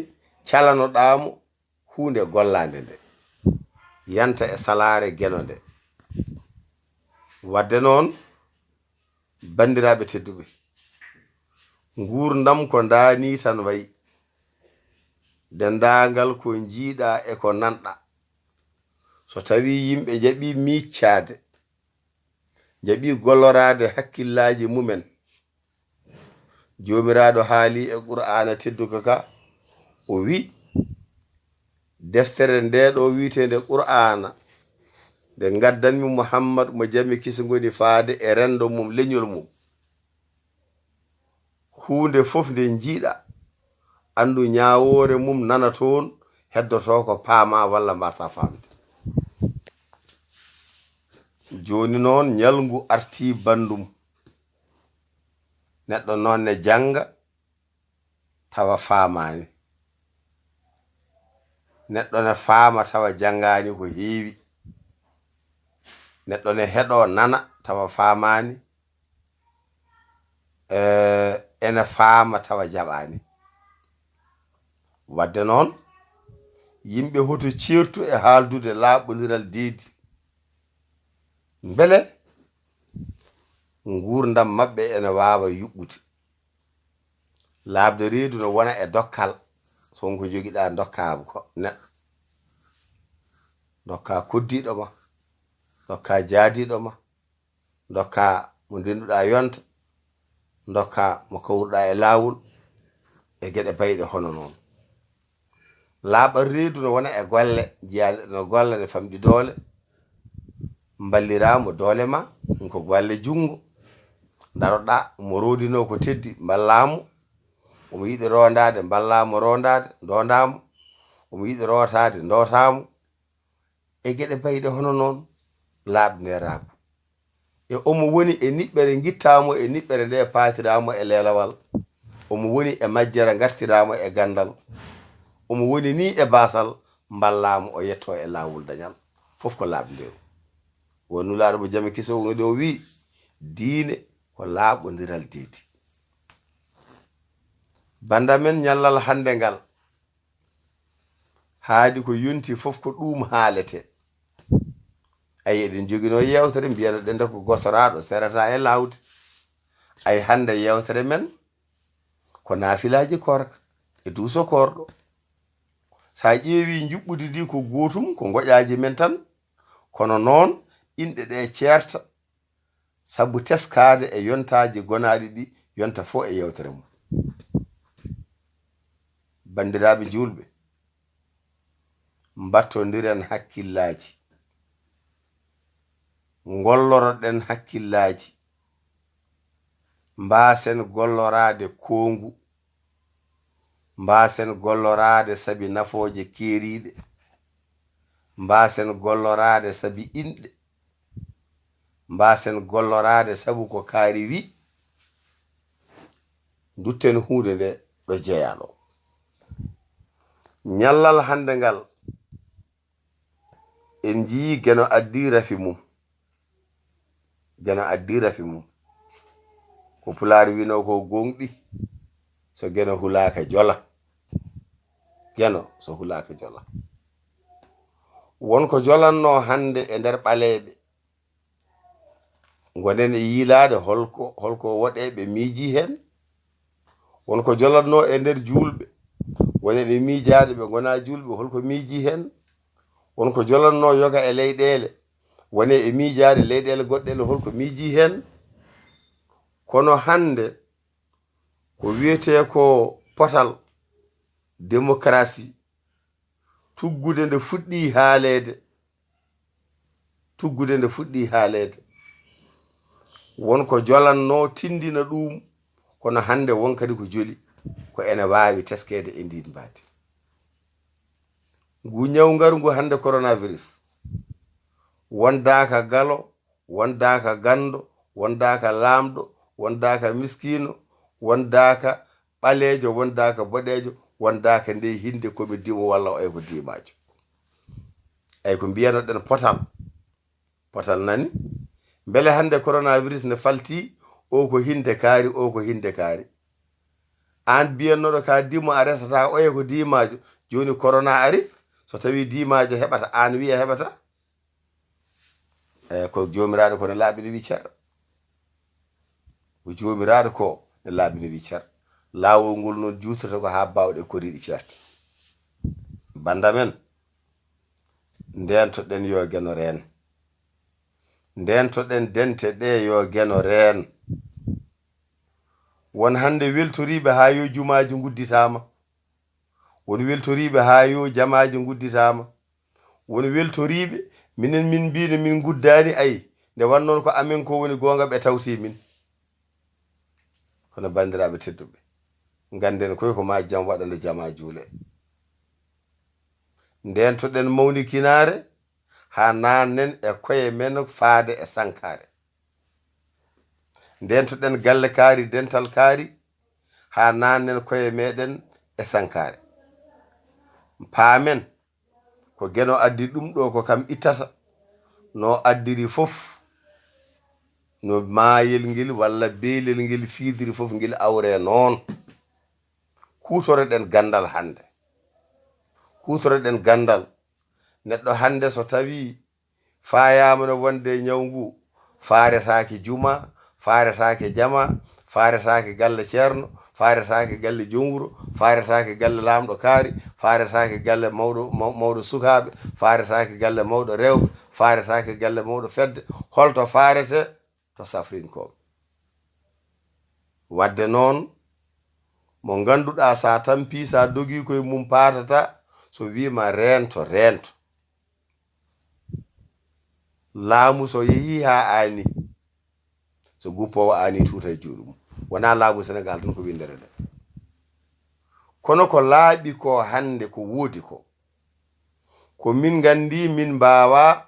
calanoɗaa mo huunde gollaande nde yanta e salaare geno nde. Waɗde noon, banndiraaɓe tedduɓe, nguurndam ko ndaa nii tan wayi. Denndaangal ko njiiɗaa e ko nanɗaa, so tawii yimɓe njaɓii miiccaade, njaɓii golloraade hakkillaaji mumen, Joomiraaɗo haali e Qur'aana tedduka ka, o wi, deftere nde ɗo wi'eteende Qur'aana, nde ngaddanmi Muhammad mo jam e kisal ngoni faade e renndo mum, leñol mum. Huunde fof nde njiiɗa, anndu ñaawoore mum nana toon, heddoto ko paama walla mbasa faamde. Jooni noon, ñalngu artii banndum. Neɗɗo noon ne jannga tawa faamaani. Neɗɗo ne faama tawa janngaani ko heewi. Neɗɗo ne heɗo nana tawa faamaani, eh, ene faama tawa jaɓaani. Wadde noon, yimɓe hoto ceertu e haaldude laaɓondiral deedi. Mbele nguurndam maɓɓe ene waawa yuɓɓude. Laaɓde reedu no wona e dokkal. So won ko njogiɗaa, ndokkaa ko neɗɗo. Ndokkaa koddiiɗo ma. Ndokkaa jaadiiɗo ma. Ndokkaa mo ndennduɗaa yonta. Ndokkaa mo kawruɗaa e laawol. E geɗe bayɗe hono noon. Laaɓal reedu no wona e golle. Njiyaa neɗɗo no golla, ne famɗi doole. Mballiraa mo doole ma, ɗum ko golle junngo. Ndaroɗaa mo roodinoo ko teddi, mballaa mo. Omo yiɗi roondaade, mballaa mo roondaade, ndoondaa mo. Omo yiɗi rootaade, ndootaa mo. E geɗe bayɗe hono noon, laaɓnderaa ko. E omo woni e niɓɓere, ngittaa mo e niɓɓere nde, paatiraa mo e leelawal. Omo woni e majjere, ngartiraa mo e ganndal. Omo woni ni e baasal, mballaa mo o yettoo e laawol dañal. Fof ko laaɓndeeru. Won Nulaaɗo mo jam e kisal woni ɗo o wii, diine ko laaɓondiral deedi. Bannda men, ñallal hannde ngal, haadi ko yonti fof ko ɗuum haaletee. Ay, eɗen njoginoo yeewtere, mbiyanoɗen nde ko gosoraaɗo serata e laawde. Ay, hannde yeewtere men ko naafilaaji koorka e duuso koorɗo. So a ƴeewii njuɓɓudi ndi ko gootum, ko ngoƴaaji men tan, kono noon inɗe ɗe ceerta, sabu teskaade e yontaaji gonaaɗi ɗi, yonta fof e yeewtere mum. Banndiraaɓe juulɓe, mbattondiren hakkillaaji, ngolloroɗen hakkillaaji, mbaasen golloraade koongu, mbaasen golloraade sabi nafooje keeriiɗe, mbaasen golloraade sabi inɗe, mbaasen golloraade sabu ko kaari wi, ndutten huunde nde ɗo jeyaa ɗo. Ñallal hannde ngal, en njiyii Geno addii rafi mum. Geno addii rafi mum. Ko Pulaar winoo ko gooŋɗi, so Geno hulaaka jola. Geno so hulaaka jola. Won ko jolannoo hannde e nder ɓaleeɓe. Ngonen e yiilaade holko, holko woɗeeɓe miijii heen. Won ko jolannoo e nder juulɓe. Ngonen e miijaade ɓe ngonaa juulɓe holko miijii heen. Won ko jolannoo yoga e leyɗeele. Wone e miijaade leyɗeele goɗɗe ɗe holko miijii heen. Kono hannde ko wiyetee ko potal, démocratie, tuggude nde fuɗɗii haaleede. Tuggude nde fuɗɗii haaleede. Won ko jolannoo tinndina ɗuum, kono hannde won kadi ko joli, ko ene waawi teskeede e ndiin mbaadi. Ngu ñaw ngaru ngu hannde, coronavirus, wondaaka galo, wondaaka ganndo, wondaaka laamɗo, wondaaka miskiino, wondaaka ɓaleejo, wondaaka boɗeejo, wondaaka ndey hinnde ko mi dimo walla oya ko diimaajo. Ay, ko mbiyanoɗen potal. Potal nani? Mbele hannde coronavirus ne falti, o ko hinnde kaari, o ko hinnde kaari. Aan biyannoɗo ka dimo a resata, oya ko diimaajo. Jooni corona ari, so tawi diimaajo heɓata, aan wiya heɓata? Eyi, ko Joomiraaɗo ko ne laaɓi no wi cer. Ko Joomiraaɗo ko ne laaɓi no wi cer. Laawol ngol noon juutoto ko haa baawɗe koriiɗi ceerta. Bannda men, ndeentoɗen yo Geno reen. Ndeentoɗen dente ɗe yo Geno reen. Won hannde weltoriiɓe haa yo jumaaji ngudditaama. Won weltoriiɓe haa yo jamaaji ngudditaama. Won weltoriiɓe, minen min mbiino min nguddaani, ay, nde wannoon ko amen ko woni goonga, ɓe tawti min. Kono banndiraaɓe tedduɓe, ngannden koy ko ma jam waɗa nde jama juule. Ndeentoɗen mawnikinaare haa naannen e koye men faade e sankaare. Ndeentoɗen galle kaari, dental kaari, haa naannen koye meɗen e sankaare. Paamen, ko Geno addi ɗum ɗo, ko kam ittata. no addiri fof, no maayel ngel walla beelel ngel fiidiri fof, ngel awre noon. Kuutoroɗen ganndal hannde. Kuutoroɗen ganndal. Neɗɗo hannde so tawii faayaama no wonde ñaw ngu, faaretaake juma, faaretaake jama, faaretaake galle ceerno, faaretaake galle joom wuro, faaretaake galle laamɗo kaari, faaretaake galle mawɗo, maw-, mawɗo sukaaɓe, faaretaake galle mawɗo rewɓe, faaretaake galle mawɗo fedde. Holto faarete? To safrinkooɓe. Wadde noon, mo ngannduɗaa sa tampii, sa dogii koye mum paatata, so wiima reento, reento. Laamu so yehii haa aani, so guppoowo aani tuuta e juuɗe mum. Wonaa laamu Senegaal tan ko winndere nde. Kono ko laaɓi ko hannde ko woodi ko, ko min nganndi min mbaawa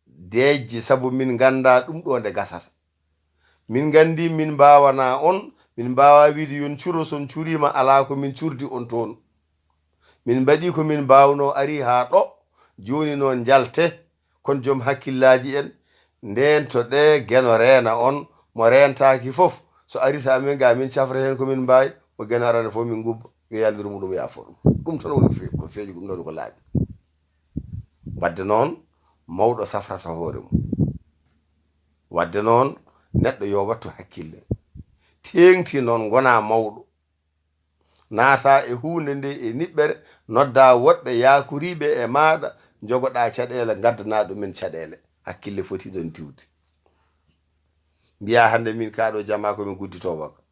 deeƴde, sabu min nganndaa ɗum ɗo nde gasata. Min nganndi min mbaawanaa on, min mbaawaa wiide yon curo, son curiima alaa ko min curdi on toon. Min mbaɗii ko min mbaawnoo, arii haa ɗo, jooni noon njalte, kon joom hakkillaaji en, ndeento ɗe, Geno reena on, mo reentaaki fof, so arii to amen ga, min cafra heen ko min mbaawi, mo Geno arani fof min ngubba, wiya yalliru muɗum yaafo ɗum. Ɗum tan woni ko fe-, ko feeƴi, ɗum ɗoon ko laaɓi. Wadde noon, mawɗo safrata hoore mum. Wadde noon, neɗɗo yo wattu hakkille. Teeŋti noon, ngonaa mawɗo. Naata e huunde nde e niɓɓere, nodda woɗɓe yaakoriiɓe e maaɗa, njogoɗaa caɗeele, ngaddanaa ɗumen caɗeele. Hakkille foti ɗon diwde. Mbiyaa hannde min kaa ɗo jamaa ko min gudditoowo ka.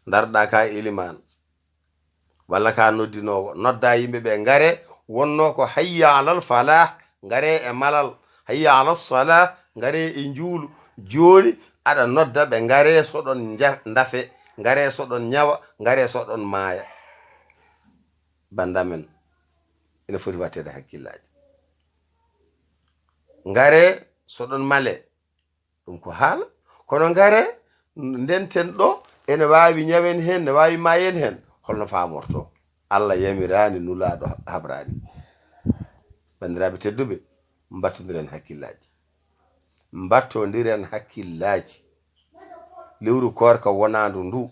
Ndarɗaa ka elimaan. Walla ka noddinoowo, nodda yimɓe ɓe, ngare, wonno ko hayya alal falah, ngare e malal, hayya alal salah, ngare e njuulu. Jooni aɗa nodda ɓe, ngare soɗon nja-, ndafe, ngare soɗon ñawa, ngare soɗon maaya. Banndamen, ene foti watteede hakkillaaji. Ngare soɗon male, ɗum ko haala. Kono ngare, ndenten ɗo, ene waawi ñawen heen, ne waawi maayen heen. Holno faamorto? Allah yamiraani, Nulaaɗo habraani. Banndiraaɓe tedduɓe, mbattondiren hakkillaaji. Mbattondiren hakkillaaji. Lewru koorka wonaandu ndu,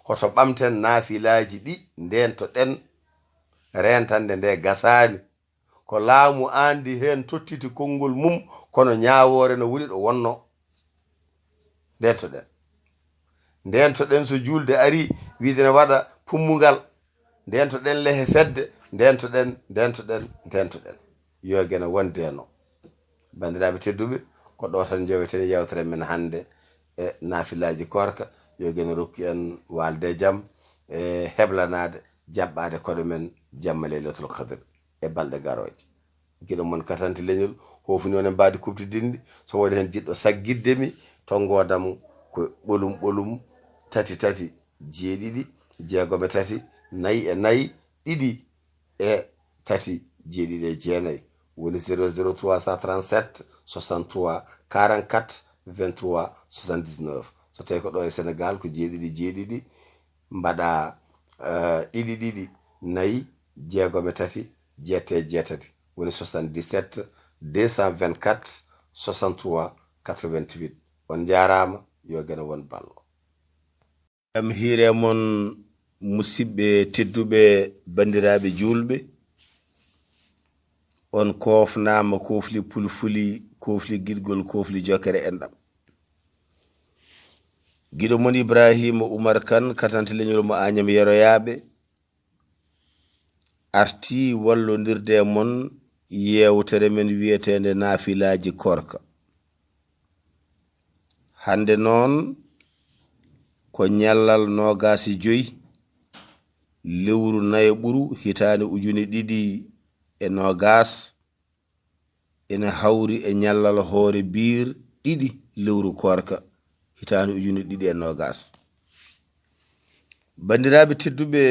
hoto ɓamten naafilaaji ɗi, ndeentoɗen reentande nde gasaani. Ko laamu anndi heen tottiti konngol mum, kono ñaawoore no woni ɗo wonno. Ndeentoɗen. Ndeentoɗen so juulde arii, wiide ne waɗa pummungal. Ndeentoɗen lehe fedde, ndeentoɗen, ndeentoɗen, ndeentoɗen. Yo Geno won Deeno. Banndiraaɓe tedduɓe, ko ɗo tan njoweten yeewtere men hannde e naafilaaji koorka. Yo Geno rokku en waalde e jam, e heblanaade, jaɓɓaade koɗo men jamma Laylatul Qadr e balɗe garooje. Giɗo mon Katanti Leñol, hoofini on e mbaadi kuɓtidinndi. So woni heen jiɗɗo saggitde mi, tonngoodam ko ɓolum ɓolum tati tati jeeɗiɗi jeegom e tati nayi e nayi ɗiɗi e tati jeeɗiɗi e jeenayi. Woni zéro zéro trois cent trente-sept soixante-trois quarante-quatre vingt-trois soixante-dix-neuf. So tawii ko ɗo e Senegaal ko jeeɗiɗi jeeɗiɗi mbaɗa, eh, ɗiɗi ɗiɗi nayi jeegom e tati jeetati jeetati, woni soixante-dix-sept deux cent vingt-quatre soixante-trois quatre-vingt-huit. On njaaraama, yo Geno won ballo. Jam hiire mon, musidɓe tedduɓe, banndiraaɓe juulɓe. On koofnaama, koofli pulfuli, koofli giɗgol, koofli jokkere enɗam. Giɗo mon Ibraahiima Umar Kan, Katanti Leñol mo Añam Yeroyaaɓe, artii wallondirde e mon yeewtere men wiyeteende Naafilaaji Koorka. Hannde noon ko ñallal noogaas e joy, lewru nayaɓuru, hitaande ujune ɗiɗi e noogaas, ene hawri e ñallal hoore biir ɗiɗi lewru koorka, hitaande ujune ɗiɗi e noogaas. Banndiraaɓe tedduɓe,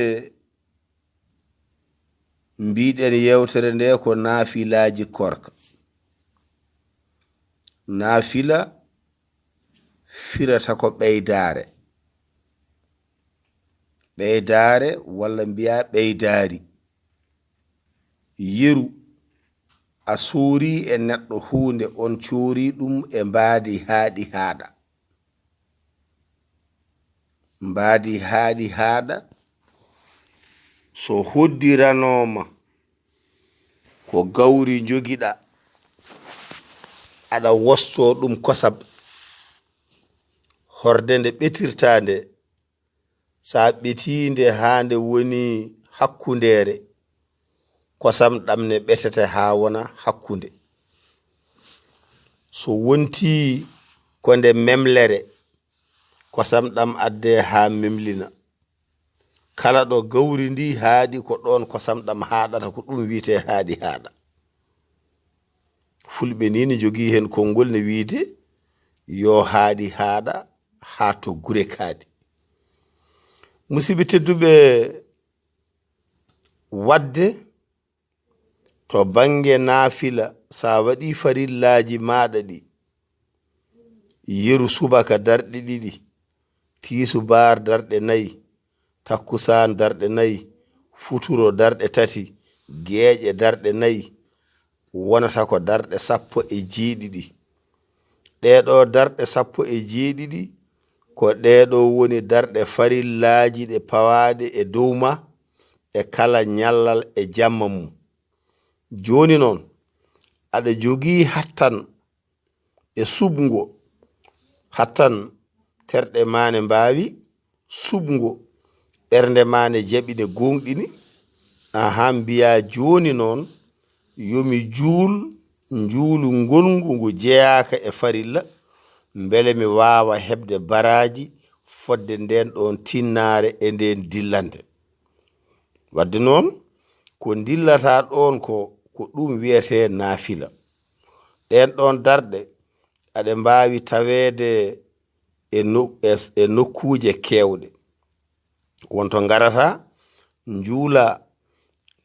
mbiɗen yeewtere nde ko naafilaaji koorka. Naafila firata ko ɓeydaare. Ɓeydaare walla mbiyaa ɓeydaari. Yeru, a soorii e neɗɗo huunde, on coorii ɗum e mbaadi haaɗi haaɗa. Mbaadi haaɗi haaɗa, so hoddiranooma ko gawri njogiɗaa, aɗa wostoo ɗum kosam, horde nde ɓetirtaa nde, so a ɓetii nde haa nde woni hakkundeere, kosam ɗam ne ɓetete haa wona hakkunde. So wontii ko nde memlere, kosam ɗam addee haa memlina. Kala ɗo gawri ndii haaɗi, ko ɗoon kosam ɗam haaɗata, ko ɗum wiyetee haaɗi haaɗa. Fulɓe nii ne njogii heen konngol ne wiyde yo haaɗi haaɗa haa to gure kaaɗi. Musidɓe tedduɓe, waɗde to bannge naafila, so a waɗii farillaaji maaɗa ɗi, yeru subaka darɗe ɗiɗi, tiisubaar darɗe nayi, takkusaan darɗe nayi, futuro darɗe tati, geeƴe darɗe nayi, wonata ko darɗe sappo e jeeɗiɗi. Ɗee ɗoo darɗe sappo e jeeɗiɗi, ko ɗee ɗoo woni darɗe farillaaji ɗe pawaaɗe e dow ma e kala ñallal e jamma mum. Jooni noon, aɗa jogii hattan e suɓngo, hattan terɗe maa ne mbaawi suɓngo, ɓernde maa ne jaɓi ne gooŋɗini, ahan, mbiyaa jooni noon, yo mi juul njuulu ngolngu ngu jeyaaka e farilla, mbele mi waawa heɓde baraaji fodde ndeen ɗoon tinnaare e ndeen dillande. Waɗde noon, ko ndillataa ɗoon ko, ko ɗum wiyetee naafila. Ɗeen ɗoon darɗe, aɗe mbaawi taweede e no-, e, e nokkuuje keewɗe. Won to ngarata, njuula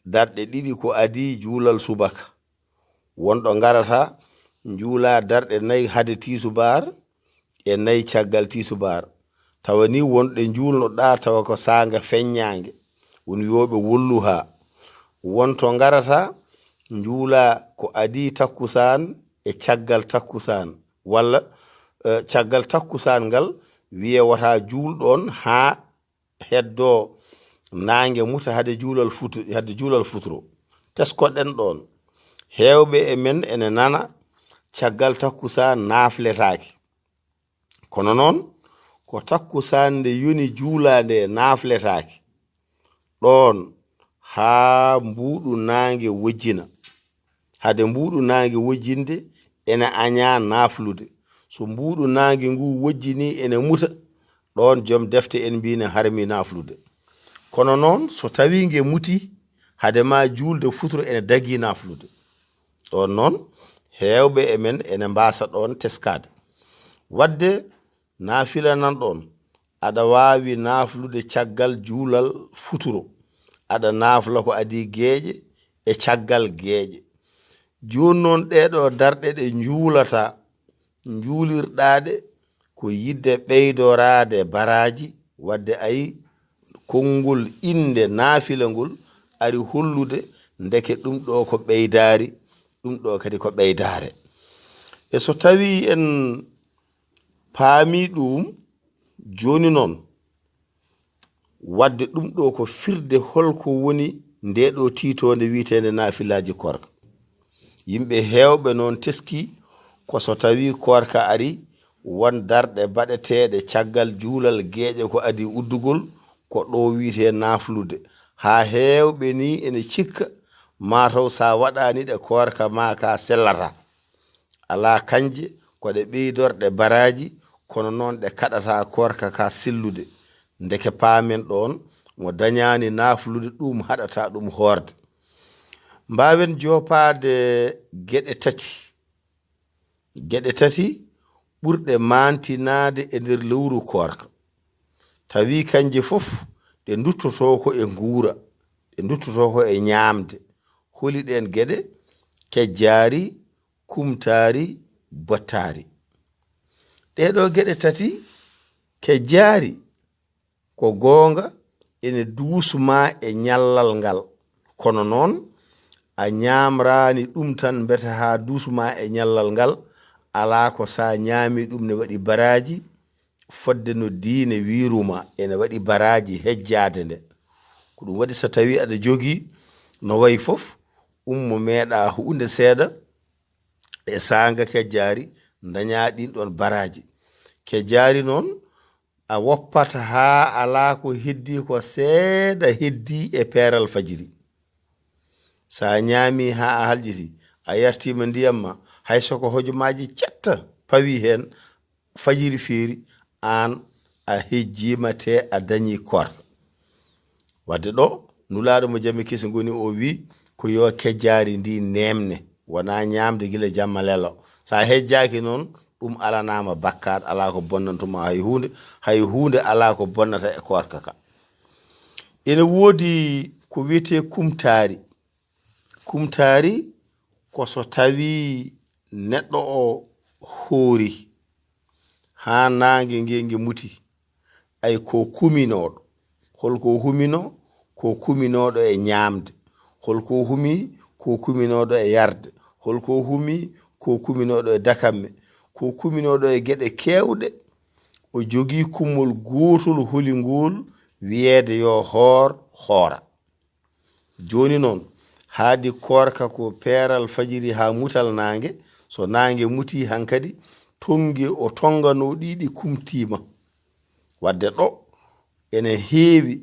darɗe ɗiɗi ko adii juulal subaka. Won ɗo ngarata, njuula darɗe nayi hade tiisubaar e nayi caggal tiisubaar. Tawa ni won ɗe njuulnoɗaa tawa ko saanga feññaange. Won wiyooɓe wolluhaa. Won to ngarata, njuula ko adii takkusaan e caggal takkusaan. Walla, eh, caggal takkusaan ngal, wiyee wota juul ɗoon haa heddoo naange muta hade juulal futu-, hade juulal futuro. Teskoɗen ɗoon. Heewɓe e men ene nana caggal takkusaan naafletaake. Kono noon, ko takkusaan nde yoni juulaa nde naafletaake. Ɗoon haa mbuuɗu naange wojjina. Hade mbuuɗu naange wojjinde, ene añaa naaflude. So mbuuɗu naange ngu wojjinii, ene muta, ɗoon joom defte en mbii ne harmi naaflude. Kono noon, so tawii nge mutii, hade maa juulde futuro ene dagii naaflude. Ɗoon noon, heewɓe e men ene mbaasa ɗoon teskaade. Waɗde, naafila nan ɗoon, aɗa waawi naaflude caggal juulal futuro, aɗa naafla ko adii geeƴe e caggal geeƴe. Jooni noon, ɗee ɗoo darɗe ɗe njuulataa, njuulirɗaa ɗe ko yiɗde ɓeydoraade baraaji, waɗde ay konngol innde naafila ngol ari hollude ndeke ɗum ɗoo ko ɓeydaari, ɗum ɗoo kadi ko ɓeydaare. E so tawii en paamii ɗum, jooni noon, waɗde ɗum ɗoo ko firde hol ko woni ndee ɗoo tiitoonde wiyeteende naafilaaji koorka. Yimɓe heewɓe noon teskii ko so tawii koorka arii, won darɗe baɗeteeɗe caggal juulal geeƴe ko adii uddugol, ko ɗoo wiyetee naaflude. Haa heewɓe nii ene cikka, maa taw so a waɗaani ɗe koorka maa kaa sellataa. Alaa, kanje ko ɗe ɓeydorɗe baraaji, kono noon ɗe kaɗataa koorka ka sellude. Ndeke paamen ɗoon, mo dañaani naaflude ɗum haɗata ɗum hoorde. Mbaawen joopaade geɗe tati. Geɗe tati ɓurɗe maantinaade e nder lewru koorka. Tawi kanje fof ɗe nduttotoo ko e nguura, ɗe nduttotoo ko e ñaamde. Holi ɗeen geɗe? Kejjaari, kumtaari, bottaari. Ɗee ɗoo geɗe tati, kejjaari, ko goonga, ene duusmaa e ñallal ngal. Kono noon, a ñaamraani ɗum tan mbete haa duusma e ñallal ngal, alaa ko so a ñaami ɗum ne waɗi baraaji, fodde no diine wiiruma ene waɗi baraaji hejjaade nde. Ko ɗum waɗi so tawii aɗa jogii no wayi fof, ummo meeɗa huunde seeɗa e saanga kejjaari, ndañaa ɗiin ɗoon baraaji. Kejjaari noon, a woppata haa alaa ko heddii ko seeɗa heddii e peeral fajiri. So a ñaami haa a haljiti, a yartiima ndiyam ma, hay so ko hojomaaji cetta pawi heen, fajiri feeri, aan a hejjiima te a dañii koorka. Wadde ɗo, nulaaɗo mo jam e kisa ngoni o wi ko yo kejjaari ndi neemne, wonaa ñaamde gila jamma lelo. So a hejjaaki noon, ɗum alanaama bakkaat, alaa ko bonnantuma hay huunde, hay huunde alaa ko bonnata e koorka ka. Ene woodi ko wiyetee kumtaari. Kumtaari ko so tawii neɗɗo o hoori haa naange nge nge muti, ay ko kuminooɗo. Hol ko huminoo? Ko kuminooɗo e ñaamde. Hol ko humi? Ko kuminooɗo e yarde. Hol ko humi? Ko kuminooɗo e dakamme. Ko kuminooɗo e geɗe keewɗe. O jogii kummol gootol holingol wiyeede yo hoor, hoora. Jooni noon, haadi koorka ko peeral fajiri haa mutal naange, so naange mutii hankadi, tonnge o tonnganoo ɗiɗi kumtiima. Wadde ɗo, ene heewi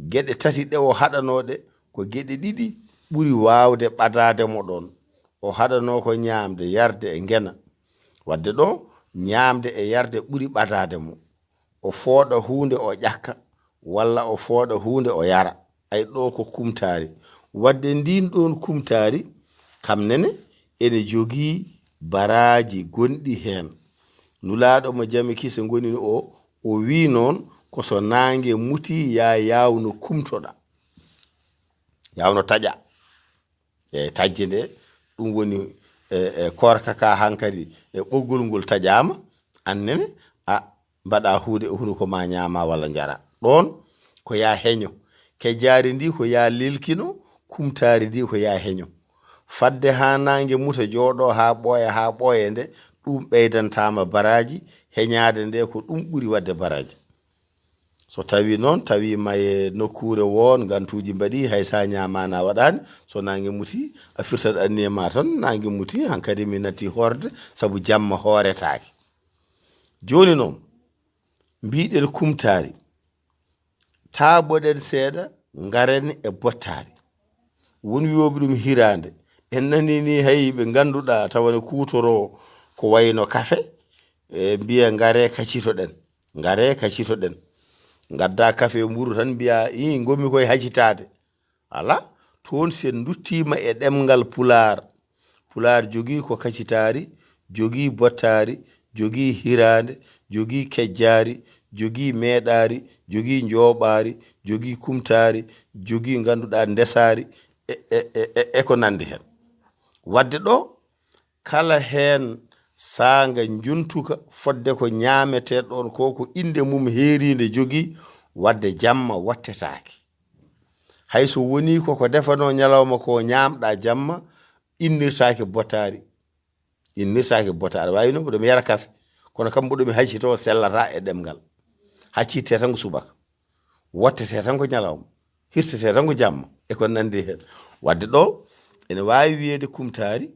geɗe tati ɗe o haɗanoo ɗe, ko geɗe ɗiɗi ɓuri waawde ɓadaade mo ɗoon. O haɗanoo ko ñaamde, yarde e ngena. Wadde ɗo, ñaamde e yarde ɓuri ɓadaade mo. O fooɗa huunde o ƴakka, walla o fooɗa huunde o yara. Ay ɗo ko kumtaari. Wadde ndiin ɗoon kumtaari, kam nene, ene jogii baraaji gonɗi heen. Nulaaɗo mo jam e kisa ngoni o, o wii noon ko so naange mutii ya yaawno kumtoɗa. Yaawno taƴa. E taƴde nde, ɗum woni, e, e koorka ka hankadi, e ɓoggol ngol taƴaama, aan nene, a mbaɗa huunde e hunuko ma, ñaama walla njara. Ɗoon ko ya heño. Kejjaari ndi ko ya lelkino, kumtaari ndi ko ya heño. Fadde haa naange muta, jooɗo haa ɓooya, haa ɓooya nde, ɗum ɓeydantaama baraaji, heñaade nde ko ɗum ɓuri waɗde baraaji. So tawii noon, tawiima e nokkuure woo, ngantuuji mbaɗii, hay so a ñaamaani a waɗaani, so naange mutii, a firtat anniya ma tan, naange mutii, hankadi mi natti hoorde, sabu jamma hooretaake. Jooni noon, mbiɗen kumtaari, taaboɗen seeɗa, ngaren e bottaari. Won wiyooɓe ɗum hiraande. En nanii ni hay ɓe ngannduɗaa tawa ne kuutoroo ko wayno kafe, e mbiya ngare kacitoɗen. Ngare kacitoɗen. Ngadda kafe e mburu tan mbiya, "Ii, ngomi koye hacitaade." Alaa, toon si en nduttiima e ɗemngal Pulaar. Pulaar jogii ko kacitaari, jogii bottaari, jogii hiraande, jogii kejjaari, jogii meeɗaari, jogii njooɓaari, jogii kumtaari, jogii ngannduɗaa ndesaari, e, e, e, e, e ko nanndi heen. Wadde ɗo, kala heen saanga njontuka fodde ko ñaametee ɗoon ko, ko innde mum heeriinde jogii, wadde jamma wattetaake. Hay so wonii ko ko defanoo ñalawma ko ñaamɗaa jamma, innirtaake bottaari. Innirtaake bottaari. Waawi noon mboɗo mi yara kafe, kono kam mboɗo mi haccitoo sellata e ɗemngal. Haccittee tan ko subaka. Wottetee tan ko ñalawma. Hirtetee tan ko jamma. E ko nanndi heen. Wadde ɗo, ene waawi wiyeede kumtaari,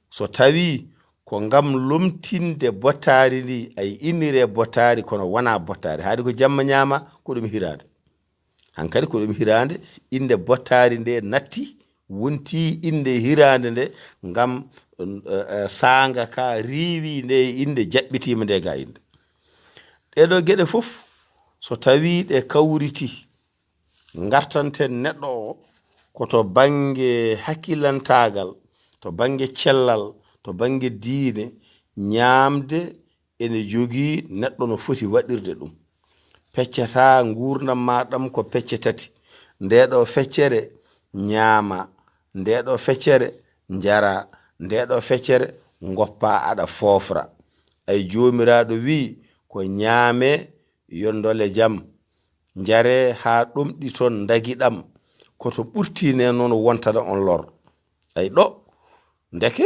so tawii ko ngam lomtinde bottaari ndi, ay inniree bottaari, kono wonaa bottaari. Haade ko jamma ñaama, ko ɗum hiraade. Hankadi ko ɗum hiraande, innde bottaari nde natti, wonti innde hiraande nde, ngam, eh, eh, saanga ka riiwi nde innde, jaɓɓitiima nde ga innde. Ɗee ɗoo geɗe fof, so tawii ɗe kawriti, ngartanten neɗɗo o, ko to bannge hakkilantaagal, to bannge cellal, to bannge diine, ñaamde ene jogii neɗɗo no foti waɗirde ɗum. Peccataa nguurndam ma ɗam ko pecce tati. Ndee ɗoo feccere ñaama, ndee ɗoo feccere njara, ndee ɗoo feccere ngoppa aɗa foofra. Ay Joomiraaɗo wii, ko ñaamee yo ndole jam, njaree haa ɗomɗiton ndagiɗam, ko to ɓurtinee noon wontana on lor. Ay ɗo, ndeke,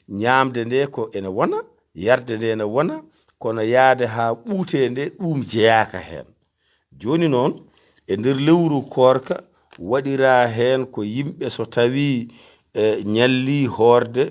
ñaamde nde ko ene wona, yarde nde ene wona, kono yaade haa ɓuutee nde, ɗum jeyaaka heen. Jooni noon, e nder lewru koorka, waɗiraa heen ko yimɓe so tawii, e, ñallii hoorde,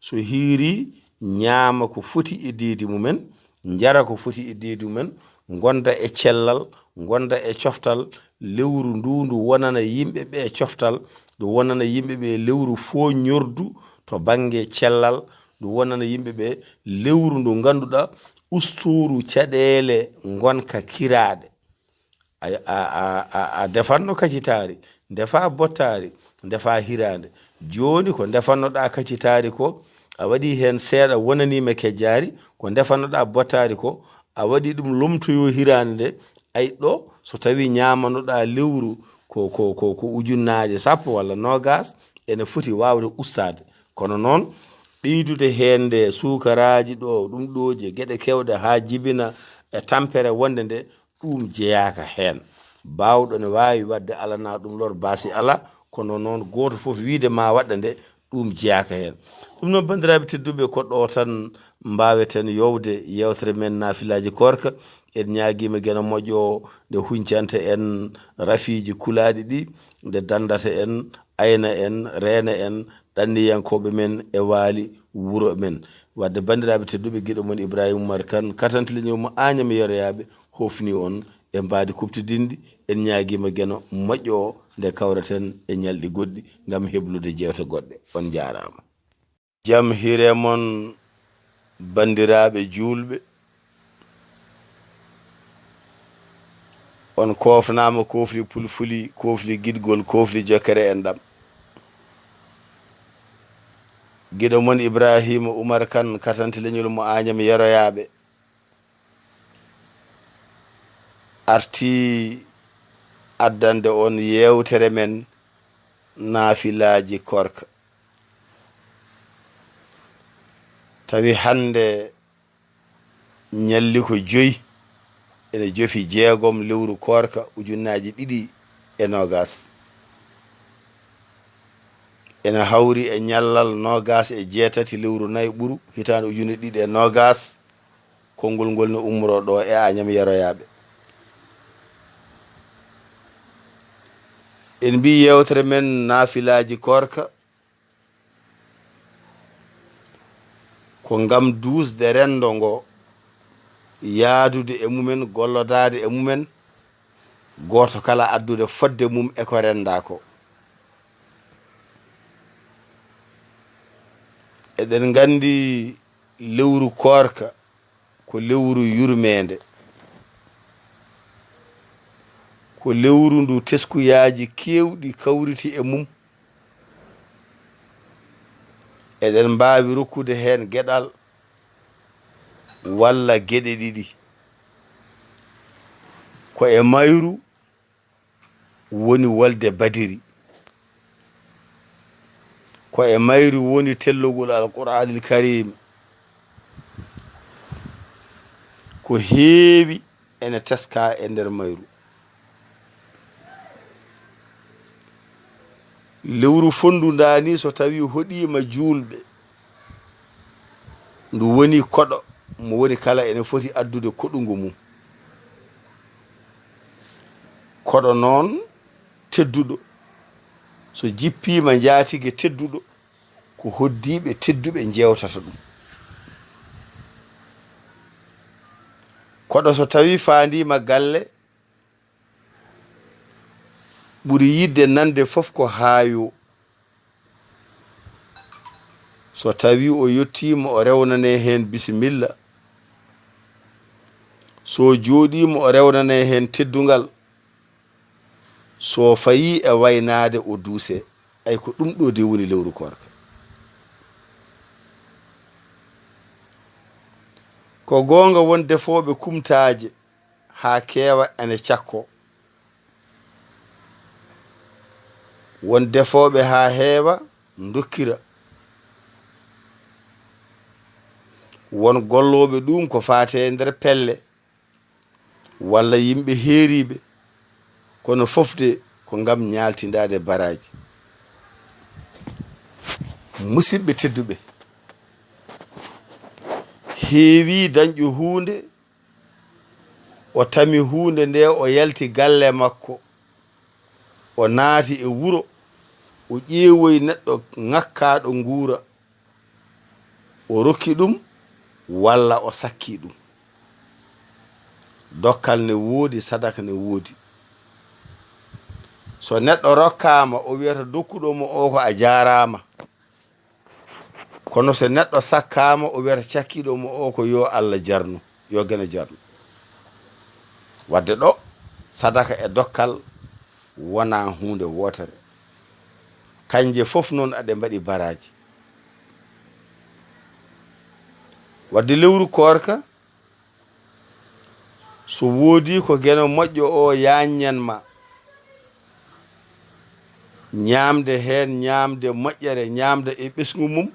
so hiirii, ñaama ko foti e deedi mumen, njara ko foti e deedi mumen, ngonda e cellal, ngonda e coftal, lewru ndu ndu wonana yimɓe ɓe coftal, ndu wonana yimɓe ɓe lewru fooññordu to bannge cellal, ndu wonana yimɓe ɓe lewru ndu ngannduɗaa ustuuru caɗeele ngonka kiraaɗe. A, a, a, a, a defanno kacitaari, ndefa bottaari, ndefa hiraande. Jooni ko ndefannoɗaa kacitaari ko, a waɗii heen seeɗa wonaniima kejjaari, ko ndefannoɗaa bottaari ko, a waɗii ɗum lomtoyoo hiraande nde. Ay ɗo, so tawii ñaamanoɗaa lewru ko, ko, ko, ko ujunnaaje sappo walla noogaas, ene foti waawde ustaade. Kono noon, ɓeydude heen nde suukaraaji ɗo, ɗum ɗooje, geɗe keewɗe haa jibina e tampere wonde nde, ɗum jeyaaka heen. Baawɗo ne waawi waɗde, alanaa ɗum lor, baasi alaa, kono noon gooto fof wiyde ma waɗa nde, ɗum jeyaaka heen. Ɗum noon, banndiraaɓe tedduɓe, ko ɗo tan mbaaweten yowde yeewtere men naafilaaji koorka. En ñaagiima Geno moƴƴo o, nde huñcanta en rafiiji kulaaɗi ɗi, nde danndata en, ayna en, reena en, ɗanniyankooɓe men e waali wuro men. Wadde, banndiraaɓe tedduɓe, giɗo mon Ibrahima Oumar Kane, katante leñol mo Agnam Yeroyaaɓe, hofni on e mbaadi kuɓtidinndi. En ñaagiima Geno moƴƴo o, nde kawreten e ñalɗi goɗɗi ngam heblude jeewte goɗɗe. On njaaraama. Jam hire mon, banndiraaɓe juulɓe. On koofnaama koofli pulfuli, koofli giɗgol, koofli jokkere enɗam. Giɗo mon Ibrahima Oumar Kane, katante leñol mo Agnam Yeroyaaɓe, arti addande on yeewtere men naafilaaji koorka. Tawi hannde ñalli ko joyi, ene jofi jeegom lewru koorka ujunnaaji ɗiɗi e noogaas. Ene hawri e ñallal noogaas e jeetati lewru nayi ɓuru hitaande ujunere ɗiɗi e noogaas. Konngol ngol ne ummoroo ɗo e Agnam Yeroyaaɓe. En mbii yeewtere men naafilaaji koorka ko ngam duusde renndo ngo, yahdude e mumen, gollodaade e mumen, gooto kala addude fodde mum e ko renndaa ko. Eɗen nganndi lewru koorka ko lewru yurmeende, ko lewru ndu teskuyaaji keewɗi kawriti e mum. Eɗen mbaawi rokkude heen geɗal walla geɗe ɗiɗi. Ko e mayru woni wolde Badiri. Ko e mayru woni tellugol Alqur'aanil Kariim. Ko heewi ene teskaa e nder mayru. Lewru fonndu ndaa nii, so tawii hoɗiima juulɓe, ndu woni koɗo mo woni kala ene foti addude koɗungu mum. Koɗo noon tedduɗo, so jippiima njaatige tedduɗo, ko hoddiiɓe tedduɓe njeewtata ɗum. Koɗo so tawii faandiima galle, ɓuri yiɗde nande fof ko haayoo. So tawii o yottiima, o rewnanee heen bisimilla. So jooɗiima, o rewnanee heen teddungal. So fayii e waynaade, o duusee. Ay ko ɗum ɗo de woni lewru koorka. Ko goonga, won defooɓe kumtaaje haa keewa ene cakkoo. Won defooɓe haa heewa ndokkira. Won gollooɓe ɗum ko faati e nder pelle walla yimɓe heeriiɓe, kono fof de ko ngam ñaaltindaade baraaji. Musidɓe tedduɓe, heewi dañƴo huunde, o tami huunde nde, o yalti galle makko, o naati e wuro, o ƴeewoyi neɗɗo ŋakkaaɗo nguura, o rokki ɗum walla o sakki ɗum. Dokkal ne woodi, sadaka ne woodi. So neɗɗo rokkaama, o wiyata dokkuɗo mo o ko a jaaraama. Kono so neɗɗo sakkaama, o wiyata cakkiiɗo mo o ko yo Allah jarnu, yo geno jarnu. Wadde ɗo, sadaka e dokkal wonaa huunde wootere. Kanje fof noon aɗe mbaɗi baraaji. Wadde lewru koorka, so woodi ko geno moƴƴo o yaññan ma, ñaamde heen ñaamde moƴƴere, ñaamda e ɓesngu mum,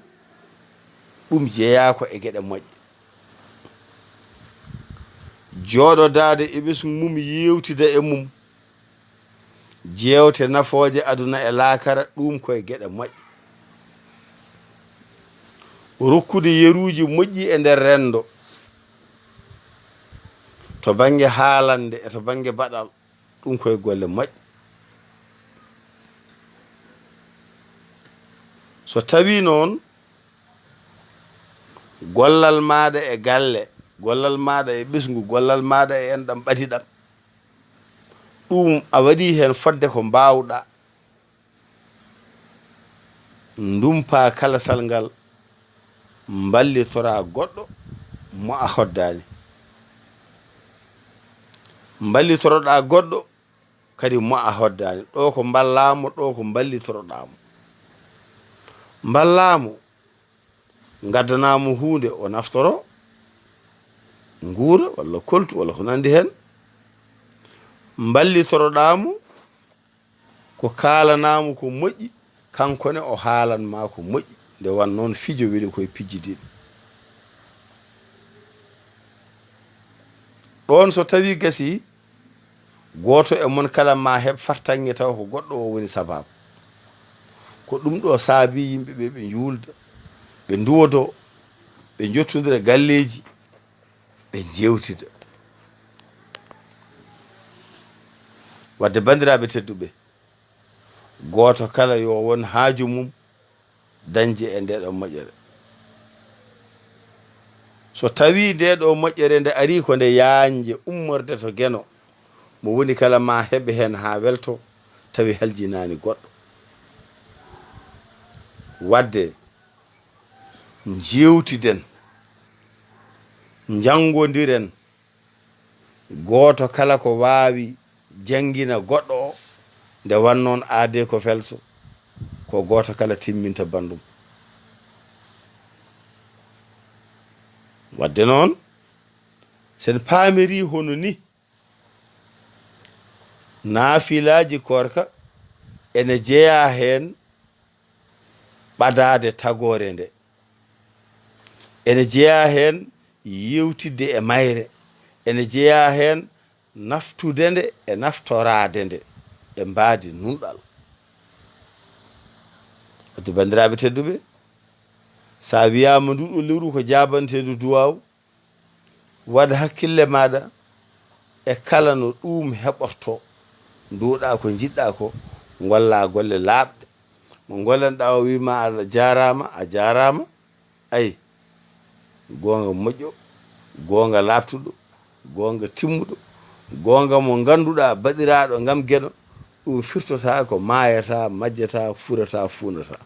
ɗum jeyaa ko e geɗe moƴƴe. Jooɗodaade e ɓesngu mum, yeewtida e mum, jeewte nafooje aduna e laakara, ɗum koye geɗe moƴƴe. Rokkude yeruuji moƴƴi e nder renndo, to bannge haalande e to bannge baɗal, ɗum koye golle moƴƴe. So tawii noon, gollal maaɗa e galle, gollal maaɗa e ɓesngu, gollal maaɗa e enɗam ɓadiɗam, ɗum a waɗii heen fodde ko mbaawɗa, ndumpa kalasal ngal, mballitoraa goɗɗo mo a hoddaani. Mballitoroɗaa goɗɗo kadi mo a hoddaani. Ɗo ko mballaa mo, ɗo ko mballitoroɗaa mo. Mballaa mo, ngaddanaa mo huunde, o naftoro, nguura, walla koltu, walla ko nanndi heen. Mballitoroɗaa mo, ko kaalanaa mo ko moƴƴi, kanko ne o haalan ma ko moƴƴi. Nde wan noon, fijo weli koye pijjidiiɗo. Ɗoon so tawii gasii, gooto e mon kala ma heɓ fartaŋŋe tawa ko goɗɗo o woni sabaabu. Ko ɗum ɗo saabii yimɓe ɓe, ɓe njuulda, ɓe nduwodoo, ɓe njottondira galleeji, ɓe njeewtida. Wadde, banndiraaɓe tedduɓe, gooto kala yo won haaju mum dañde e nde ɗo moƴƴere. So tawii nde ɗo moƴƴere nde arii ko nde yaañde ummorde to Geno, mo woni kala ma heɓe heen haa welto, tawi haljinaani goɗɗo. Wadde, njeewtiden, njanngondiren, gooto kala ko waawi janngina goɗɗo o, nde wan noon aadee ko felso, ko gooto kala timminta banndum. Wadde noon, sen paamirii hono ni, naafilaaji koorka ene jeyaa heen ɓadaade tagoore nde. Ene jeyaa heen yeewtidde e mayre. Ene jeyaa heen naftude nde e naftoraade nde e mbaadi nunɗal. Wadde, banndiraaɓe tedduɓe, so a wiyaama ndu ɗo lewru ko jaabanteendu duwaaw, waɗ hakkille maaɗa e kala no ɗuum heɓortoo. Nduwɗaa ko njiɗɗaa ko, ngollaa golle laaɓɗe. Mo ngollanɗaa o wiima Allah jaaraama, a jaaraama. Ay, goonga moƴƴo, goonga laaɓtuɗo, goonga timmuɗo, goonga mo ngannduɗaa baɗiraaɗo ngam Geno, ɗum firtotaako, maayataa, majjataa, furataa, fuundataa.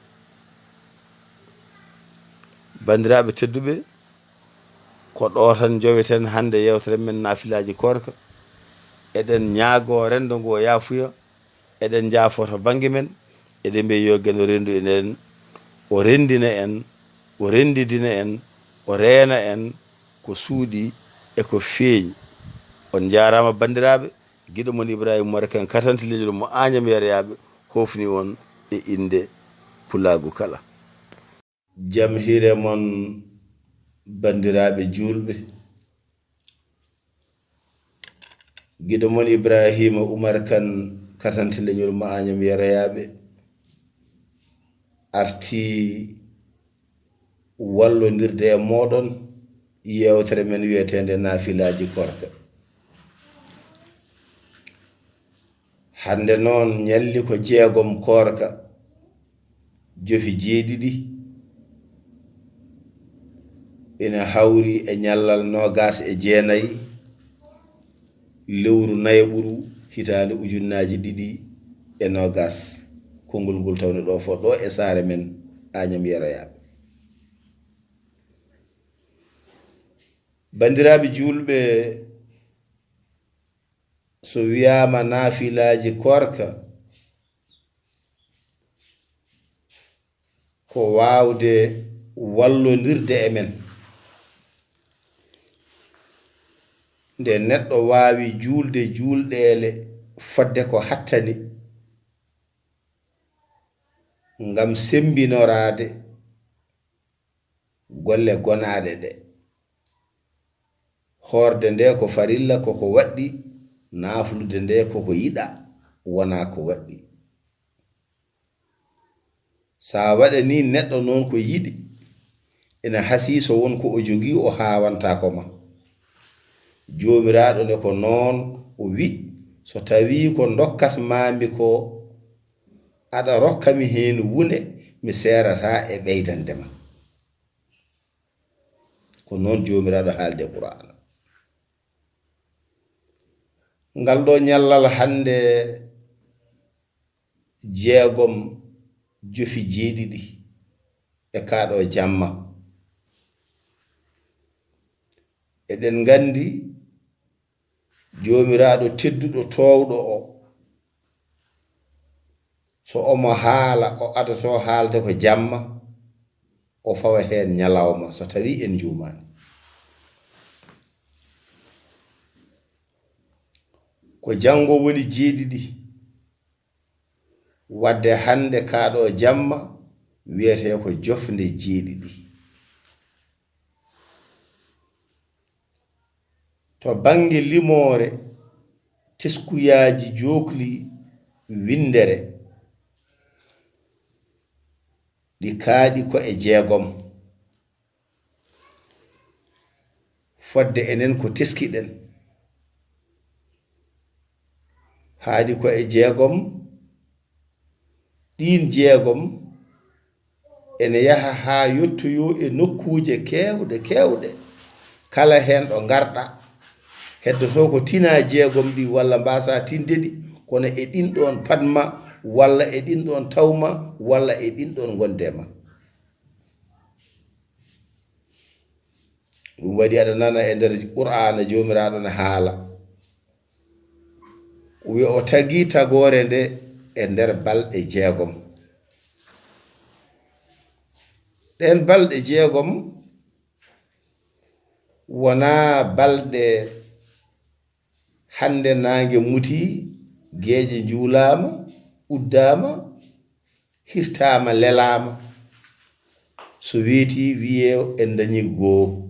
Banndiraaɓe tedduɓe, ko ɗo tan njoweten hannde yeewtere men naafilaaji koorka. Eɗen ñaagoo renndo ngoo yaafuya, eɗen njaafoo to bannge men, eɗen mbiya yo Geno renndu en, o renndina en, o renndidina en, o reena en ko suuɗii e ko feeñi. On njaaraama banndiraaɓe, giɗo mon Ibrahima Umar Kan, katanti leñol mo Añam Yarayaaɓe, hofni on e innde pulaagu kala. Jam hiire mon, banndiraaɓe juulɓe. Giɗo mon Ibrahima Umar Kan, katanti leñol mo Añam Yarayaaɓe, artii wallondirde e mooɗon yewtere men wiyeteende naafilaaji koorka. Hannde noon, ñalli ko jeegom koorka, jofi jeeɗiɗi, ina hawri e ñallal noogaas e jeenayi, lewru nayaɓuru, hitaande ujunnaaji ɗiɗi e noogaas. Konngol ngol tawni ɗo fof ɗo e saare men Añam Yeroyaaɓe. Banndiraaɓe juulɓe, so wiyaama naafilaaji koorka, ko waawde wallondirde e men. Nde neɗɗo waawi juulde juulɗeele fodde ko hattani, ngam semmbinoraade golle gonaaɗe ɗe. Hoorde nde ko farilla, ko ko waɗɗi, naaflude nde ko ko yiɗa, wonaa ko waɗɗi. So a waɗanii neɗɗo noon ko yiɗi, ina hasii so won ko o jogii o haawantaako ma. Joomiraaɗo ne ko noon o wi', so tawii ko ndokkat maami ko aɗa rokka mi heen wune, mi seerataa e ɓeydande ma. Ko noon Joomiraaɗo haalde Qur'aana. Ngal ɗo ñallal hannde jeegom jofi jeeɗiɗi e kaa ɗo jamma. Eɗen nganndi Joomiraaɗo tedduɗo toowɗo o, so omo haala, o adotoo haalde ko jamma, o fawa heen ñalawma, so tawii en njuumaani. Ko janngo woni jeeɗiɗi, wadde hannde kaa ɗo jamma wiyetee ko jofnde jeeɗiɗi. To bannge limoore, teskuyaaji jookli winndere, ɗi kaaɗi ko e jeegom. Fodde enen ko teskiɗen, haaɗi ko e jeegom. Ɗiin jeegom ene yaha haa yottoyoo e nokkuuje keewɗe, keewɗe. Kala heen ɗo ngarɗa, heddotoo ko tinaa jeegom ɗi, walla mbaasa tinde ɗi, kono e ɗiin ɗoon padma, walla e ɗiin ɗoon tawma, walla e ɗiin ɗoon ngonde ma. Ɗum waɗi aɗa nana e nder Qur'aana Joomiraaɗo ne haala. O wiya o tagi tagoore nde e nder balɗe jeegom. Ɗeen balɗe jeegom wonaa balɗe hannde naange muti, geeƴe njuulaama, uddaama, hirtaama, lelaama. So weetii wiyee en ndañi goo.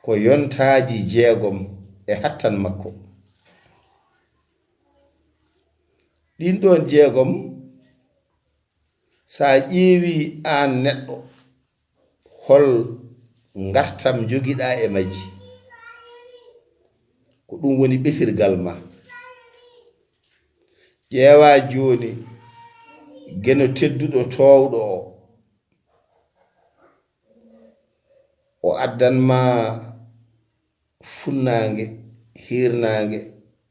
Ko yontaaji jeegom e hattan makko. Ɗiin ɗoon jeegom, so a ƴeewii aan neɗɗo, hol ngartam njogiɗaa e majji? Ko ɗum woni ɓetirgal ma. Ƴeewaa jooni Geno tedduɗo toowɗo o. O addan ma funnaange, hiirnaange,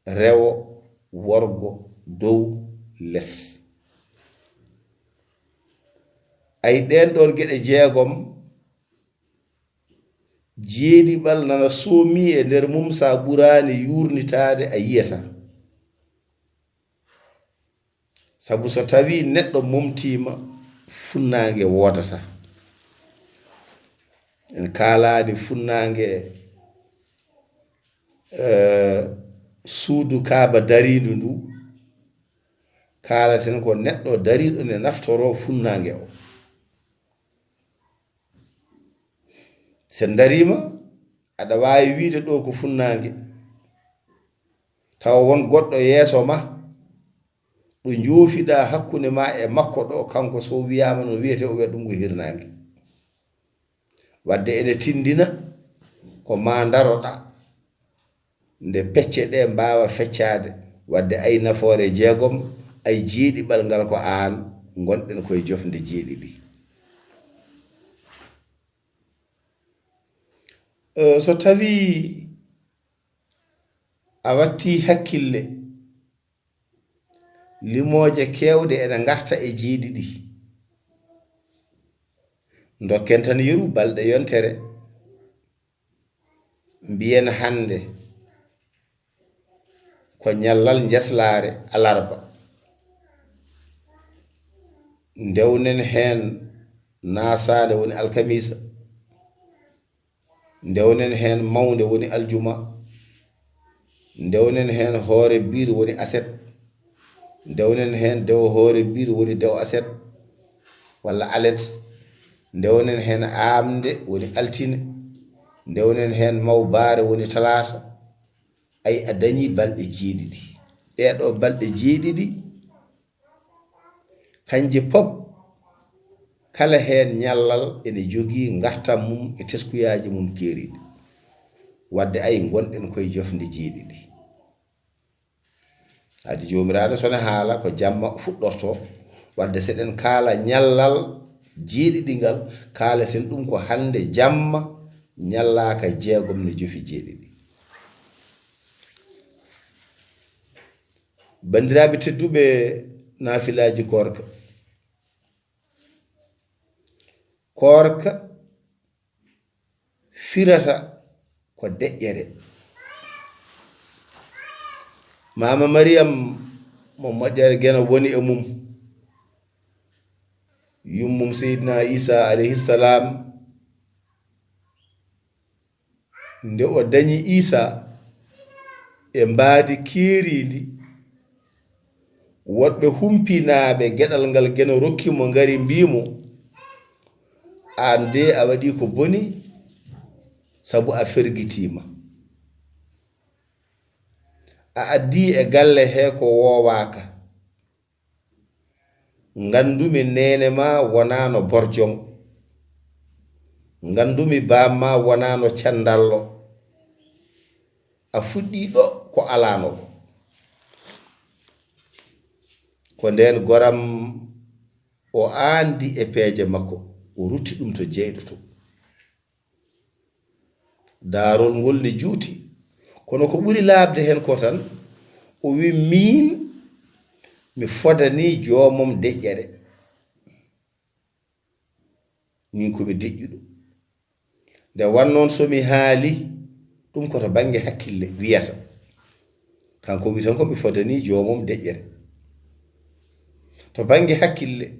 rewo, worgo, dow, les. Ay, ɗeen ɗoon geɗe jeegom, jeeɗiɓal nana soomii e nder mum, so a ɓuraani yuurnitaade, a yiyataa. Sabu so tawii neɗɗo momtiima, funnaange woodataa. En kaalaani funnaange, eh, suudu Kaaba dariindu ndu, kaalaten ko neɗɗo dariiɗo ne naftoroo funnaange o. So en ndariima, aɗa waawi wiyde ɗo ko funnaange, tawa won goɗɗo yeeso ma, ɗo njoofiɗaa hakkunde ma e makko ɗo, kanko so wiyaama noon wiyetee, o wiya ɗum ko hirnaange. Wadde ene tinndina ko ma ndaroɗaa, nde pecce ɗe mbaawa feccaade, wadde ay nafoore jeegom, ay jeeɗiɓal ngal ko aan, ngonɗen koye jofnde jeeɗiɗi. Eh, so tawii a watti hakkille, limooje keewɗe ene ngarta e jeeɗiɗi. Ndokken tan yeru balɗe yontere. Mbiyen hannde ko ñallal njeslaare alarba. Ndewnen heen naasaande woni alkamiisa. Ndewnen heen mawnde woni aljuma. Ndewnen heen hoore biir woni aset. Ndewnen heen dewo hoore biir woni dewo aset walla alet. Ndewnen heen aamnde woni altine. Ndewnen heen mawbaare woni talaata. Ay, a dañii balɗe jeeɗiɗi. Ɗee ɗoo balɗe jeeɗiɗi, kanje pop, kala heen ñallal ene jogii ngartam mum e teskuyaaji mum keeriiɗi. Wadde ay ngonɗen koye jofnde jeeɗiɗi. Adi Joomiraaɗo, so ne haala ko jamma fuɗɗorto, wadde seɗen kaala ñallal jeeɗiɗi ngal, kaalaten ɗum ko hannde jamma ñallaaka jeegom ne jofi jeeɗiɗi. Banndiraaɓe tedduɓe, naafilaaji koorka. Koorka firata ko deƴƴere. Maama Mariyam mo moƴƴere Geno woni e mum, yummum Seydina Isa alayhi salam, nde o dañi Isa e mbaadi keeriindi, woɗɓe humpinaaɓe geɗal ngal Geno rokki mo ngari mbii mo, "Aan de a waɗii ko boni, sabu a fergitiima. A addii e galle he ko woowaaka." Nganndumi neene ma wonaano borjoŋ. Nganndumi baam ma wonaano candallo. A fuɗɗii ɗo ko alaano ɗo. Ko ndeen goram o aandi e peeje makko, o rutti ɗum to jeyɗo to. Daarol ngol ne juuti. Kono ko ɓuri laaɓde heen ko tan, o wi, "Miin, mi fodanii joomam deƴƴere. Miin ko mi deƴƴuɗo." Nde wannoon so mi haali, ɗum ko to bannge hakkille wiyata. Kanko wi tan ko mi fodanii joomam deƴƴere. To bannge hakkille,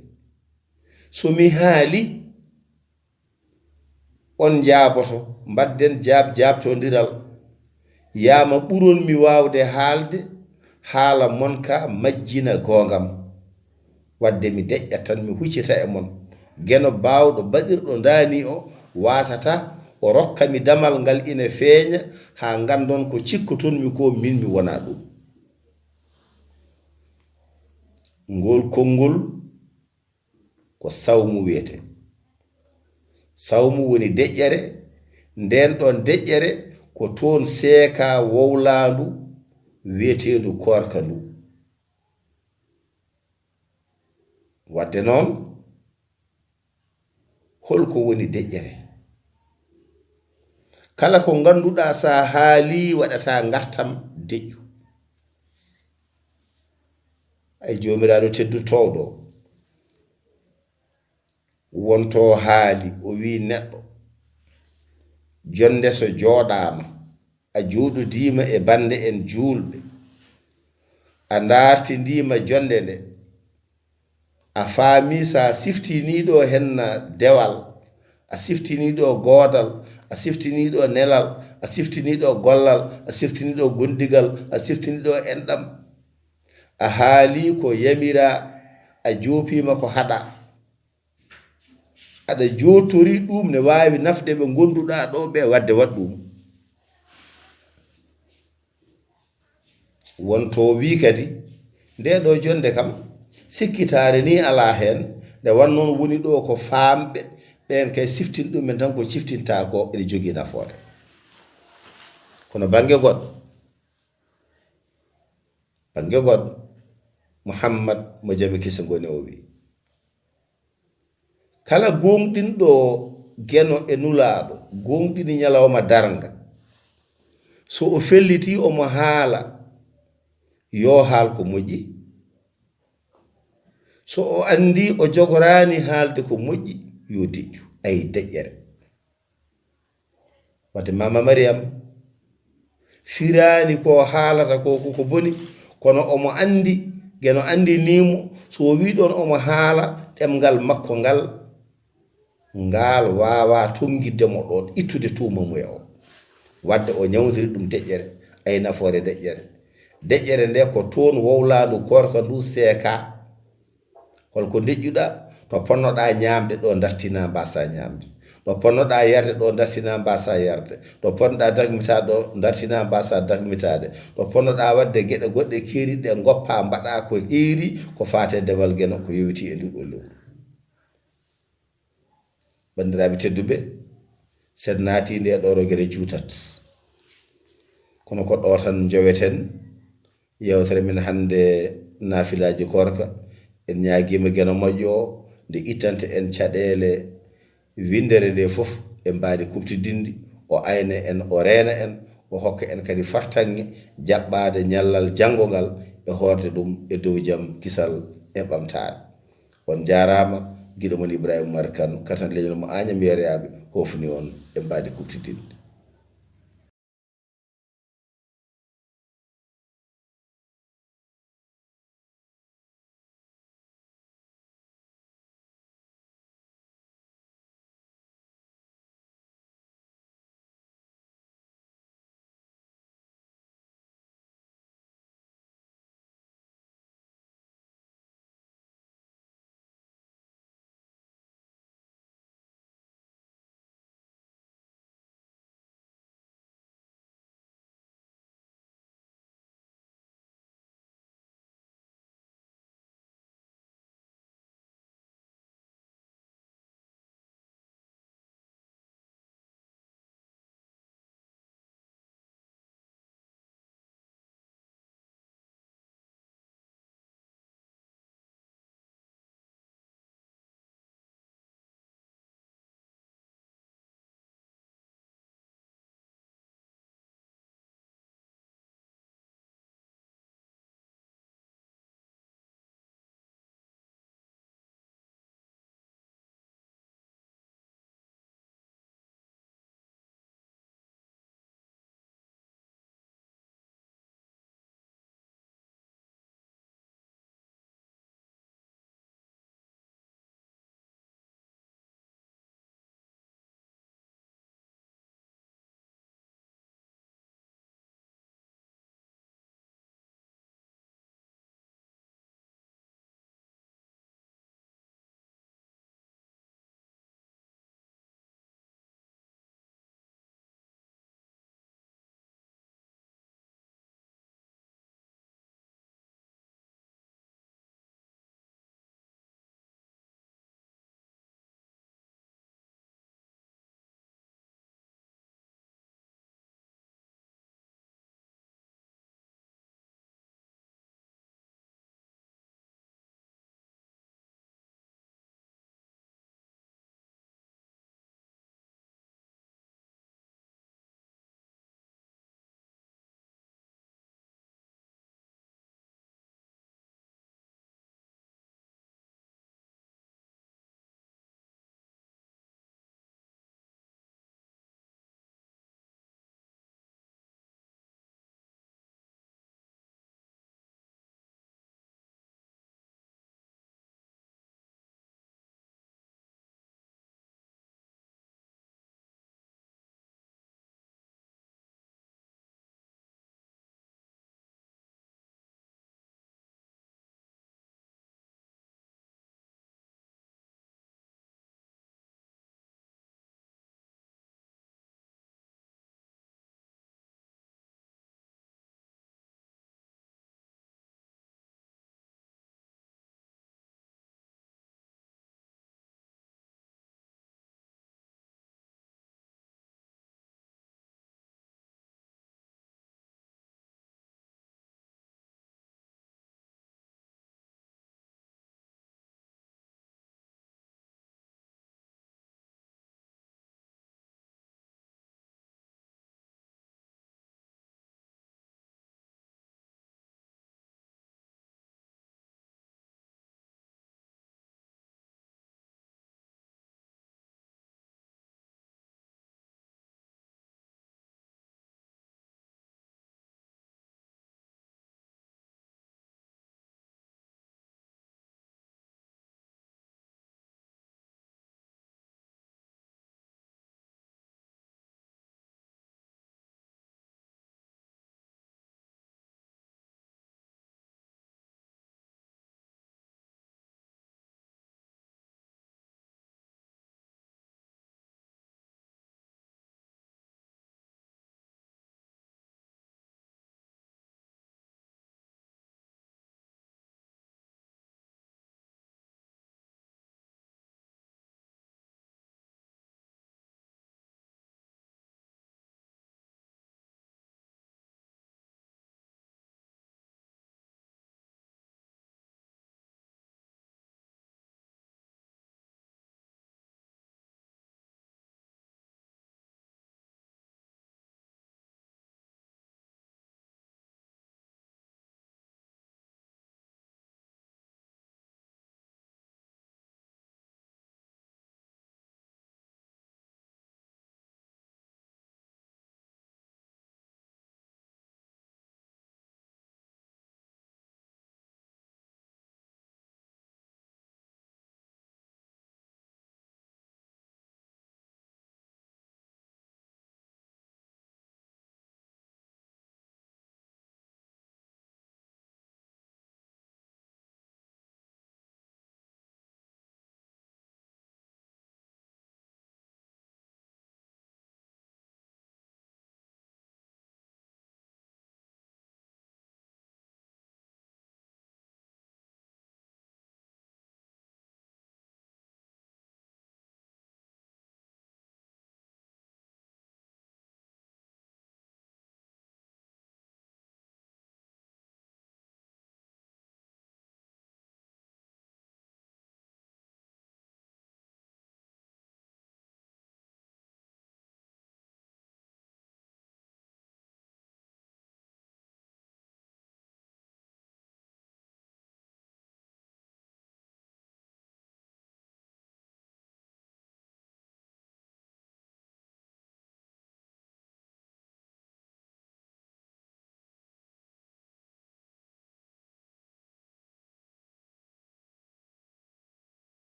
so mi haali, on njaaboto, mbaɗden jaab jaabtondiral. Yaama ɓuron mi waawde haalde, haala mon ka majjina goongam. Wadde mi deƴƴat tan, mi huccita e mon. Geno baawɗo baɗirɗo ndaani o waasata, o rokka mi damal ngal ina feeña, haa nganndon ko cikkoton mi ko, min mi wonaa ɗum. Ngol konngol ko sawmu wiyetee. Sawmu woni deƴƴere, ndeen ɗoon deƴƴere ko toon seekaa wowlaandu wiyeteendu koorka ndu. Wadde noon, hol ko woni deƴƴere? Kala ko ngannduɗaa sa haalii waɗata ngartam deƴƴu. Ay Joomiraaɗo teddu toowɗo, wonto haali, o wii neɗɗo, jonnde so jooɗaama, a jooɗodiima e bannde en juulɓe, a ndaartindiima jonnde nde, a faami sa siftinii ɗo henna dewal, a siftinii ɗo goodal, a siftinii ɗo nelal, a siftinii ɗo gollal, a siftinii ɗo gondigal, a siftinii ɗo enɗam. A haalii ko yamiraa, a joopiima ko haɗaa. Aɗa jootori ɗum ne waawi nafde ɓe ngonnduɗaa ɗo ɓe, wadde waɗ ɗum. Wonto wii kadi, Nde ɗo jonnde kam, sikkitaare ni alaa heen, nde wannoo woni ɗo ko faamɓe, ɓeen kay siftin ɗumen tan ko ciftinta ko ene jogii nafoore. Kono bannge goɗɗo, bannge goɗɗo, Muhammad mo jami kisa ngoni o wi, kala gooŋɗinɗo Geno e Nulaaɗo, gooŋɗini ñalawma darnga, so o fellitii omo haala, yo haal ko moƴƴi. So o anndi o jogoraani haalde ko moƴƴi, yo deƴƴu, ay deƴƴere. Wadde Mama Mariyam firaani ko haalata ko, ko, ko boni, kono omo anndi, Geno anndinii mo, so o wii ɗoon omo haala, ɗemngal makko ngal, ngaal waawaa tonngitde mo ɗoon, ittude tuuma mum e o. Wadde o ñawndiri ɗum deƴƴere, ay nafoore deƴƴere. Deƴƴere nde ko toon wowlaandu koorka ndu seekaa. Holko deƴƴuɗaa? To ponnoɗaa ñaamde ɗo dartinaa mbaasaa ñaamde. To ponnoɗaa yarde ɗo dartinaa mbaasaa yarde. To ponnoɗaa dagmitaa ɗo dartinaa mbaasaa dagmitaade. To ponnoɗaa waɗde geɗe goɗɗe keeriiɗe ɗe ngoppaa mbaɗaa ko heeri ko faati e demal Geno ko yowitii e ndu ɗo lewru. Banndiraaɓe tedduɓe, so en naatii nde ɗo rogere juutat. Kono ko ɗo tan njoweten. Yewtere men hannde naafilaaji koorka, en ñaagiima Geno moƴƴo o, nde ittanta en caɗeele winndere nde fof e mbaadi kuɓtidinndi, o ayna en, o reena en, o hokka en kadi fartaŋŋe jaɓɓaade ñallal janngo ngal e hoorde ɗum e dow jam, kisal e ɓamtaare. On njaaraama, giɗo mon Ibrahima Umar Kane, katan leñol mo Añam Yeereyaaɓe, hofni on e mbaadi kuɓtidinndi.